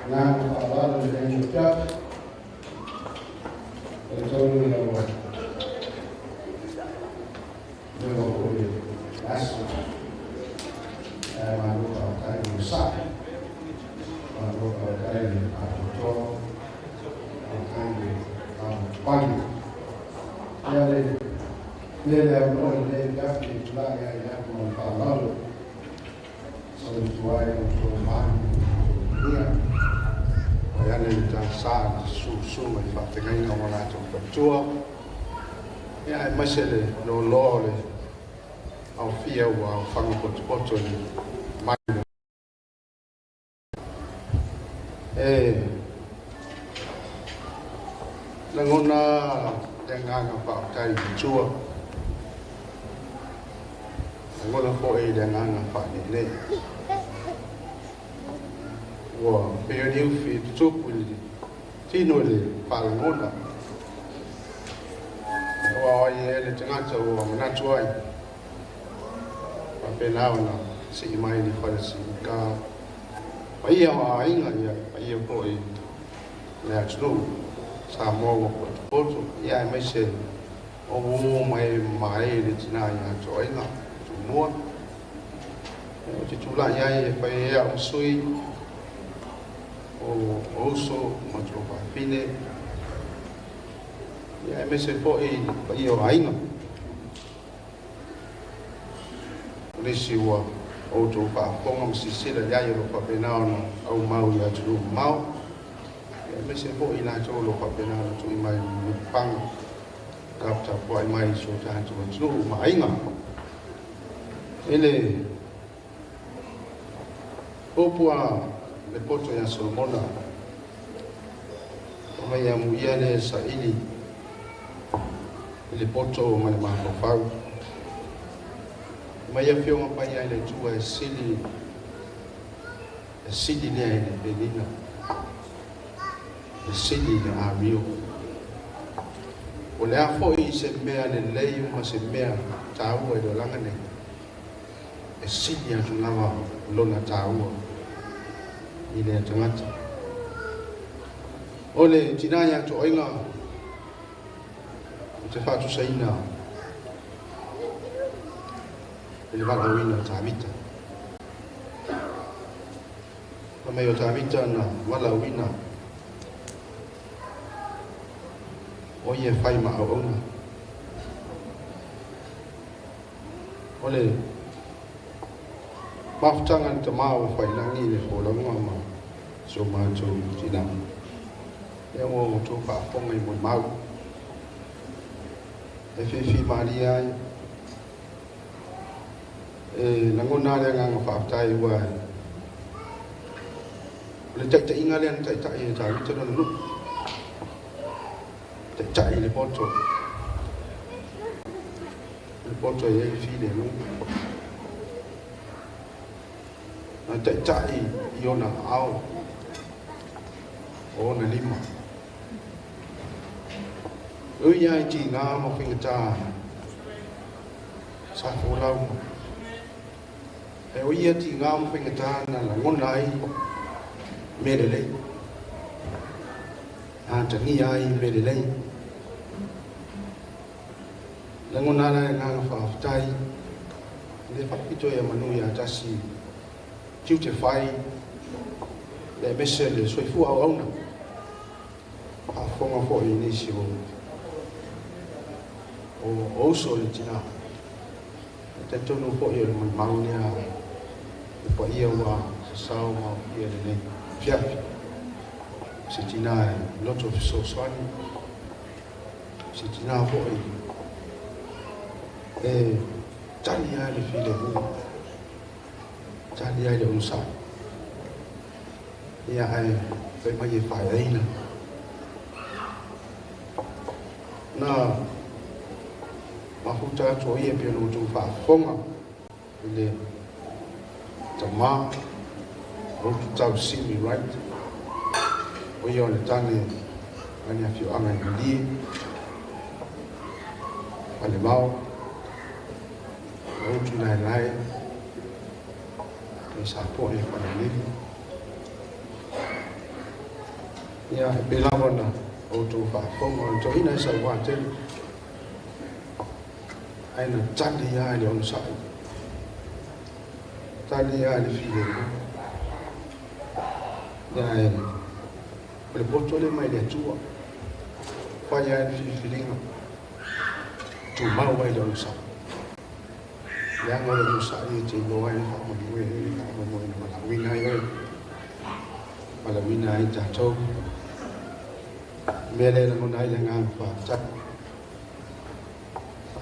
agaga faaaloalo i lenei afiafi. Talitonu ina ua leva foi le aso, ae malo faafetai i le onosai, malo faafetai i le faatoatoa, faafetai i le lavapapale. Ia le mea le avanoa i lenei afiafi e tulai ai atu ma le faaaloalo soifua ai o outou malu ia o ia le talosa susuga i faafeagaiga o latou faletua, ia aemaise le loaloa o le aofia ua aofaga potopoto i mai e lagona le agaga faafetai i le Atua, lagona foi le agaga faaneenee ua pei o ni ufi tutupu i le tino i le faalagona ua o ai e le tagata ua manatu ai faapena ona sii mai le fale siika paia o aiga, ia paia foi le atunuu Samoa ua potopoto, ia aemaise o uo mai mae le tina ia Toaiga Tumua. O te tulai ai e fai ai au sui o uso ma tuafafine, ia aemaise foi paia o aiga. O nisi ua outou faafofoga ma silasila i ai o lo o faapena ona aumau i atunuu mamao, ia aemaise foi i latou o lo o faapena ona tui mai i paga taputapuai mai i si o tatou atunuu ma aiga. I le upu a le poto ia Solomona, o mai amuia le saili i le poto ma le mafaufau. Mai afioga paia i le Atua e sili lea i le penina, e sili i le amio. O le a foi se mea lelei ma se mea taua i le olaga nei, e sili atu lava lona taua i le tagata. O le tina ia Toaiga o te faatusaina i le valaauina o Tavita. Ma mai o Tavita na valaauina o ia fai ma auauna. O le mafutaga le tamā ua failagi i le folauga ma si o matou tina. Ia ua outou faafofoga i molimau. E fiafia malie ai. E lagona le agaga faafetai ua o le taitaiga lea na taitai e Tavita lona nuu. Taitai le poto. Le poto e ai filemu. Na taitai i ona ao o ona lima. Ui ai ti ngā ma whingata sa folau. E o ia ti ngā ma whingata na lagona ai me le lei. A tangi ai me le lei. Lagona la ngā whaaftai. Le whakapito ia manu ia tasi tiu te whai le mese le soifua au auna. A whonga fo i nisi o uso le tina. E talitonu foi o le molimau lea e paia ua sasao ma ia lenei afiafi. Se tina e loto fesoasoani, se tina foi e tali ai le filemu, tali ai le onosai. Ia ae fai mai e faeaina. Na mafuta atu o ia pei ona outou faafofoga i le tamā o Ututau Simi Wright, o ia o le tane mai le afioaga i Malie, Falemao, o Utulaelae, e Sapoe Falalili. Ia e pei lava ona outou faafofoga o le toeaina e sauā tele ae na tali lava i le onosai, tali lava i le filemu. Ia ae o le poto lea mai le Atua, fai lava le filifiliga, tumau ai le onosai. Leaga o le onosai e te iloa ai le faamoemoe le faamoemoe na valaauina ai oe, valaauina ai tatou. Mea lea e lagona ai le agaga faafetai.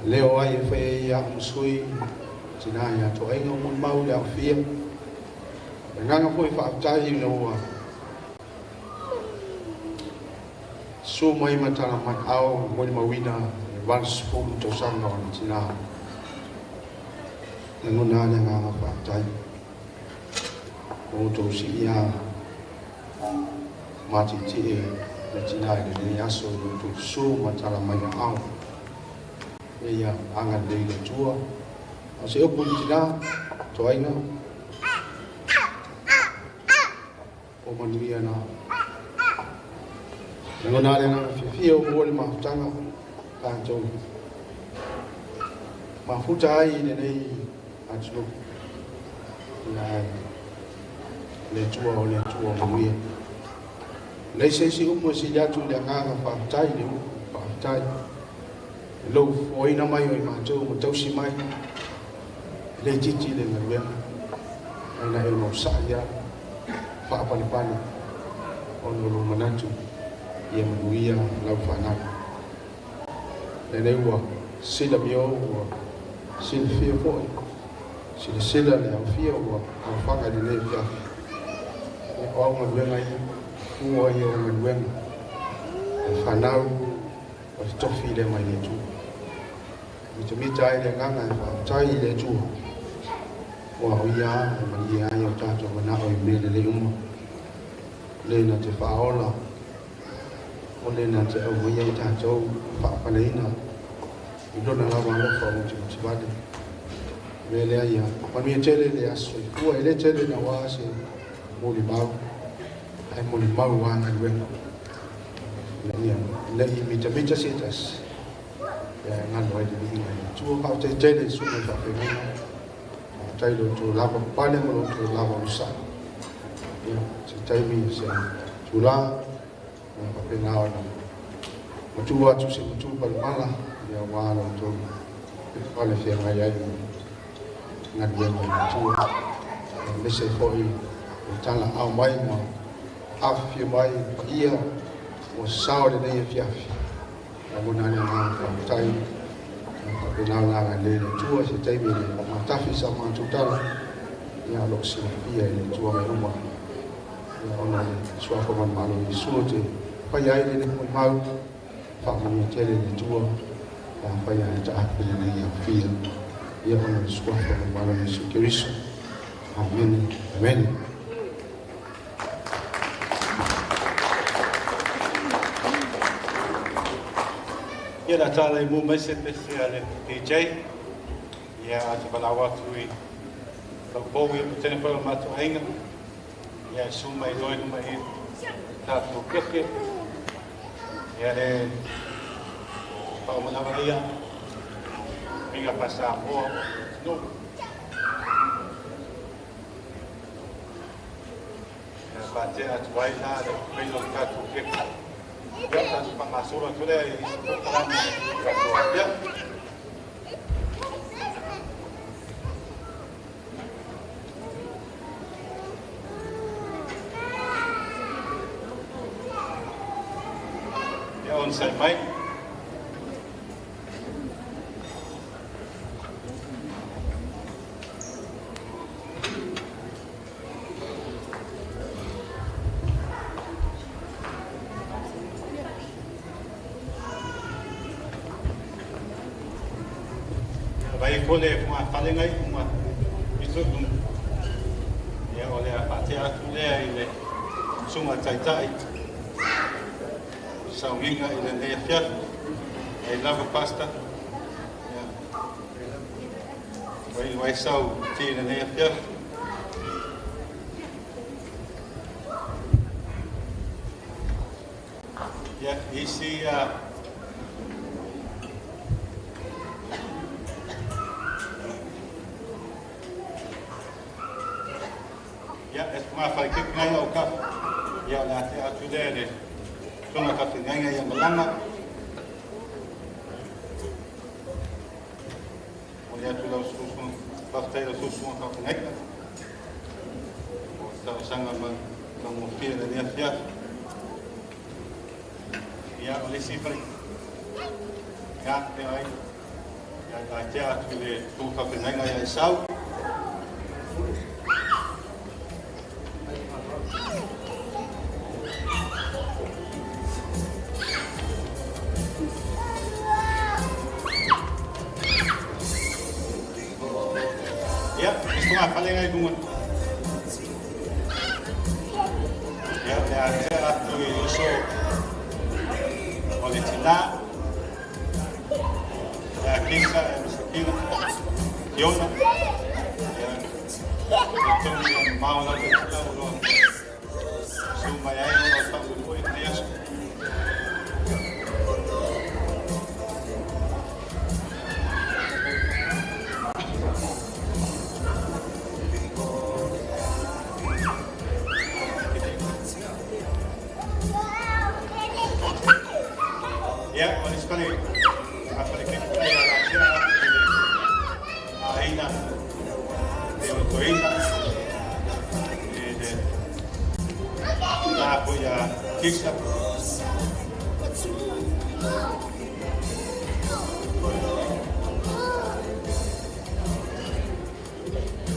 Leo ai e fai ai au ma sui, tinā ia toaiga o molimau i le aofia. Le agaga foi faafetai ina ua susu mai ma tala mai ao molimauina le 80 tausaga o le tinā. Lagona le agaga faafetai. O outou sii a matietie le tinā i lenei aso i outou susu ma tala mai ao. Ia agalelei le Atua. A o se upu i le tinā, toaiga, o manuia na. Lagona le agaga fiafia o maua le mafutaga tatou mafuta ai i lenei atunuu. Ia ae le Atua o le Atua o manuia. Leai se isi upu e sili atu i le agaga faafetai i le upu faafetai. I lou fofoaina mai o i matou ma tausi mai, e le itiiti le galuega, ae na e onosai lava, faapalepale, ona o lou manatu ia manuia lau fanau. Lenei ua silamio, ua silafia foi, silasila le aofia ua aofaga i lenei afiafi. O au galuega ia, fua ia o galuega, e fanau o le tofi lea mai le Atua. Mitamita ai le agaga e faafetai i le Atua, ua o ia e malie ai o tatou manao i mea lelei uma. Le na te faaola, o le na te aumaia i tatou faapaleina i lona lava alofa o motimoti vale. Mea lea ia manuia tele le aso soifua, e le tele na ua se molimau, ae molimau a galuega. Ina ia nei mitamita se tasi, ia e galo ai le viiga i le Atua. Faafetai tele i susuga i faafeagaiga. Faafetai lo outou lava papale ma lo outou lava onosai. Ia, se taimi se tula, ia faapena ona matua atu se matu palemala, ia aua lo outou pale feagai ai ma galuega i le Atua. Aemaise foi o tala ao mai ma afifio mai paia ua sao lenei afiafi. Lagona le agaga faafetai. Faapena ona agalelei le Atua se taimi le matafi sa matou tala, ia o lo o silafia e le Atua mea uma. Ia ona le suafa manumalo o Iesu te faia ai lenei molimau, faamanuia tele le Atua, ia faia ai taape lenei aofia. Ia ona le suafa manumalo o Iesu Keriso. Amene. Amene. Ia la tala i mu mai se pese a le DJ. Ia a te walau atu i lau pou ia patene whai o mātou ainga. Ia e suma i loi luma i tātou keke. Ia le whaomanawa ia. Pinga pasa moa no. Ia whātea atu ai la le peilo tātou keke. Ia tātou whangasura atu lea i se pōkarani katoa. Ia. Ia on sai mai. Vai ko le funga whalengai unga i tutu. Ia o le whaatea atu lea i le sunga taitai. Saungiga i le nei afiafi. E lava pasta. Ia. Vai vai sau ti i le nei afiafi. Ia, isi ia, e ngā whai ke ngai au ka. Ia, le ate atu le le tonga ka te ngai ia malanga. O le atu lau susu, whaftai lau susu ka te ngai. O tau sanga ma ka mo fia le nea fia. Ia, o le si whai. Ia, te ai. Ia, tā te atu le tonga ka te ngai ia e sau. Ia, isto ngā whale ngai bunga. Ia, le a te atu i uso o le tina. Ia, kisa e masakina. Kiona. Ia, le tongi o mao lau te tina o loa. Su mai ai o loa tamu i te aso. Ia, o le spale, a whale ke kutai a la tea atu i le a eina, te o toina, e le tā ko ia kisa.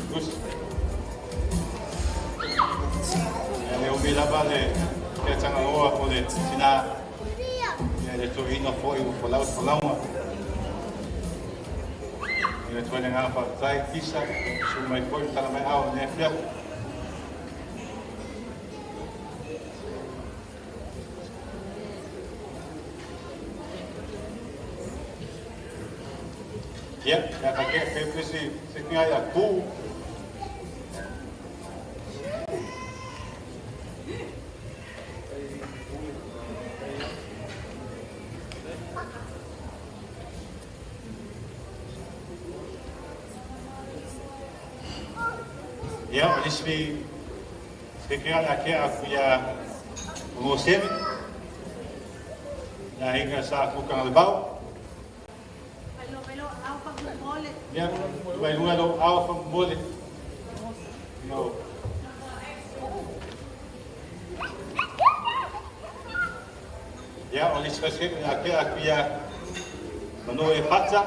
Gus. Ia le omi lava le te tanga loa o le tina. Ia le toina foi o folau folaunga. Ia le toina ngā whaatai kisa, su mai foi tala mai au nea fia. Ia, ia ka ke pe pesi se kinga ia ku. Ia, o lisi se kinga ia ke aku ia o semi. Ia hinga sa kukanga le bau. Ia, vai lunga lo au fa mole. No. Ia, o lisi se ia ke aku ia manu e patsa.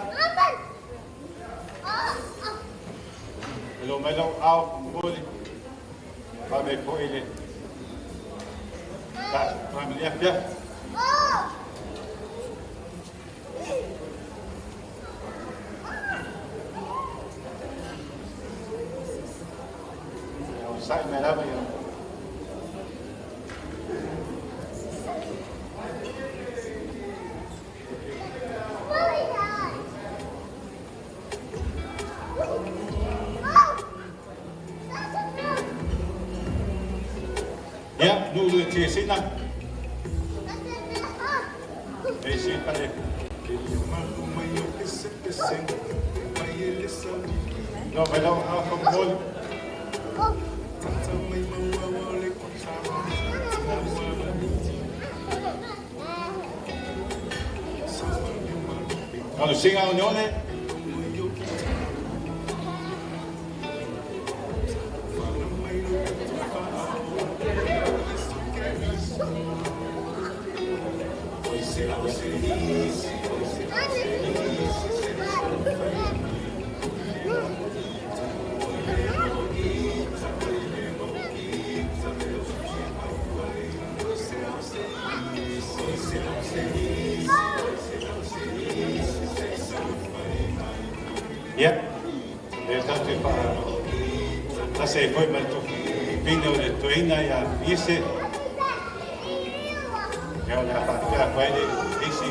Lo mai lo au fa mole. Fa me po ile. Ta, fa me ia fia. Sai me lava ia. Ia, nu le te sina. E si pale. No, vai lá au fa mole. Alu singa o nione. Ia, le tātou wha tase e foi mai tō pina o le toina ia ise. Ia o le a whakapea koe le isi.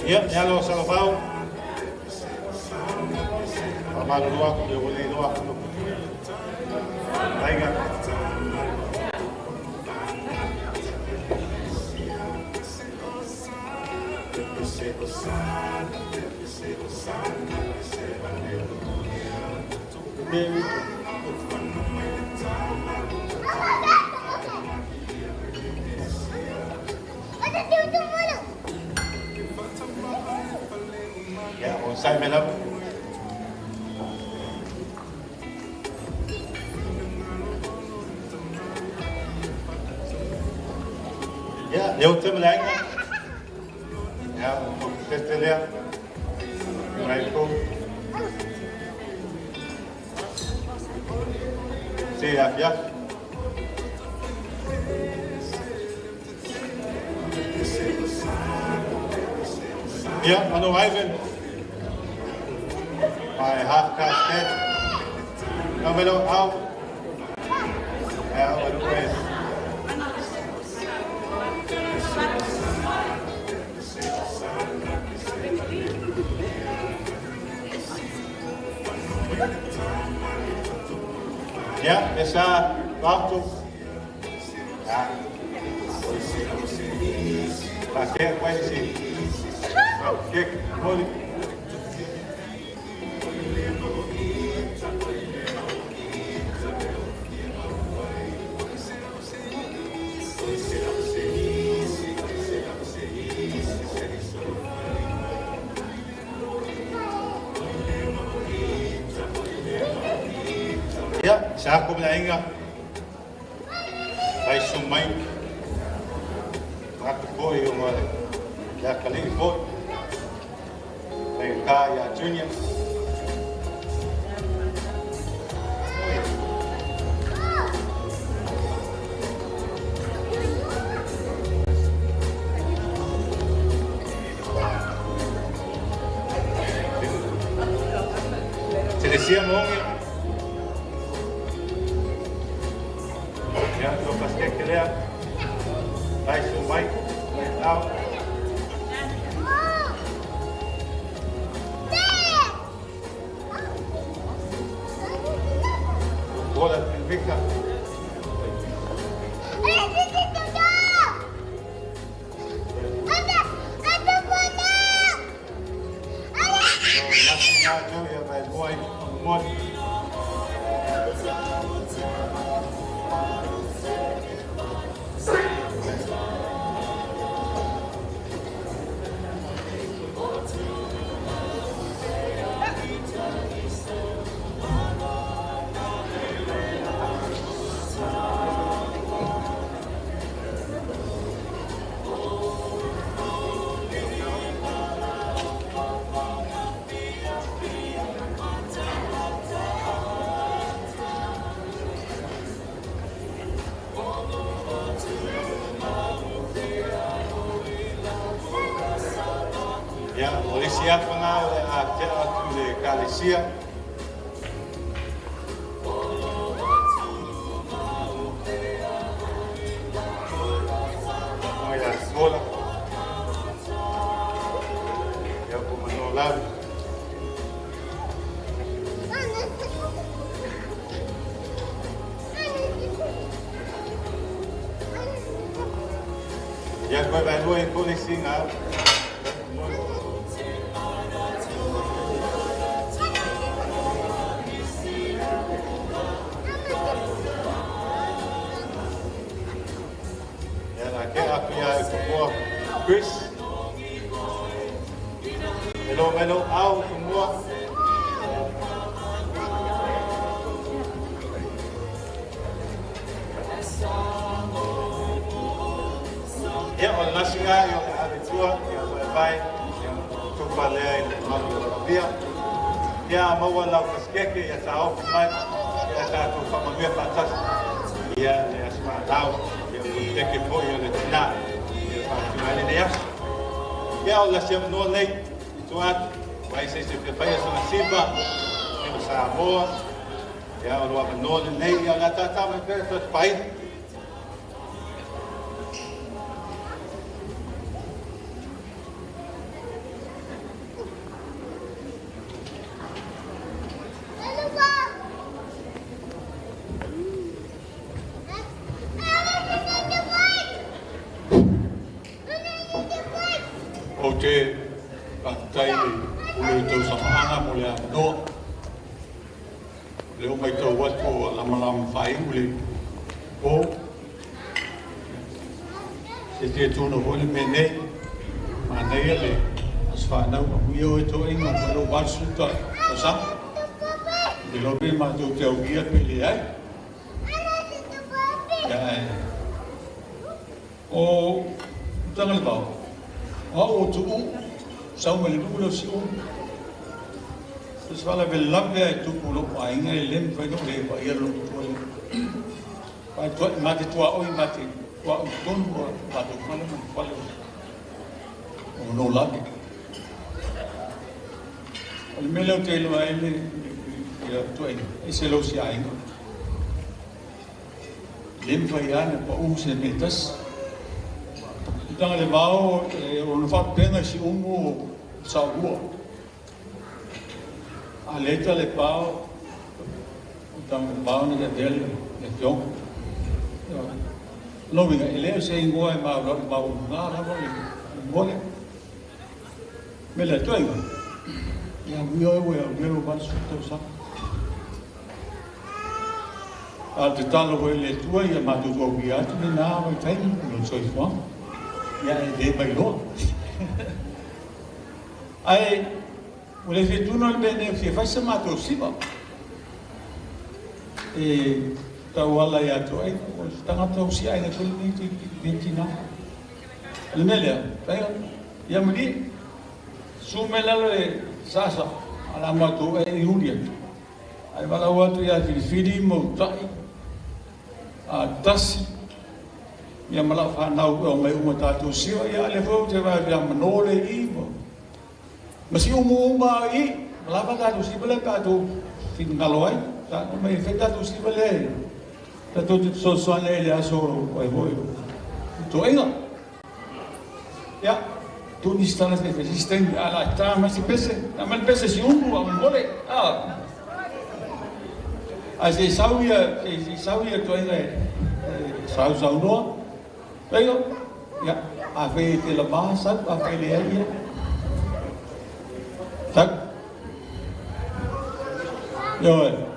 Ia, e alo salavau. Whamalulu aku le ole iloa aku no. Aiga. Ia, o sai me lava. Ia, leo te malainga. Ia, o teste lea. Ngai ko. Se afia. Ia, ano Ivan. By 10:30. No melo au. Ia, o Luis. Ia, esa auto. Ja. Pasquet, quasi. Kek, moli. Ia, sa ko na inga. Vai sumai. Ratu ko i o ngare. Ia kalei foi. Vai ka ia Junior. Telesia mongi. Ia, lo pasquet que lea. Vai sumai. Au. Bola Victor. Ia, o le isi atu na o le a tea atu le kalesia. O ia sola. Ia ko mano lavi. Ia koe vai lua e kole singa. Chris. Melo melo au tumua. Ia o le nasinga i o le avetua ia o e vai ia tupa lea i le malu o la via. Ia maua lau paskeke ia ta ofu mai ia tātou whamanua whaatasi. Ia le asma lau ia o teke po ia le tina. Ia o la sia manoa nei i tua atu, wai se se whiawhaia sona simba, e o Samoa, ia o loa manoa le nei, ia o ngā tātā mai pera tua te paina. Ou te faafetai i le pule o tausamaaga mo le avanoa. O lea ua matau atu ua lamalama faaiu le po. Se tietuna foi le mea nei. Manaia le aso fanau. Amuia oe toeaiga mo lou 80 tausaga. Le iloa pe matou te aulia pe leai. Ia ae o Utagalevao, o au o Tuuu, sau mai le nuu lea o Siumu. So se faalavelave lava e tupu i lou aiga e le mafai ona ou le vaaia le loomatua lea. Ma te tuaoi, ma te tuaoi tonu lava le matou fale ma le fale o Nolale. O le mea lea ou te iloa ai le tuuaiga, e ese lou siaiga. E le mafai lava ona pau se mea e tasi. Utagalevao, o lona faalupega i Siumu o Saolua. A leta le pao, Utagalevao na avea le afioga. O lona uiga, e le o se igoa e maualuga lava le igoa lea. O le mea lea, toeaiga, ia amuia oe ua e aulia lou 80 tausaga. A o le tatalo foi i le Atua ia matou taulia atu lena vaitaimi i lona soifuaga. Ia e le mailoa. Ae ua le fia tuna le mea nei ua fia fai sa matou siva. E tauala ia Toeaiga, o se tagata usiaiga foi lenei tina. O le mea lea, Toeaiga, ia malie, susu mai lalo e sasa, a o le a matou e i uli atu. Ae valaau atu ia Filifili ma Uta'i, a tasi, ia ma lau fanau e omai uma tatou siva, ia a lea foi ou te vaai atu ia Mano lea i i, ma Siumu uma i i, ma lava tatou siva lea pe a outou finagalo ai. Omai e fai tatou siva lea tatou te fesoasoani ai i le aso o ai foi o toeaiga. Ia, tuu nisi tala se i fai se isi taimi, ae o le a ta mai se pese, aumai le pese Siumu faamolemole. Ae se i sau ia, se i sau ia toeaiga e sausaunoa. Toeaiga, ia, afai e te lama, sau, afai e leai, ia. Sau. Ioe.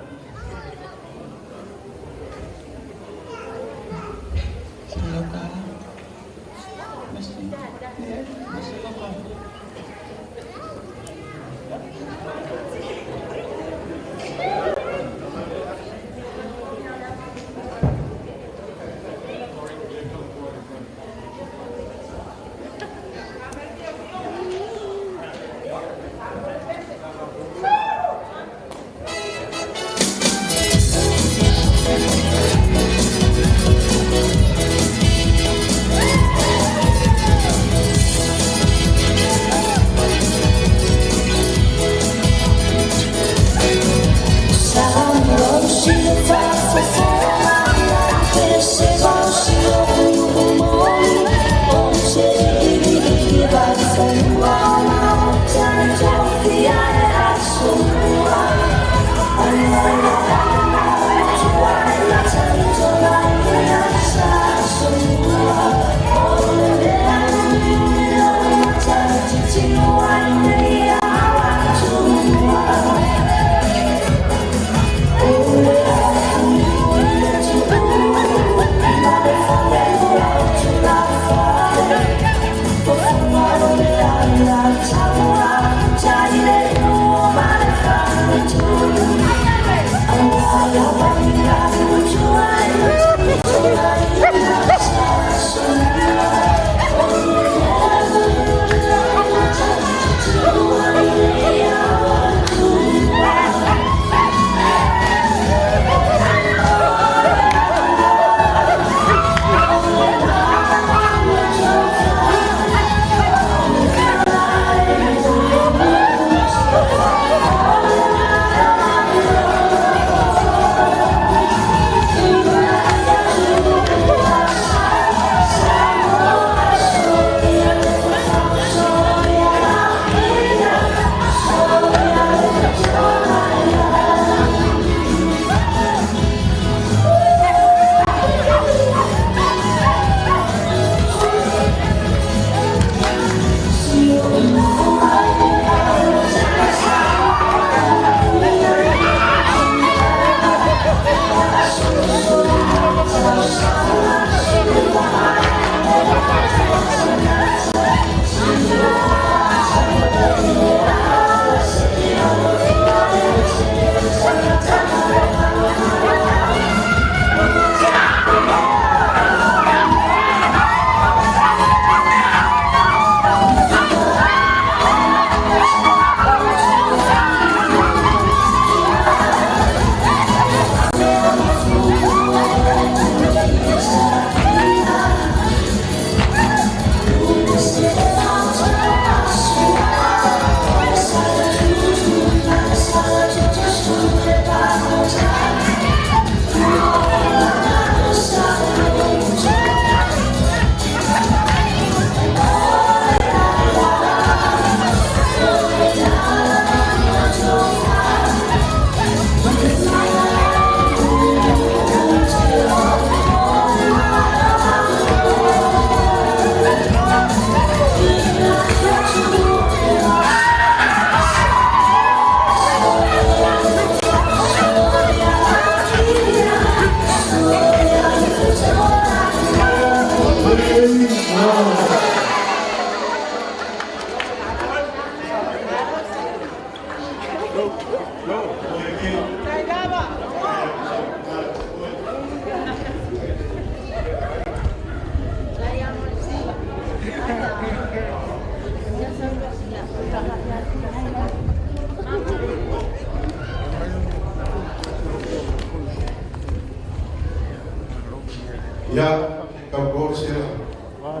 Ia, tau se la.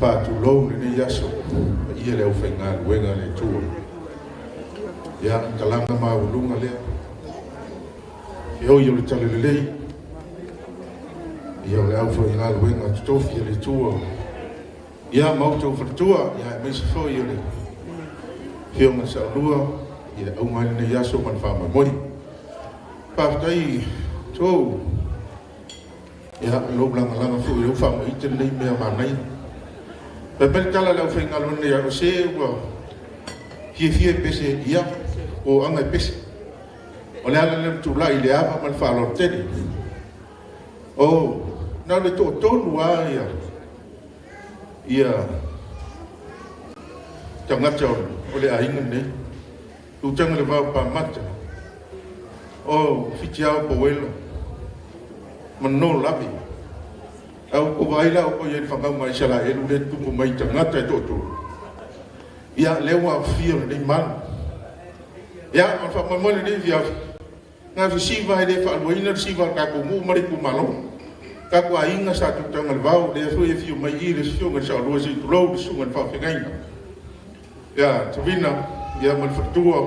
Faatulou lenei aso, ia le aufaigaluega a le Atua. Ia, talaga maualuga lea. Feoi o le talalelei. Ia o le aufaigaluega totofi a le Atua. Ia, ma outou faletua, ia aemaise foi o le Afioga i le Saolua, ia auga ai lenei aso ma le faamoemoe. Faafetai tou, ia lou lagalaga foi lou faamaite lenei mea manaia. Fai mai le tala a le aufaigaluega ia o se ua fiafia e pese ia, o aga e pese. O le ala lea o le tulai i le ava ma le faaaloalo tele. O, na o le toatolu lava ia, ia tagata o le aiga lenei. Tutaga le vao pamata, o Fitiao Powelo, ma no lave. Au ko vai la o ia whakau mai Isaraelu le tupu mai tagata e toatolu. Ia, lea ua afia lenei malu. Ia, o le faamoemoe lenei fiafi. Ngā fesiva e le faaluaina le siva a le tatou nuu ma le itumalo. Tatou aiga sa tutaga le vao, lea foi e fio mai i le afioga i le Saolua se i tulou le susuga i le faafeagaiga. Ia, Tavina, ia ma le faletua,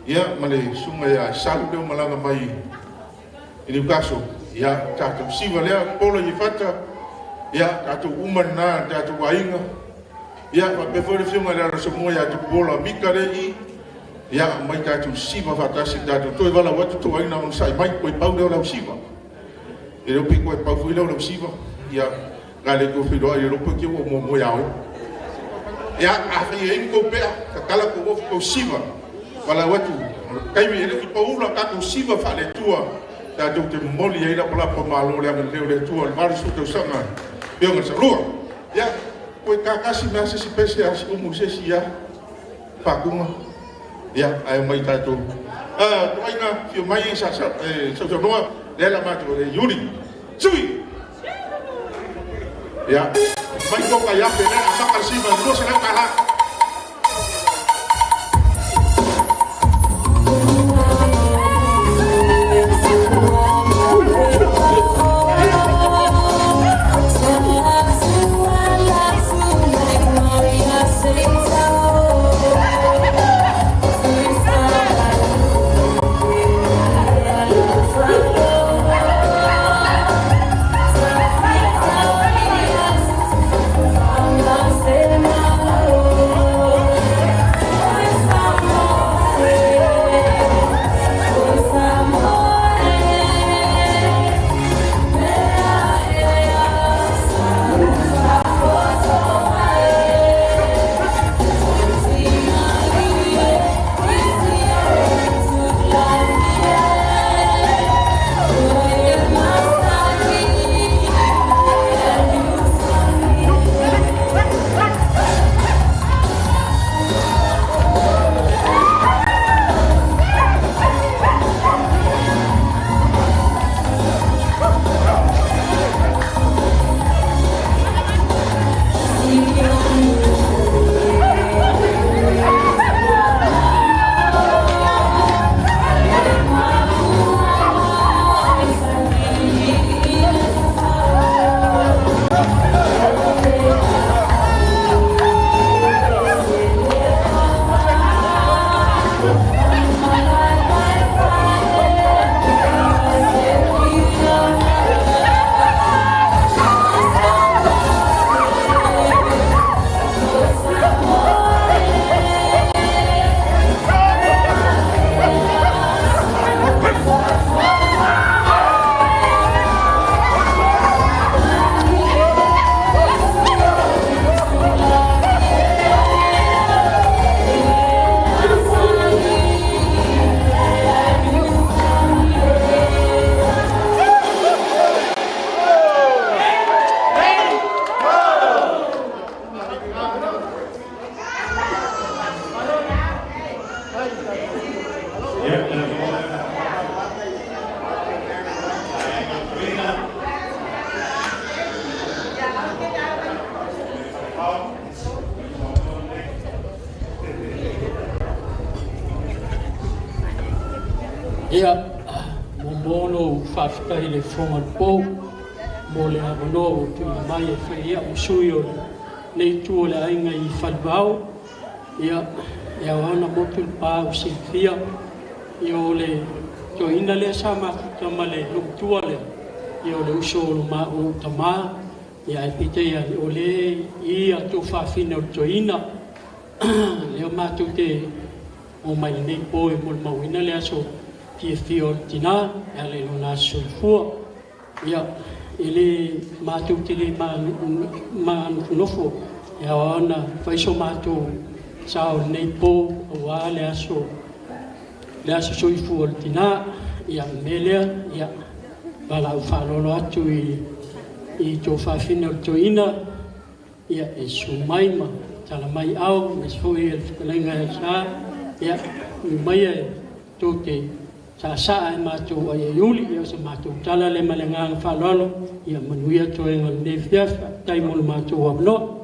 ia ma le susuga ia Salu lea ua malaga mai i Newcastle. Ia, tatou siva lea, polo i fata, ia, tatou uma lena, tatou aiga. Ia, faapea foi le afioga i le Alosomua ia Tupuola Mika le i, ia, mai tatou siva faatasi, tatou toe valau atu toaina ona sai mai, koe pau lea o lau siva. E leo pe koe pau foi lea o lau siva, ia, la le koe whiroa i le ropo ki ua mua mua iā oe. Ia, a whai e ingo pea, ka tala ko ofu kou siva, valau atu, kaimi e le ki paula tatou siva whaale tua, tatou te momoli ai la palapa malo le anga leo le tua, le 80 tausaga, peo ngā salua. Ia, koe kakasi mea se si pese a si umu se si ia, whakunga. Ia, ai mai tatou. Toaina, fio mai sa sa noa, le la mātou le Yuri. Sui! Ia, mai toka ia pe lea, maka siva, lua se lau kala. Ia, mo Muamua ona ou faafetai i le Fofoga o le Po mo le avanoa ua tuuina mai e fai ai a'u ma sui o lenei itu o le aiga i Falevao. Ia, e ao lava ona motu le pa ua silafia, ia o le toeaina lea sa mafuta ma le nuu matua lea, ia o le uso o lou tama, ia ae peitai ane o lea e i i tuafafine o le toeaina. Lea matou te omai i lenei po e molimauina le aso fiafia o le tina e ala i lona aso soifua. Ia, e le matou te le manofonofo, e ao lava ona fai so matou sao i lenei po aua le aso soifua o le tina. Ia, o le mea lea, ia, valaau faaaloalo atu i tuafafine o le toeaina, ia, e susu mai ma tala mai au, aemaise foi le fetalaiga ia Sa, ia, ui maia e tou te saasaa e matou aiaiuli. Ia, o se matou tala lea ma le agaga faaaloalo, ia manuia toega o lenei afiafi. Faafetai mo le matou avanoa.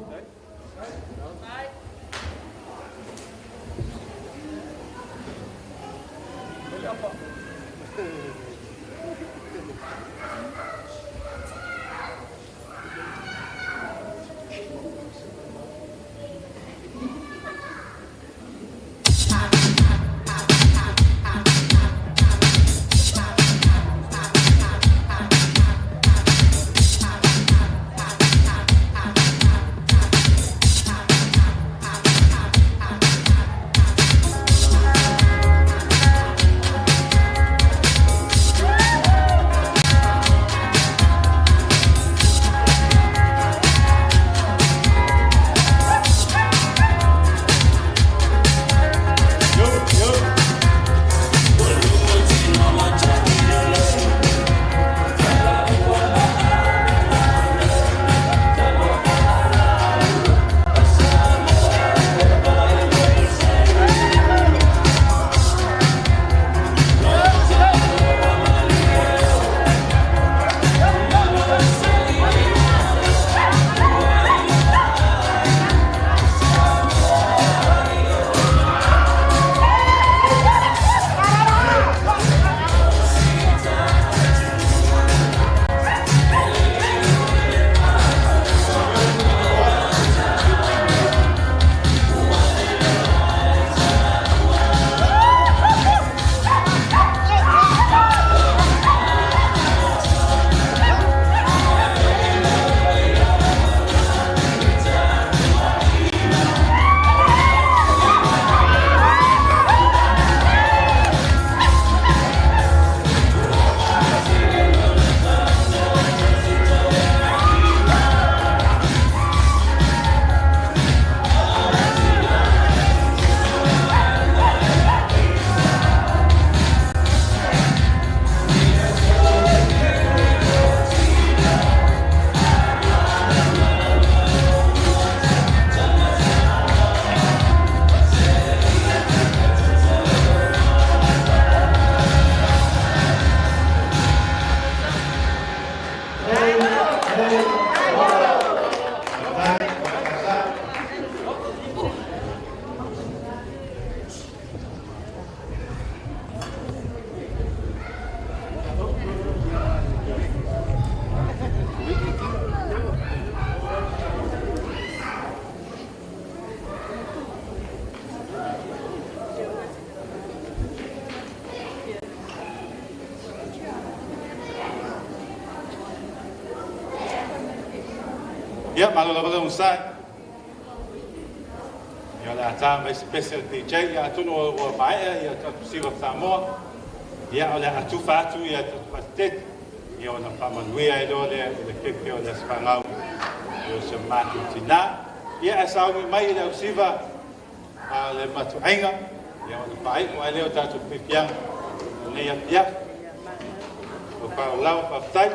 Ia, malo lava le onosai. Ia, o le a ta mai se pese a le DJ, ia atonu ua maea ia tatou siva Samoa. Ia, o le a tufa atu ia tatou fatetete, ia ona faamanuia ai loa lea i le keke o le aso fanau o si o matou tinā. Ia, ae sauni mai i le ausiva a le matuaiga, ia ona faai'u ai lea o tatou pipiaga o lenei afiafi. Ua faaolaoa, faafetai.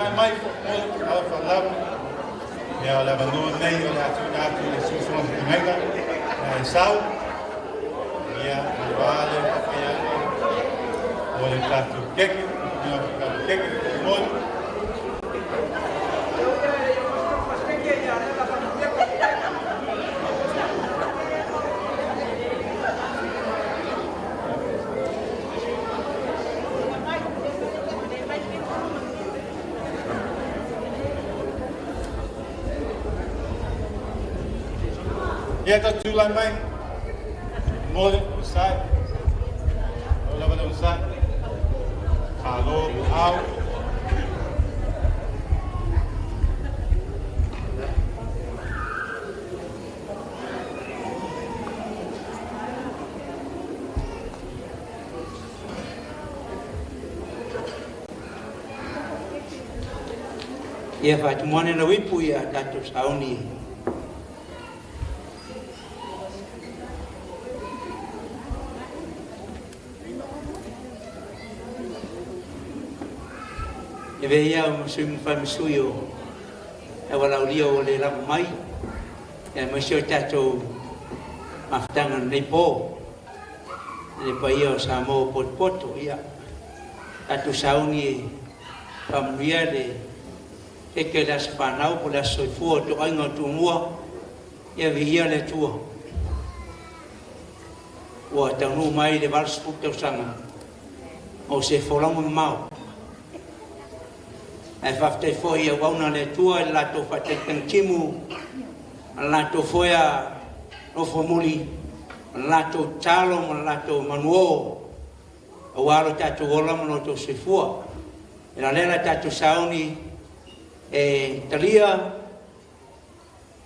tulai mai mo au whalau. Ia o le avanua nei o le atu na atu le susuga fetalaiga ia Esau. Ia aua le papaiaga o le tatou keke, ia o le tatou keke mo. Ia ta tulai mai mo le usai. O lava le usai. Alo au. Ia whaatumoane na wipu ia tātou sauni. E ve ia o masui mwhai masui o e walaulia o le lava mai. E mai o tātou mafutanga nei pō. Le paia o Samoa potopoto ia. Tātou sauni e whamanuia le keke le asa whanau po le asa soifua o tō ainga o tūmua ia vihia le tua. Ua taunu mai le 80 tausaga o se folauga mamao. Ae faafetai foi i auauna le Atua i le latou faataitagitimu, ma le latou foi a nofo muli, ma le latou tatalo ma le latou manuō, auā lo tatou ola ma lo outou soifua. E la lea la tatou sauni e talia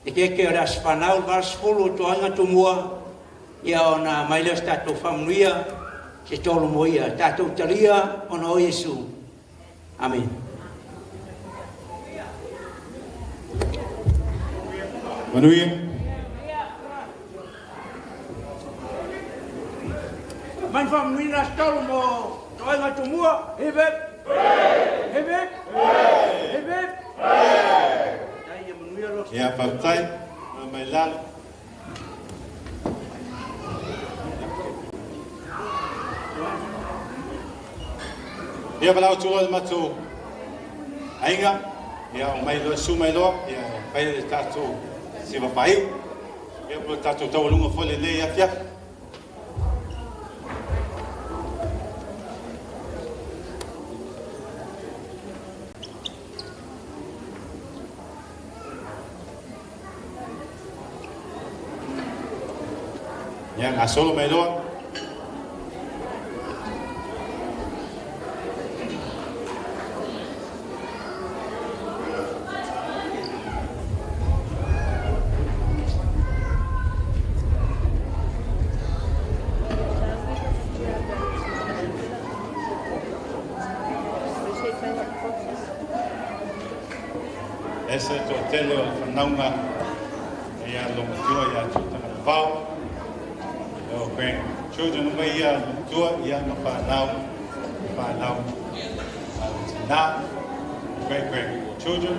e keke o le aso fanau le 80 o toaiga tumua, ia ona mai lea o se tatou faamanuia se tolo mo ia. Tatou talia ona o Iesu. Amen. Manuia. Mai faamanuia na se tolo mo toaiga tumua. Hip hip. Hip hip. Hip hip. Ia faafetai mai lalo. Ia palau tua le matou aiga, ia o mai loa su mai loa, ia fai le tatou siva faiu, ia po le tatou taualuga foi lenei afiafi. Ia gasolo mai loa. Ese to tele o le whanaunga ia lo matua ia tūtanga le vao. O grandchildren mai ia lo matua ia ma whanau, whanau a le tina, great grandchildren.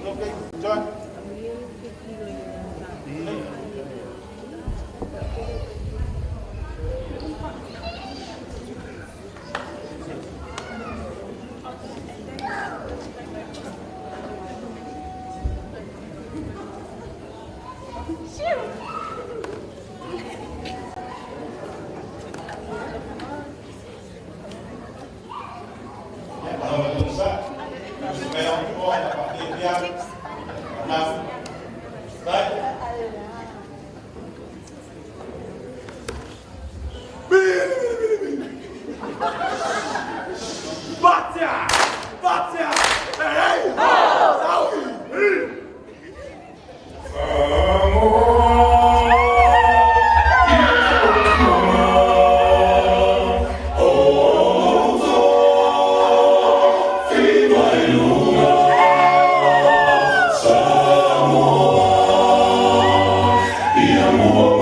Okay, John. Samoa,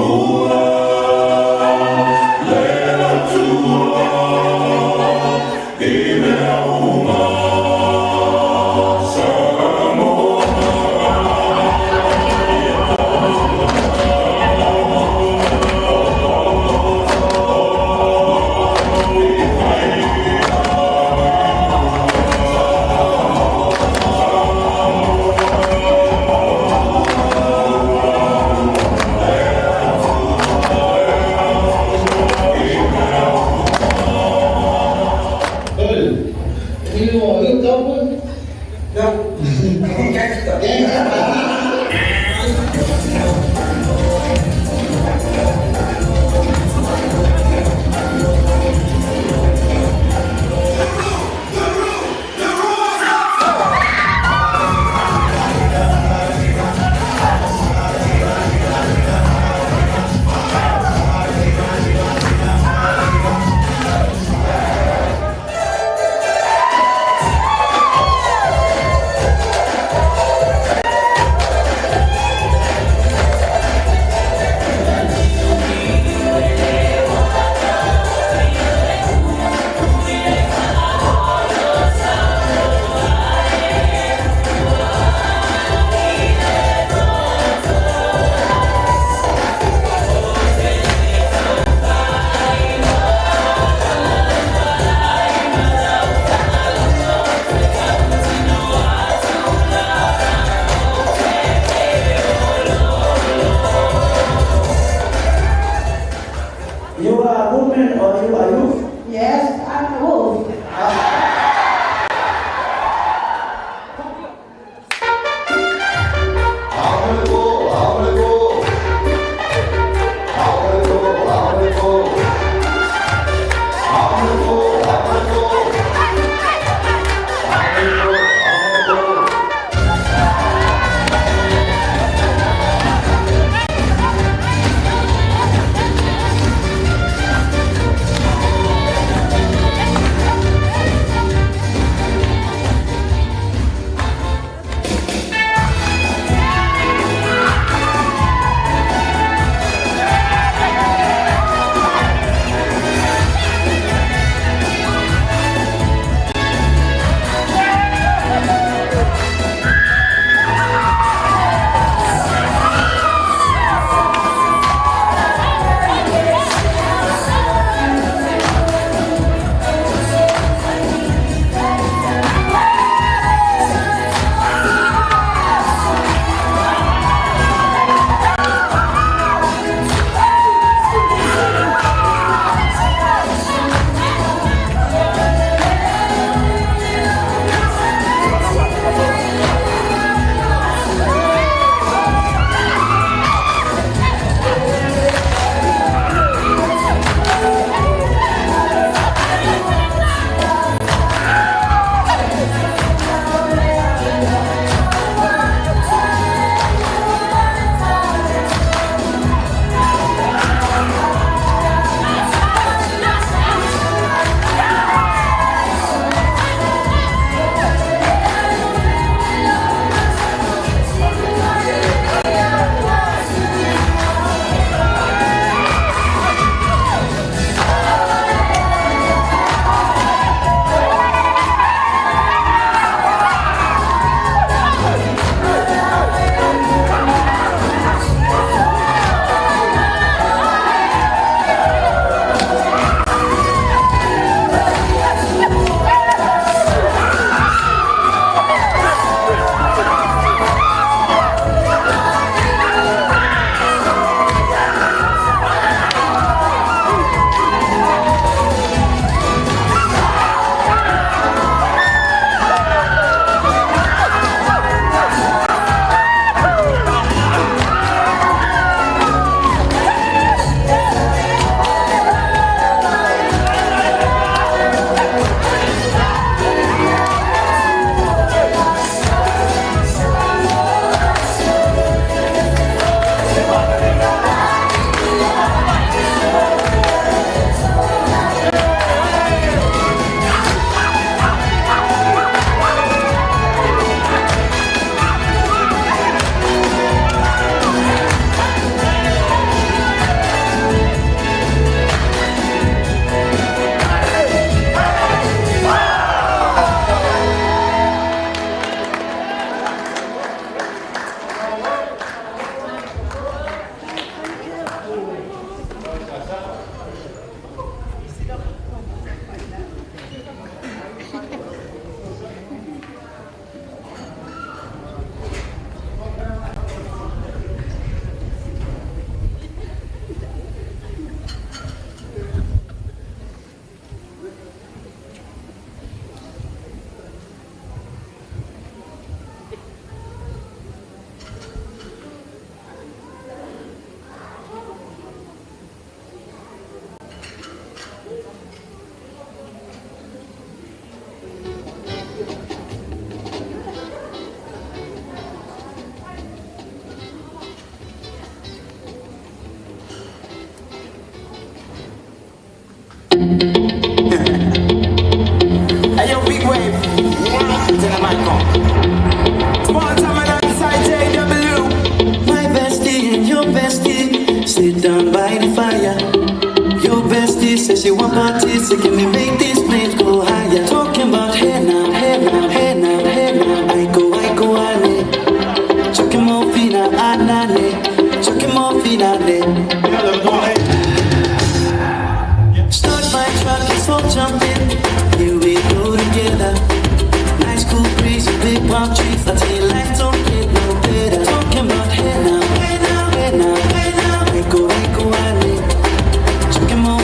You are a woman or you are youth? Yes, I'm a wolf. Hey yo, big wave. Tell the mic on. Small time alongside JW. My bestie and your bestie sit down by the fire. Your bestie says she want parties, so can we make these flames go higher? Talking about hey now, hey now, hey now, hey now. I go, ane. Chucking more fina, anane. Chucking more fina, ne. Start my truck, let's all jump in. Here we go together. Nice cool breeze, big palm trees. I tell you, life don't get no better. Talking about hey now, hey now, hey now, hey now. I go, ane. Chucking more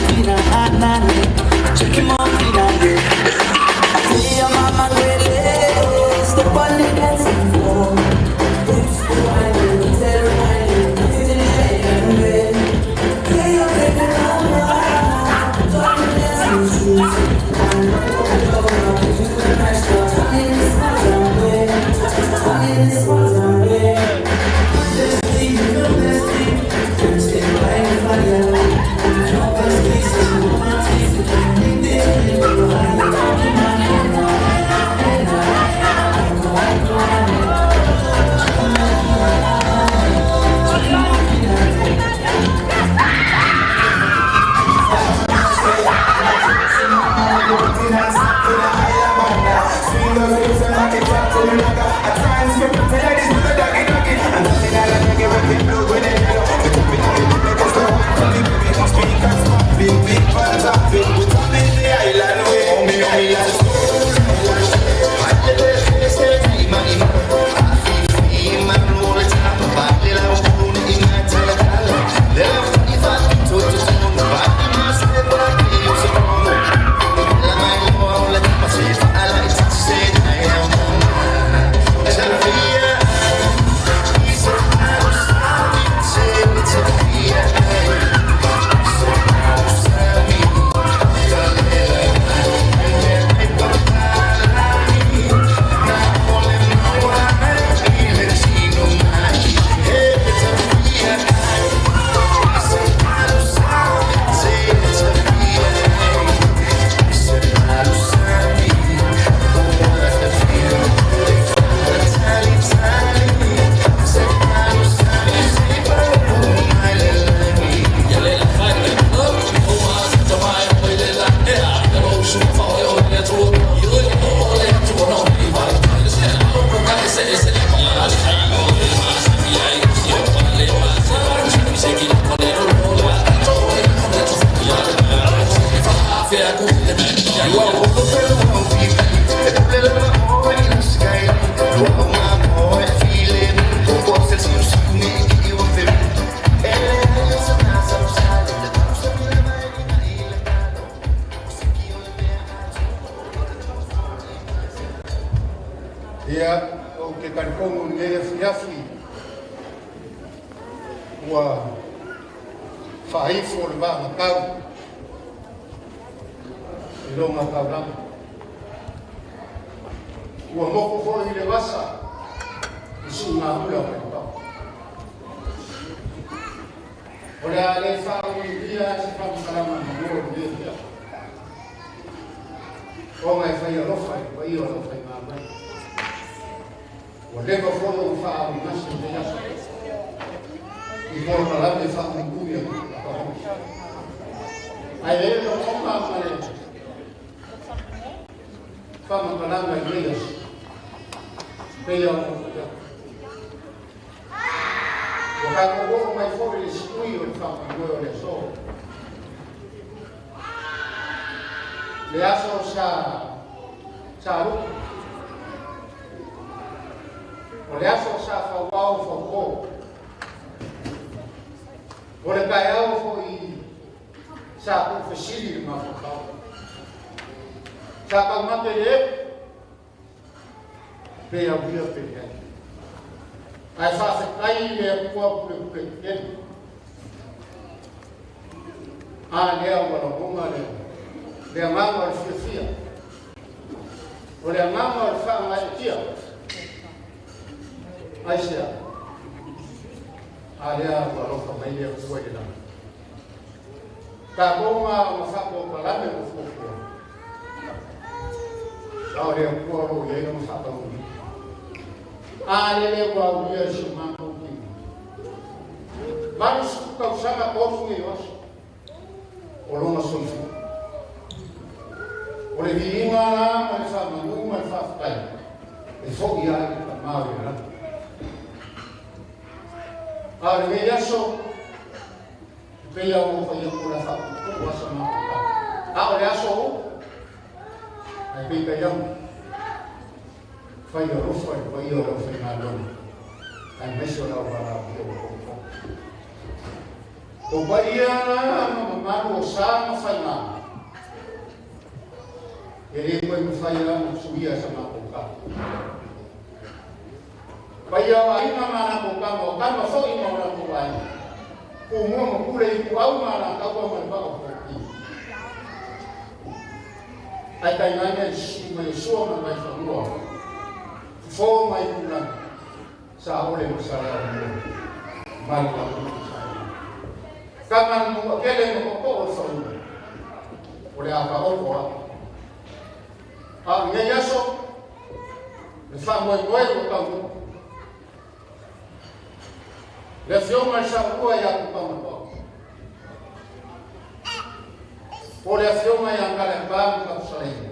O le afioga ia Kalepa ma Kapusalei,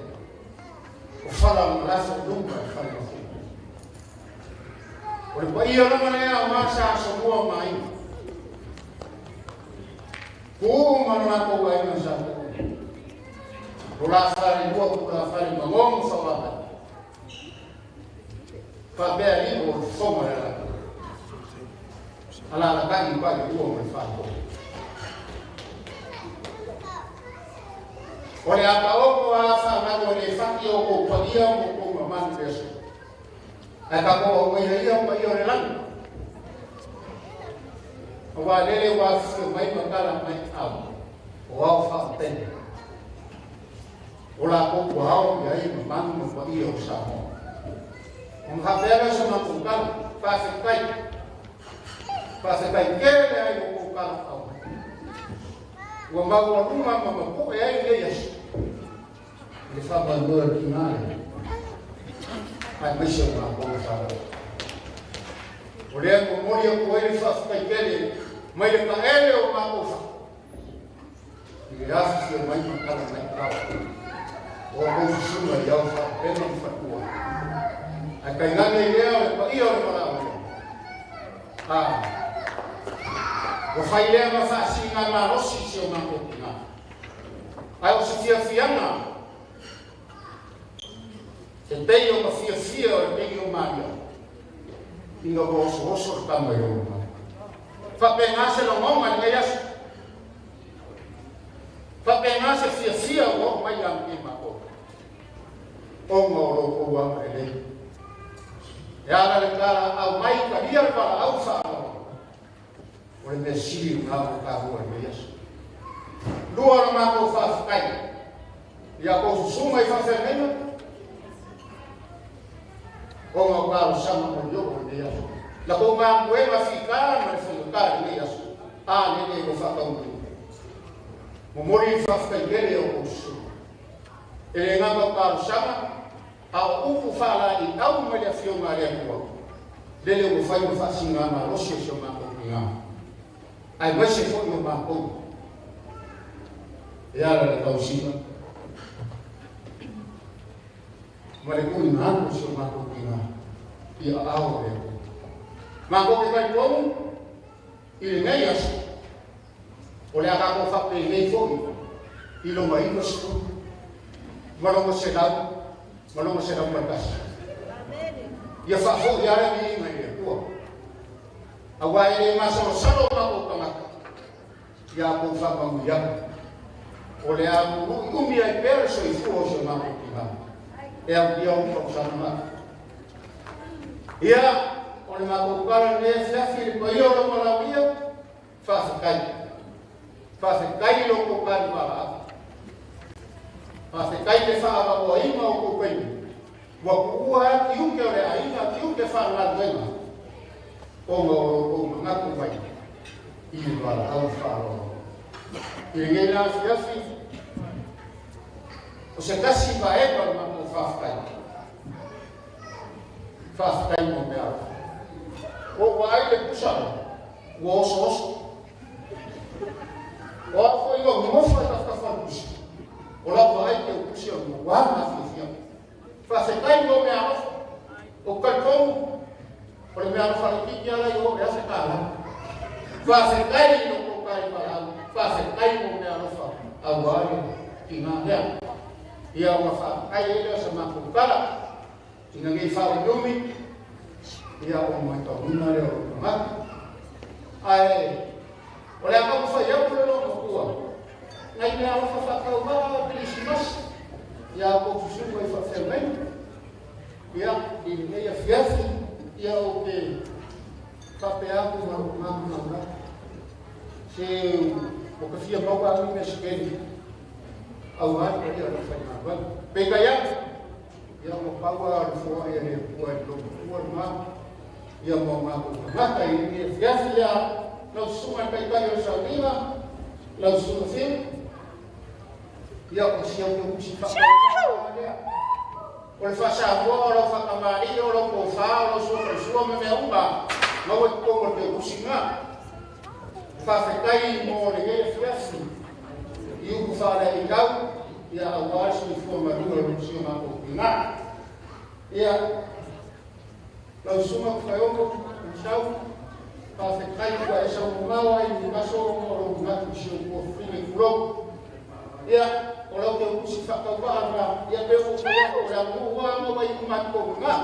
o fala ma lafo i luga i fale mafua. O le paia lava lea aua sa asomua ma aiga. Pu'u ma lo latou aiga sa tu'u. Lo la falelua ku la falemago ma faavaai. Faapea alii o le fofoga o le Alataua. Alalatai i falelua ma le faatolu. O le a taoto a fanau e le fati o kou paia ma kou mamalu i le aso. Ae tatou aumaia ia paia o le lagi. Aua lele ua afifio mai ma tala mai au o ao faapena. O latou ua ao i ai mamalu ma paia o Samoa. Ona faapea lea o se matou tala, faafetai. Faafetai tele ai lo kou tala au. Ua maualuga ma mapu'e ai lenei aso i le faamoemoe o le tina lea, aemaise o matou o fanau. O lea e momoli atu ai le faafetai tele mai le taele o matou fatu i le afifio mai ma tala mai tao o outou susuga i ao faalupega ma faletua. Ae tainane i lea o le paia o le valaaulia. A ua fai lea ma faasiga malosi i si o matou tina. Ae o se fiafiaga e pei o ka fiafia o le keiki o Maria ina ua osooso le tama i lona male. Faapena se lagona i lenei aso. Faapena se fiafia ua oo mai ia te matou ona o lo outou agalelei. E ala le talaau mai talia le valaau faaaloalo. O le mea sili lena o le taua i lenei aso. Lua o le matou faafetai ia tou susuga i faafeagaiga ona o talosaga molioo i lenei aso. La tou galuega fita ma le faigata i lenei aso, a lele ua faataunuuina. Momoli le faafetai tele i a outou susuga. E le gata o talosaga, a o upu faalaeiau mai le Afioga a le Atua, lele ua fai ma faasiga malosi o si o matou tina, aemaise foi o matou e ala i le tausiga ma le tuuina atu o si o matou tina i aao o le Atua. Matou te talitonu i lenei aso, o le a tatou faapenei foi i lona 90 ma lona 100 ma lona 101. Ia faafoi lava le viiga i le Atua, aua e le masalosalo o matou tagata ia tou faamanuiaga. O le a lului umi ai pea le soifua o si o matou tina e aulia ou tausaga ma Ia, o le matou tala lenei afiafi i le paia o lau valaaulia, faafetai. Faafetai i lo outou tali valaau. Faafetai i le faaavanoaina o outou taimi. Ua tuua ai tiute o le aiga, tiute faalegaluega, ona o lo outou manatu mai i le valaau faaaloalo. I lenei la afiafi, o se tasi vaega o le matou faafetai. Faafetai mo mea alofa. Ua ou vaai i le pusa ua osooso. O au foi ua nofo i tafatafa o le pusa. O lau vaai te pusi o le matua mafiafia. Faafetai mo mea alofa. Ou te talitonu o le mea alofa laitiiti lava la i o le $1,000. Faafetai i lo outou taivalaau. Faafetai mo mea alofa aua le tina lea. Ia ona faafetai ai lea o sa matou tala. Ina nei faaumiumi, ia ona matauina lea o lou tagata. Ae o le a taumafai atu le loomatua, nai mea alofa faatauvaa Kerisimasi ia outou susuga i faafeagaiga. Ia, i lenei afiafi, ia ou te faapea atu ma lou magu naunau. Se ua ka fia maua atu mea sekeli aua le paia o le aufaigaluega. Peitai ane, ia ua pau lava o le foai a le Atua i le loomatua lena, ia ma o matou tagata i lenei afiafi ia lau susuga i le Taitai o le Sauniga, lau susuga Phil, ia o si au tausi faatauvaa lea. O le faa-Samoa, o lau faatamalii, o lau tofa, o lau suafaisua ma mea uma, maua i totonu o le teutusi lena. Faafetai mo lenei afiafi i upu faaleaitau, ia aua le soifua malu o si o matou tina. Ia, lau susuga Tufaioto, sau Whawhetai kua e sau maua i ni maso o lo ngatu si o kua whine kuro. Ia, o lau te usi whakawaa ngā, ia pe o kua o la mua ngā wai umatu o ngā.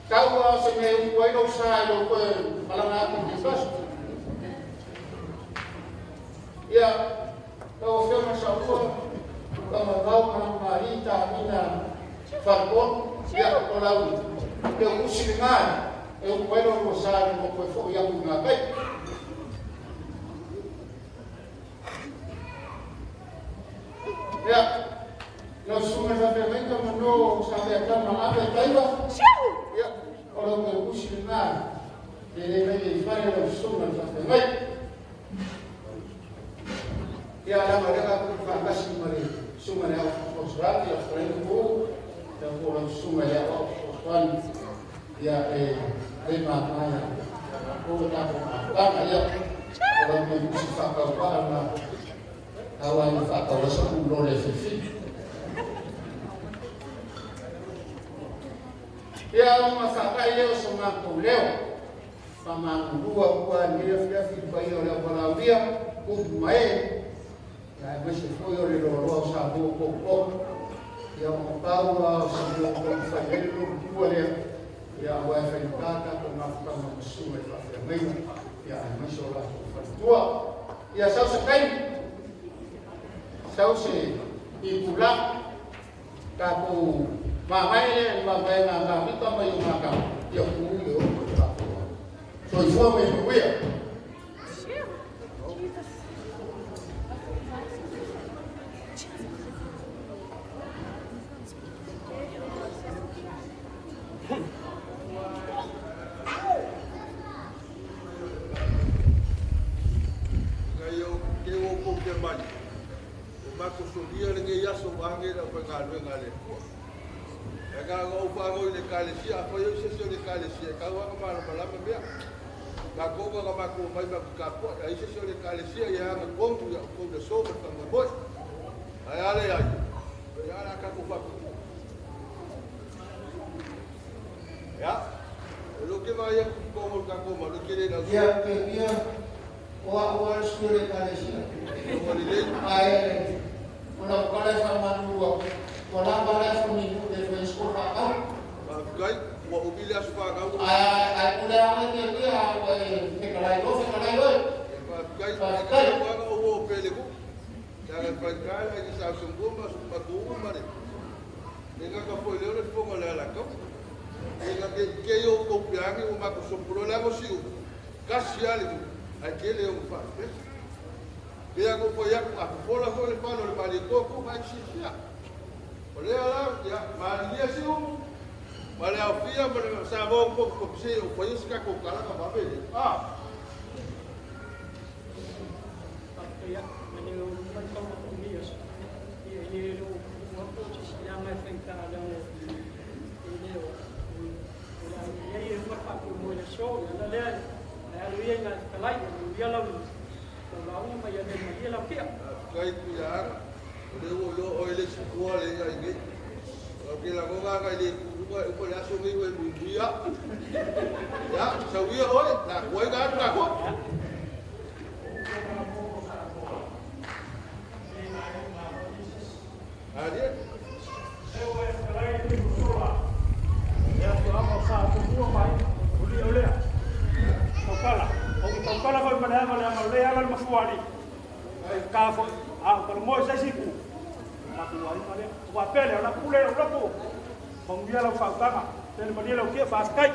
Kaua o se mea ua i lau sa i lau koe malanga atu ki maso. Ia, lau whiona sa ua, ka mawau mana mari ta mina whakon, ia o lau te usi le ngai, e o koe lau sa i lau koe fo ia ku ngā kai. Ia, lau sunga sa whenga mano sa mea tama ave taiwa. Ia, o lau te usi le ngai, e le mei e whare lau sunga sa whenga. Ia, la marega ku whakasi mare sunga le au whakosrani, ia wharenga kō, ia kō sunga le au whakosrani, ia e le mātāia, kō tāko mātāna, ia, o lau me usi whakaupaana, awa i whakawasa ulo le whiwhi. Ia, o ngā whakai leo so ngā kou leo, whamangurua ua nea whiawhi pai o leo walauria, kupu mae, ia e mese foi o le roa o sa mua koko. Ia o paua o sa mua koko whai hele no tua lea. Ia o e whai tata ko ngā whakama masunga i whawhea meina. Ia e mese o lātou whai. Ia sau se kai. Sau se i kula. Tākou mamai lea, mamai ngā ngā mita mai o ngā kau. Ia kuu le o ko te whakua. Soifua me huia. Ia ke mia o a o a skole kalesia. Ai o la kala fa manua o la bala fa mi de fa skola ka. Gai wa o bile asfa ka. Ai ai o la ke mia o e kala lo fe kala lo. Gai gai wa o pele ku. Ya ga fa kala ki sa sunguma sumba ku mare. Nenga ka foi le le fongo le ala ka. Nenga ke ke yo ko piangi o ma ko sopulo la go siu. Kasi ali aquele é um fato. Pega ko foi a fola foi le pano le mali ko ko vai xixia. Olha lá, ya mali siu. Mali a fia mali sa bo ko ko se o foi isso que ko kala ka ba bele. Ah. Ya, mane o mai ka ko mi as. E ele o o ko se ya mai frente a la ele o o ya e uma pa ko mo le so ya la le. Alu ia ngā kalai, ia lau lau mai ia mai ia lau kia. Kai ku ya, o le o lo o le sukua le ia ngi. O ke la go ga kai le ku ko o le aso ngi we mu ia. Ya, sa ia oi, la ko ga ka ko. Ali. E o e kalai ni ku Ya tu amo sa tu ku mai, o le o le. Taukala, o ki taukala foi mana anga le anga le ala le mafuali. Ka fo a ko mo sa siku. Ma ku ai male, wa pele la pule la ko. Manguia la fautanga, pele mali la kia fa skai.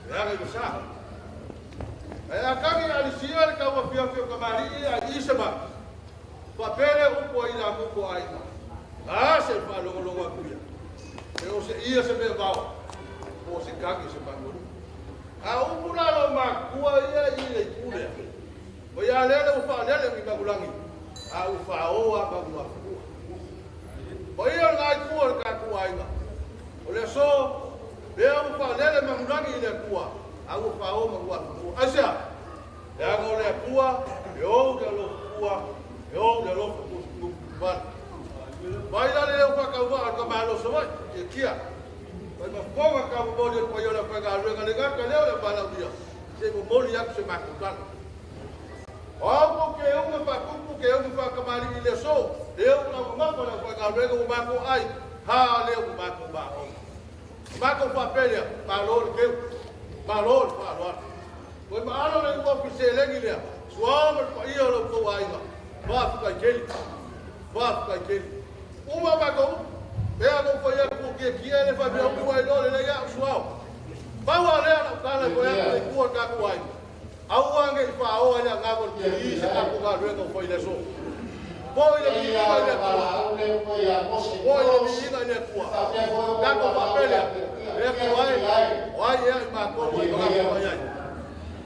E aga i wasa. Ai a kangi a lisia le kaua fiafia o kamali'i a i se ma. Whapele upo i la mupo ai ma. A se whaalongolongo a kuia. E o se ia se mea vao. O se kangi se mangolu. A upu la lo makua ia i le kulea. O ia lele u whaalele mi magulangi. A u whaoa magu afukua. O ia ngai kua le kakua aiga. O le so, lea u whaalele magulangi i le kua. A u whaoa magu afukua. Aisea, le aga o le kua, e ou le alofa kua, e ou le alofa kua. Mai la le leo whakaua a ka mahalo sawai, e kia. Mai mafonga ka momoli o paiola whakaluenga le ngaka leo le malauia. Se momoli aku se makukala. O au ko ke unga whakupu, ke unga whakamari i le so, leo ka mamafa le whakaluenga o mako ai, ha leo o mako maho. Mako whapelea, malo le keu, malo le whaaloana. Koe maalo le uafi se lengi lea, suao ma le paia o lau kou aiga, whawhikai keli, whawhikai keli. Uma mako upu, pea kou whai aku kia kia le whamea upu ai lo le lea au suao. Paua lea lau kala koe aku le kua kaku aiga. Au ange i whaoa lea ngā mo te i se kaku ngā ruenga o whai le so. Poi le miinga i le kua. Poi le miinga i le kua. Kako whapelea. Le kua ai. O ai ea i mākou ai mga kua ai.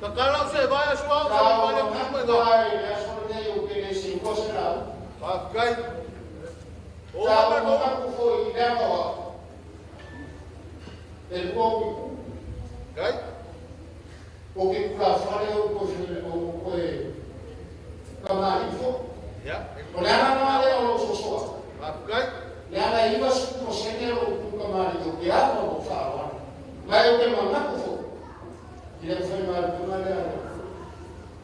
Ka kala se vai a suao sa wale kuma i ngā. Whawhikai. O ama kou. Kai? O ke kura whare o koe kamarifo. O le ana nā lea o lou sosoa. Le ana 90% o ku kamarifo ke ava o wharoana. Mai o ke manako fo. I le whai marifo lea.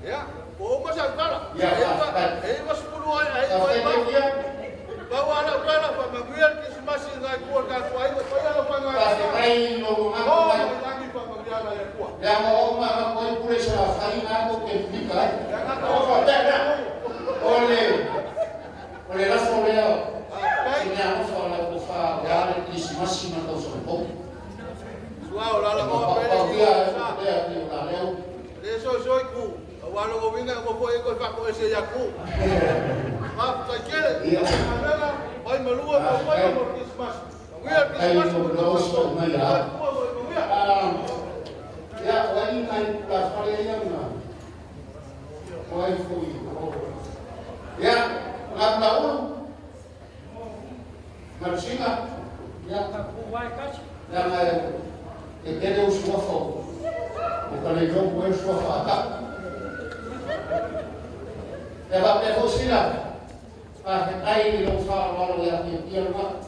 Ia, o uma sa ukala. E iwa sukulu ai, e iwa iwa. Pau ala ukala, pa maguia le kisimasi ngai kua ka kua iwa, pai ala pa ngai. Whai no O, mai langi pa maguia la kua. Lea ma o ma koe pure sa whai ngā ko ke pika ai. O whapea, o le lafo lea, i mea alofa o lau kofa o ale kisimasi ma tau sa pou. Suao la la moa pele ki o la leo. Le so soi ku, o walo winga o fo e ko fa ko ese ya ku. Ma kai kele, ala pai malua ma pai mo Christmas. Maguia Christmas mo no so mai ya. Ya, o ai nai la fare ya na. O ai foi. Ya, la taul. Marcina. Ya, ku vai kachi. Ya mai e tele o sua fo. O kale jo ko sua fa ta. Ya va pe fosila. Pa ai lo fa lo ya ti ti lo.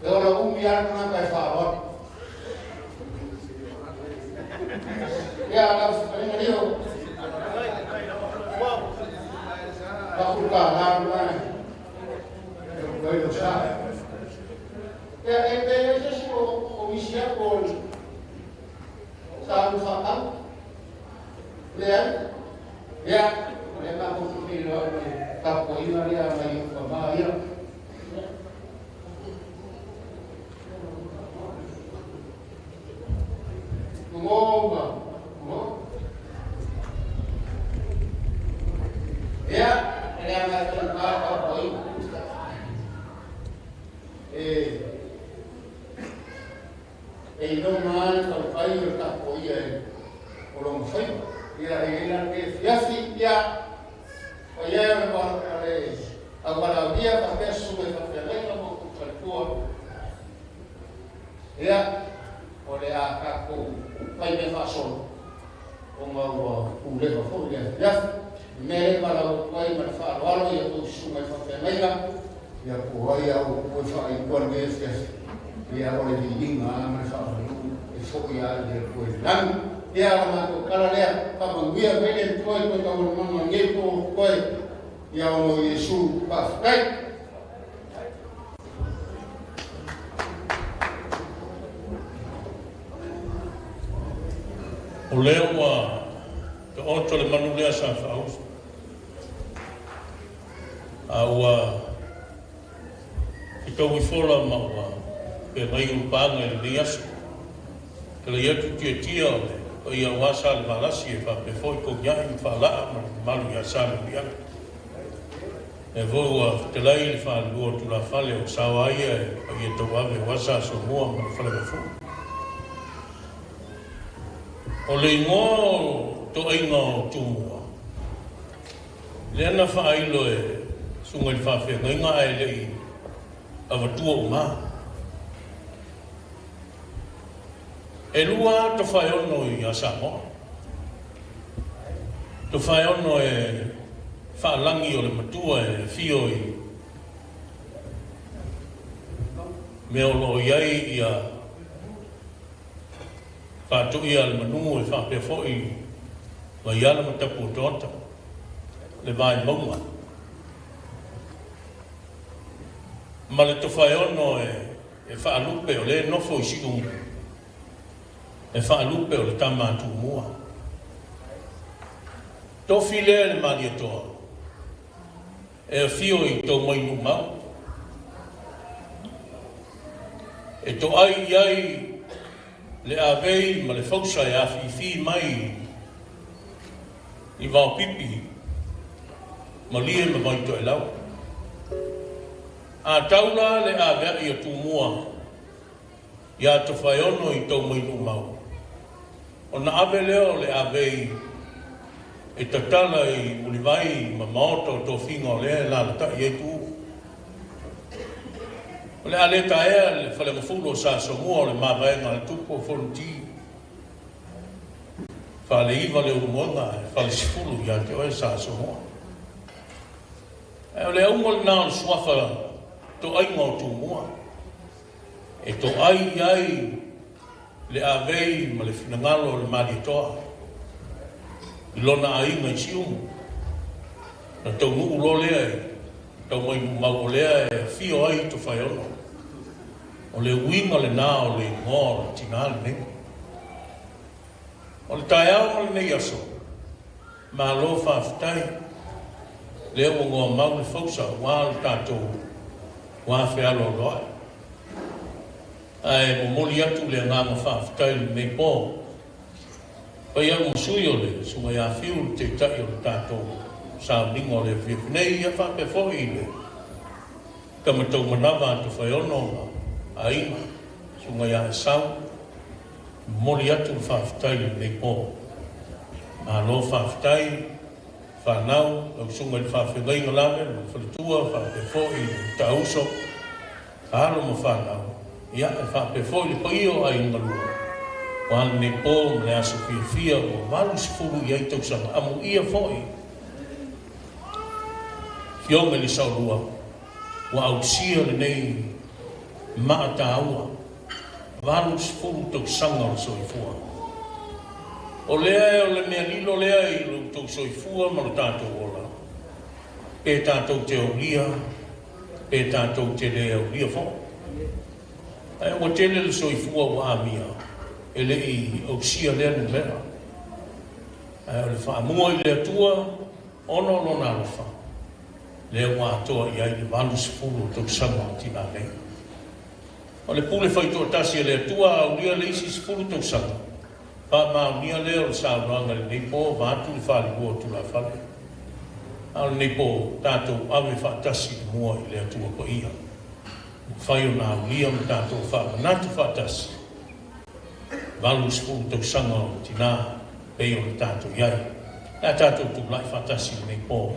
E ora un miar na kai fa lo. Ya la fa ni rio. Pa ku ka la na. E lo sa. Ya e pe ese o misia ko sa lu fa ka. Le ya le ma ko fi lo ka ko ina le ma yo fa ma ya. Ngoma. Ya, le ma ko ka ko ina. E no mai tau pai o ta ko ia e o lo mfai ia e la ke fiasi ia o ia e wa ale a wa via pa ke su e fa le mo ku fa ku ia o le a ka ko pai me fa sol o ma wa ku le fa fo ia ia me le ma la ko ai ma fa lo alo ia tu su me fa fe mega ia ko ai au ko fa i ko me fiasi ia o le viinga ma fa e fo ia le ko lan ia ma ko kala lea pa manguia mele ko ko ka o manga nge ko ko ia o Yesu pa kai O lea ua te oto le manu lea sa whaauso. A ua fetaui fola ma ua feagai ulupaaga i lenei aso. Talai atu tiatia o le paia aua Salevalasi e faapea foi Konia'i ma Faalaa ma le mamalu ia Salemuliaga. Lea foi ua fetalai le falelua o tulafale o sao lava ia e paia tauave aua Sa Asomua ma le Faleagafulu. O le igoa o toaiga o Tumua, lea na faailo e susuga i le faafeagaiga ae le i avatua uma. E lua lava Tofaeono ia Samoa. Tofaeono e faalagi o le matua e afio i mea o lo o i ai ia faatoia a le manu e faapea foi Vaiala ma Tapuotaota, le Vaimauga. Ma le Tofaeono e faalupe o lea e nofo i Siumu, e faalupe o le tama a Tumua. Tofi lea e le Malietoa e afio i Taumainumau, e toai i ai le avei ma le fausa e afifi mai i Vaopipi, Malie ma Vaitoelau. A tau la le avea'i a Tumua iā Tofaeono i Taumainumau, ona ave lea o le avei e tatala i mulivai ma maota o tofiga o lea e alaalatai ai Tuuu. O le a le taea le Faleagafulu o Sa Asomua o le mavaega a le Tupu o Fonoti, faleiva le Ulumoega ae falesefulu ia te oe Sa Asomua. Ae o le auga lena o le suafa toaiga o Tumua, e toai i ai le avei ma le finagalo o le Malietoa i lona aiga i Siumu. Na taunuu loa lea i Taumainumau o lea e afio ai Tofaeono. O le uiga lena o le igoa o le tinā lenei. O le taeao ma lenei aso, malo faafetai, lea ua goa mau le fausa aua lo tatou va fealoaloai. Ae momoli atu le agaga faafetai i lenei po. Fai au ma sui o le Susuga ia Fiu, le Taitai o le tatou sauniga o le afiafi nei, ia faapea foi i le tama taumanava a Tofaeono ma aiga, Susuga ia Esau. Momoli atu le faafetai i lenei po. Malo faafetai fanau, lau susuga i le faafeagaiga lave ma le faletua, faapea foi i le taauso, alo ma fanau, ia e faapea foi le paia o aiga lua, aua lenei po ma le aso fiafia ua 80 i ai tausaga, amuia foi Afioga i le Saolua ua ausia lenei maa taua. 80 tausaga o le soifua. O lea o le mea lilo lea i lo outou soifua ma lo tatou ola, pe tatou te aulia, pe tatou te le aulia foi. Ae ua tele le soifua ua amia, e le i ausia lea numera. Ae o le faamua i le Atua, ona o Lona alofa, lea ua atoa i ai le 80 o tausaga o tinā nei. O le pule faitoatasi a le Atua a aulia le isi 10 tausaga, faamaonia lea o le saunoaga i lenei po, vaeatu le falelua o tulafale. A o lenei po, tatou ave faatasi le mua i le Atua Paia, mafai ona aulia ma tatou faamanatu faatasi 80 tausaga o le tinā pei ona tatou i ai. O le a tatou tulai faatasi i lenei po.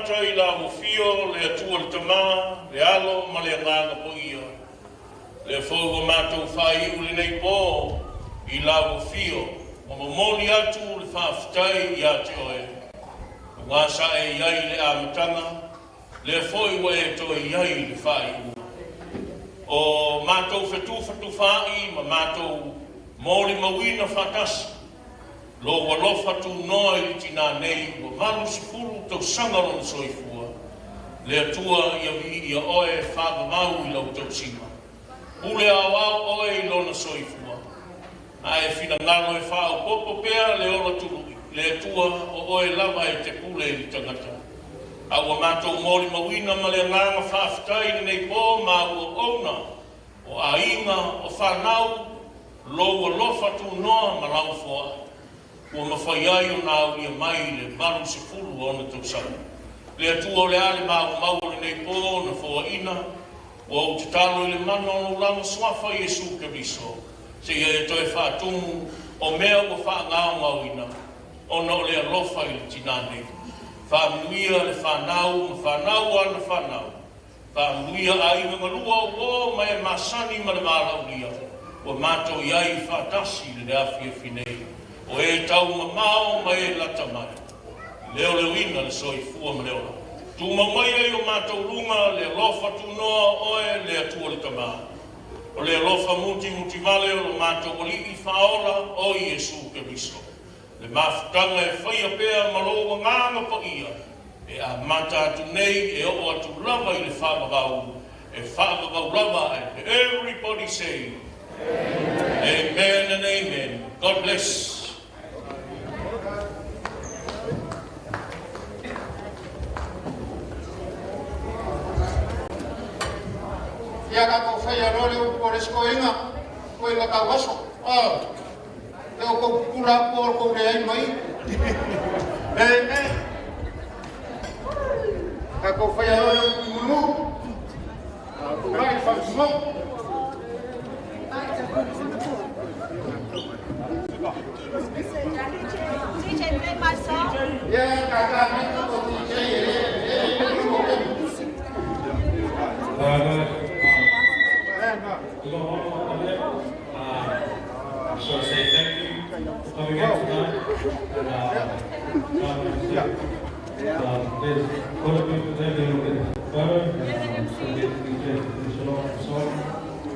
amata i la ufio le Atua le Tamā, le Alo ma le Agaga Paia. Lea foi ua matou faaiu lenei pō i la ufio, ma momoli atu le faafetai ia te oe. Aua sa e i ai i le amataga, lea foi ua e toe i ai i le faaiuga. O matou fetufatufaa'i ma matou molimauina faatasi, lou alofa tunoa i le tinā nei ua 80 tausaga lona soifua, le Atua ia viia oe faavavau i lau tausiga. Pule aoao oe i lona soifua. A e finagalo e faaopoopo pea le ola tului, le Atua o oe lava e te pule i le tagata. A ua matou molimauina ma le agaga faafetai i lenei pō ma auauauna o aiga o fanau lou alofa tunoa ma lau foai. Ua mafai ai ona aulia mai le 80 o ona tausaga. Le Atua o le a le maumau o lenei pō na foaina, ua ou tatalo i le mana o lou lava suafa Iesu Keriso, seia e toe faatumu o mea ua faagaogaoina, ona o le alofa i le tinā nei. Faamanuia le fanau ma fanau o ana fanau. Faamanuia aiga galua o uō ma e masani ma le valaaulia, ua matou i ai faatasi i le afiafi nei, o e taumamao ma e lata mai. Leoleoina le soifua ma le ola. Tumau maia i o matou luga le alofa tunoa o oe le Atua le Tamā. O le alofa mutimutivale o lo matou Alii Faaola o Iesu Keriso. Le mafutaga e faia pea ma lou Agaga Paia e amata atu nei e oo atu lava i le faavavau, e faavavau lava. And everybody say, Amen and amen. God bless. Ia tatou faia loa le upu o le isi toeaina, toeaina tauaso. E o kou pupula atu o kou leai mai. Amen. Tatou faia loa le upu i Mulinuu. Tulai i le faamasinoga. DJ, play my song. Yeah, kaka mai ko DJ e e e. All right, guys. We got one more coming up. Just want to say thank you for coming out tonight. And there's quite a few people there to look at the photo. And so get DJ to finish it off the song.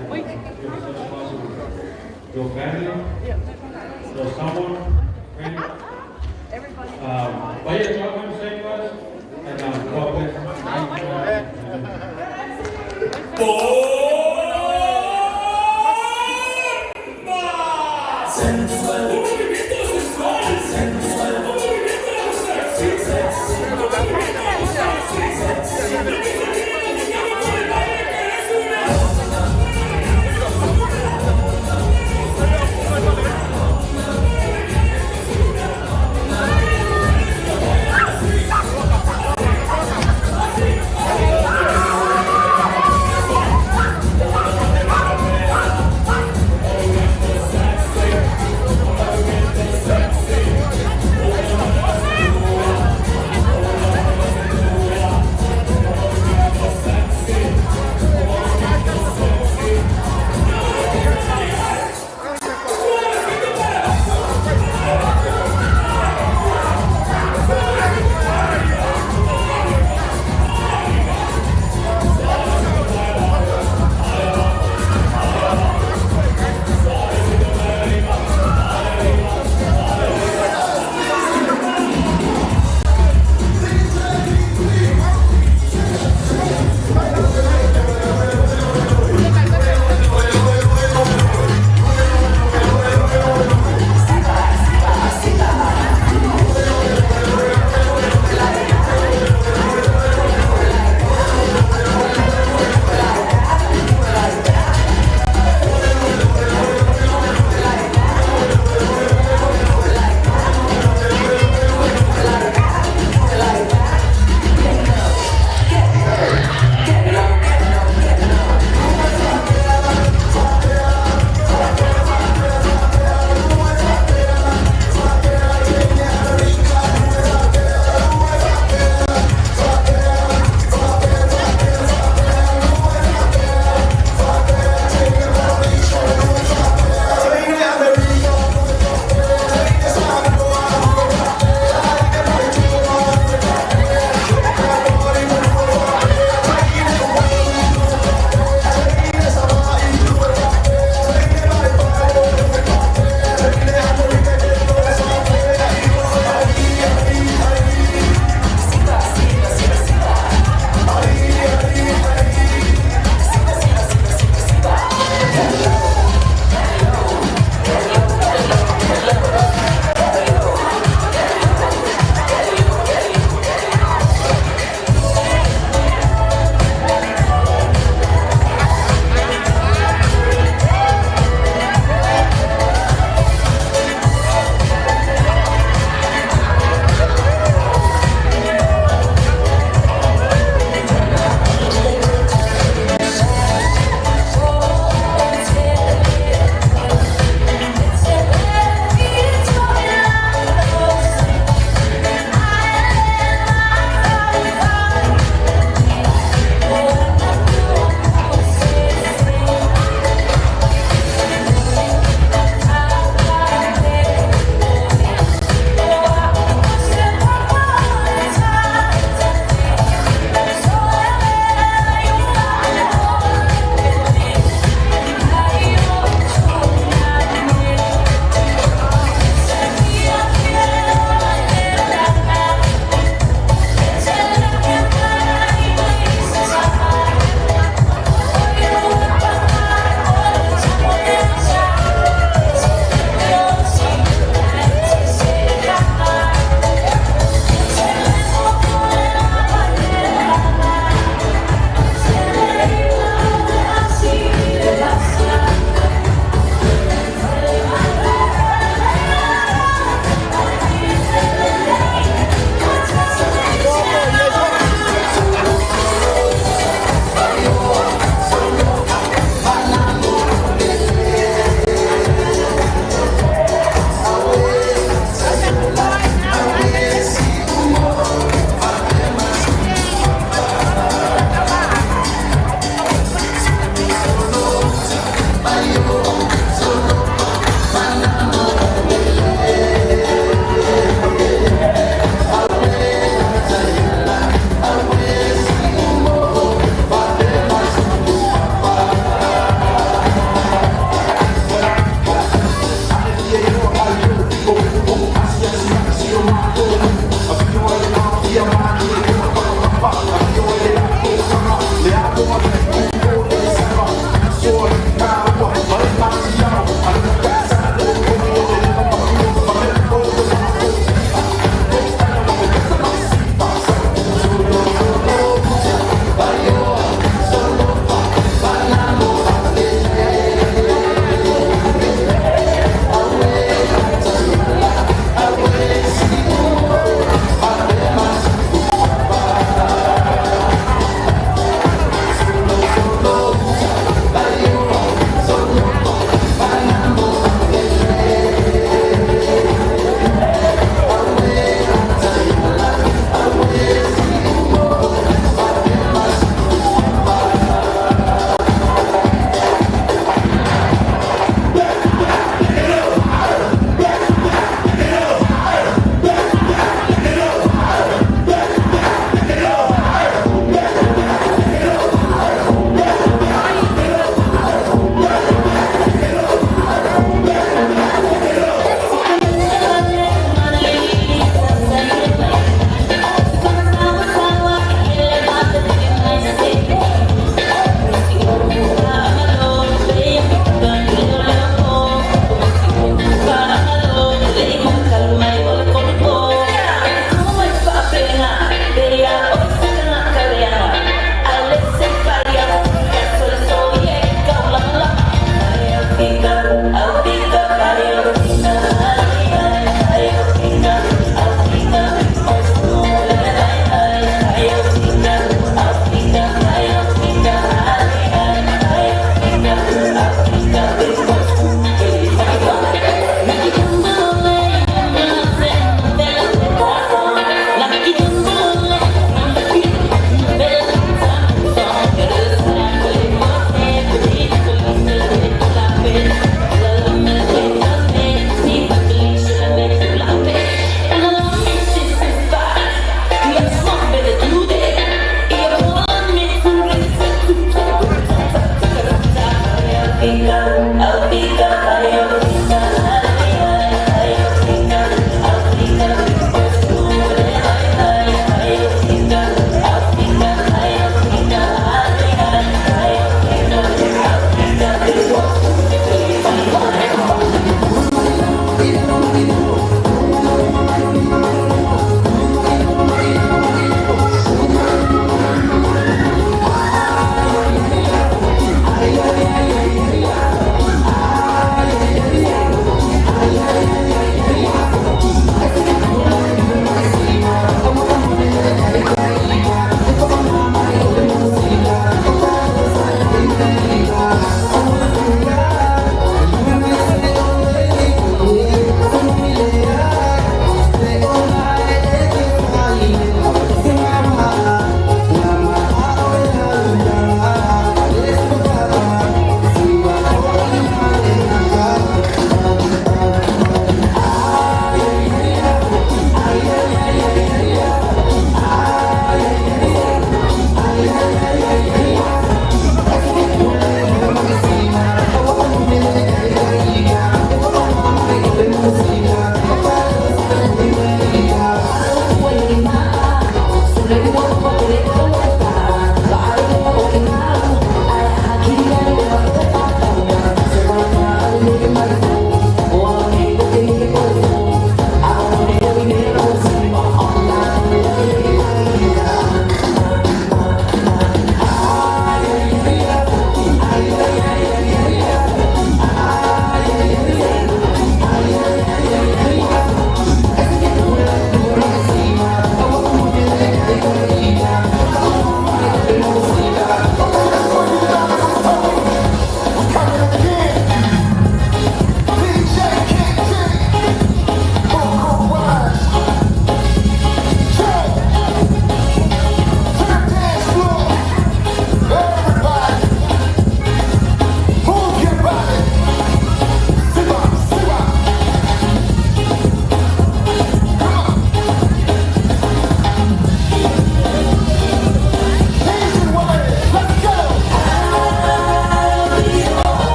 And you have socialize with your family or someone, friend. But yeah, drive home safe, guys. And God bless.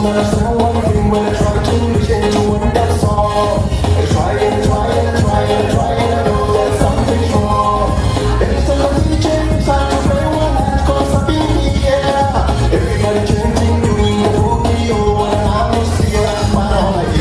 Don't understand one thing when I try to listen to one that song. I try and try and try and try and I know that something's wrong. Every time the DJ start to play one hand 'cause up in the air. Everybody chanting, doing the boogie, oh, and I'm not here, but I'm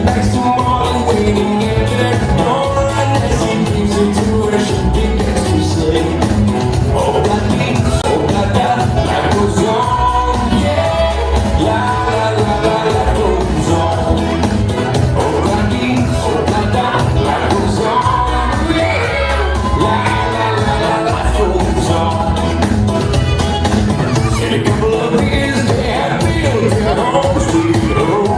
Next to Molly waiting at the door, and as he gives it to her, she begins to say, Oh, la-dee, oh, la-da, life goes on, yeah. La, la, la, la, life goes on. Oh, la-dee, oh, la-da, life goes on, yeah. La, la, la, la, life goes on. In a couple of years, they had built their home sweet home.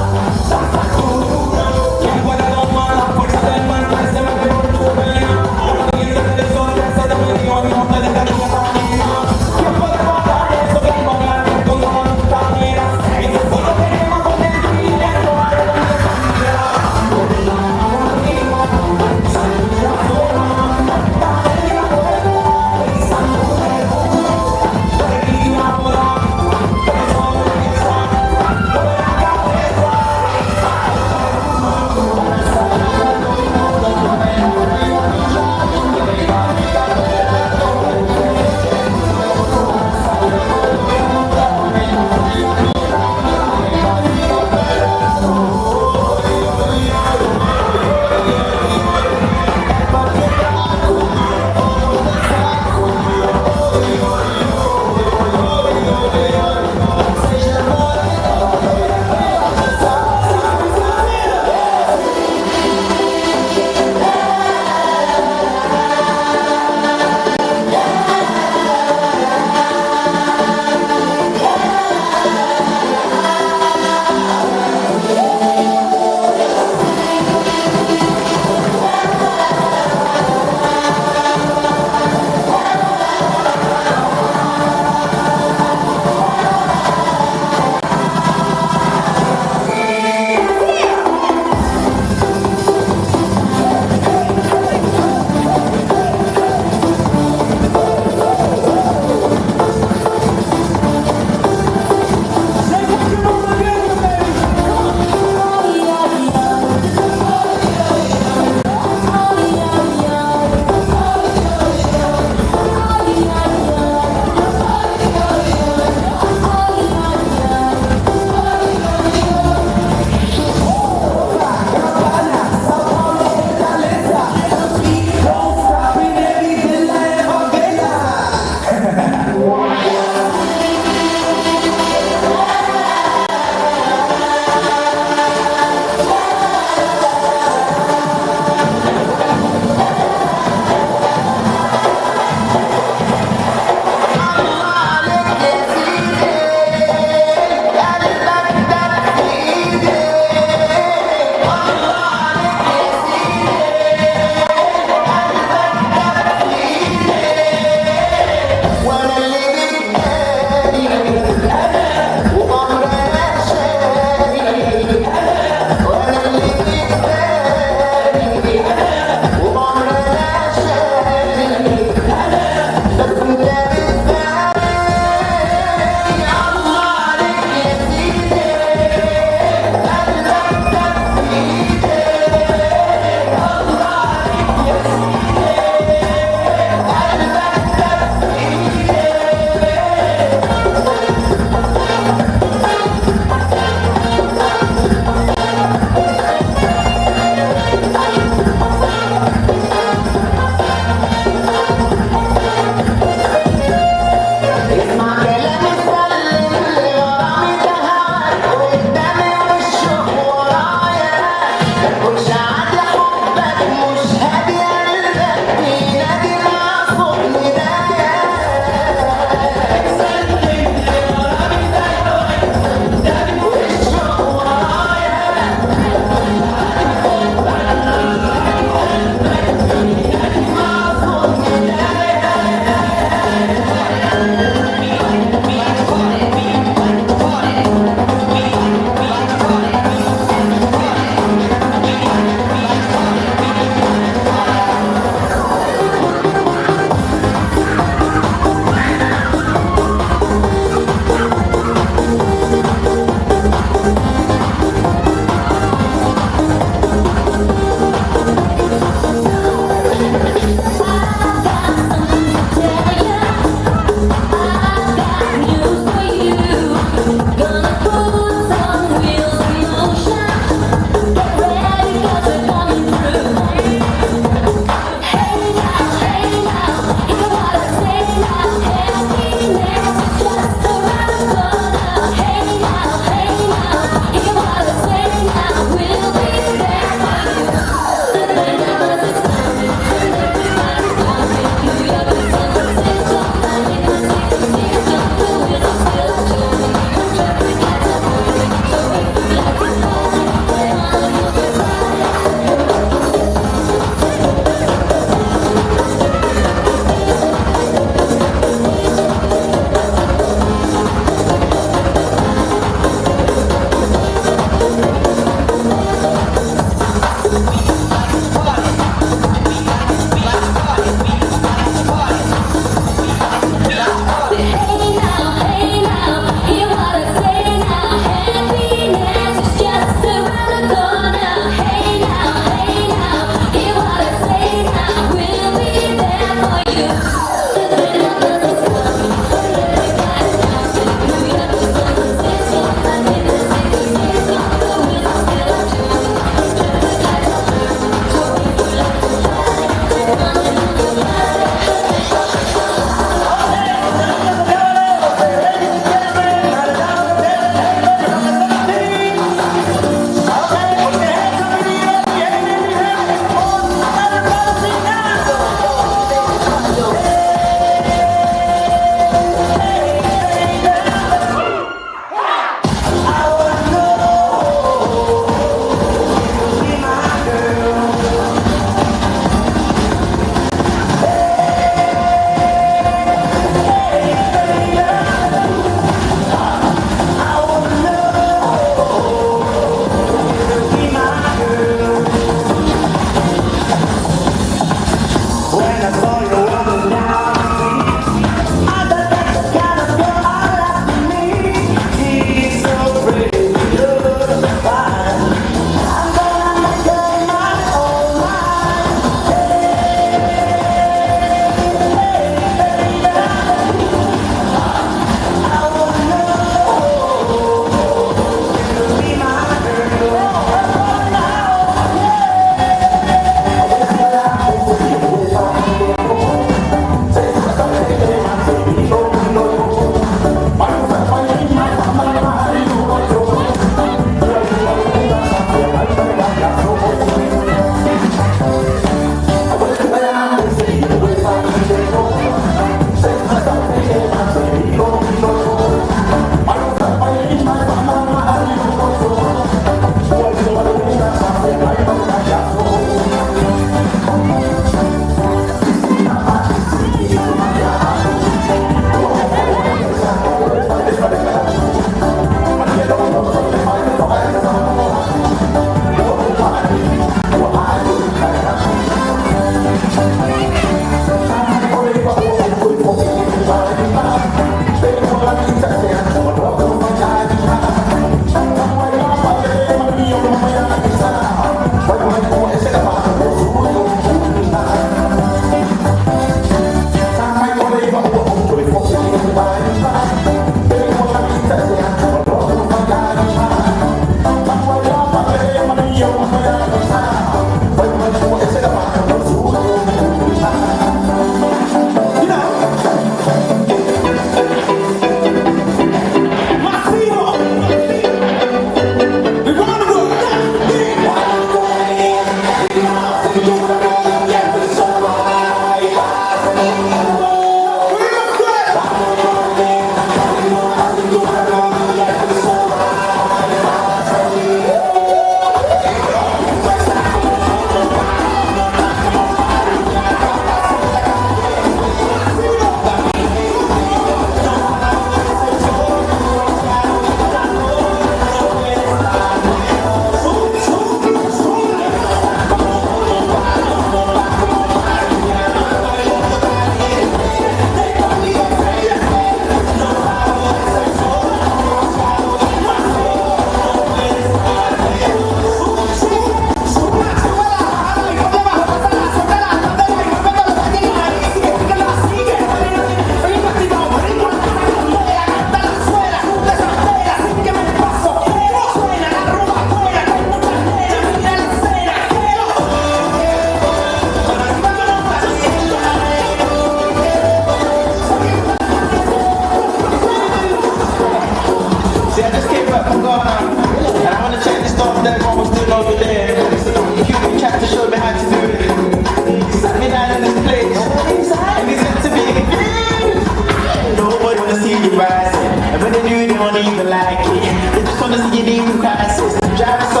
Don't even like it. They just wanna see you deep in crisis. Driving so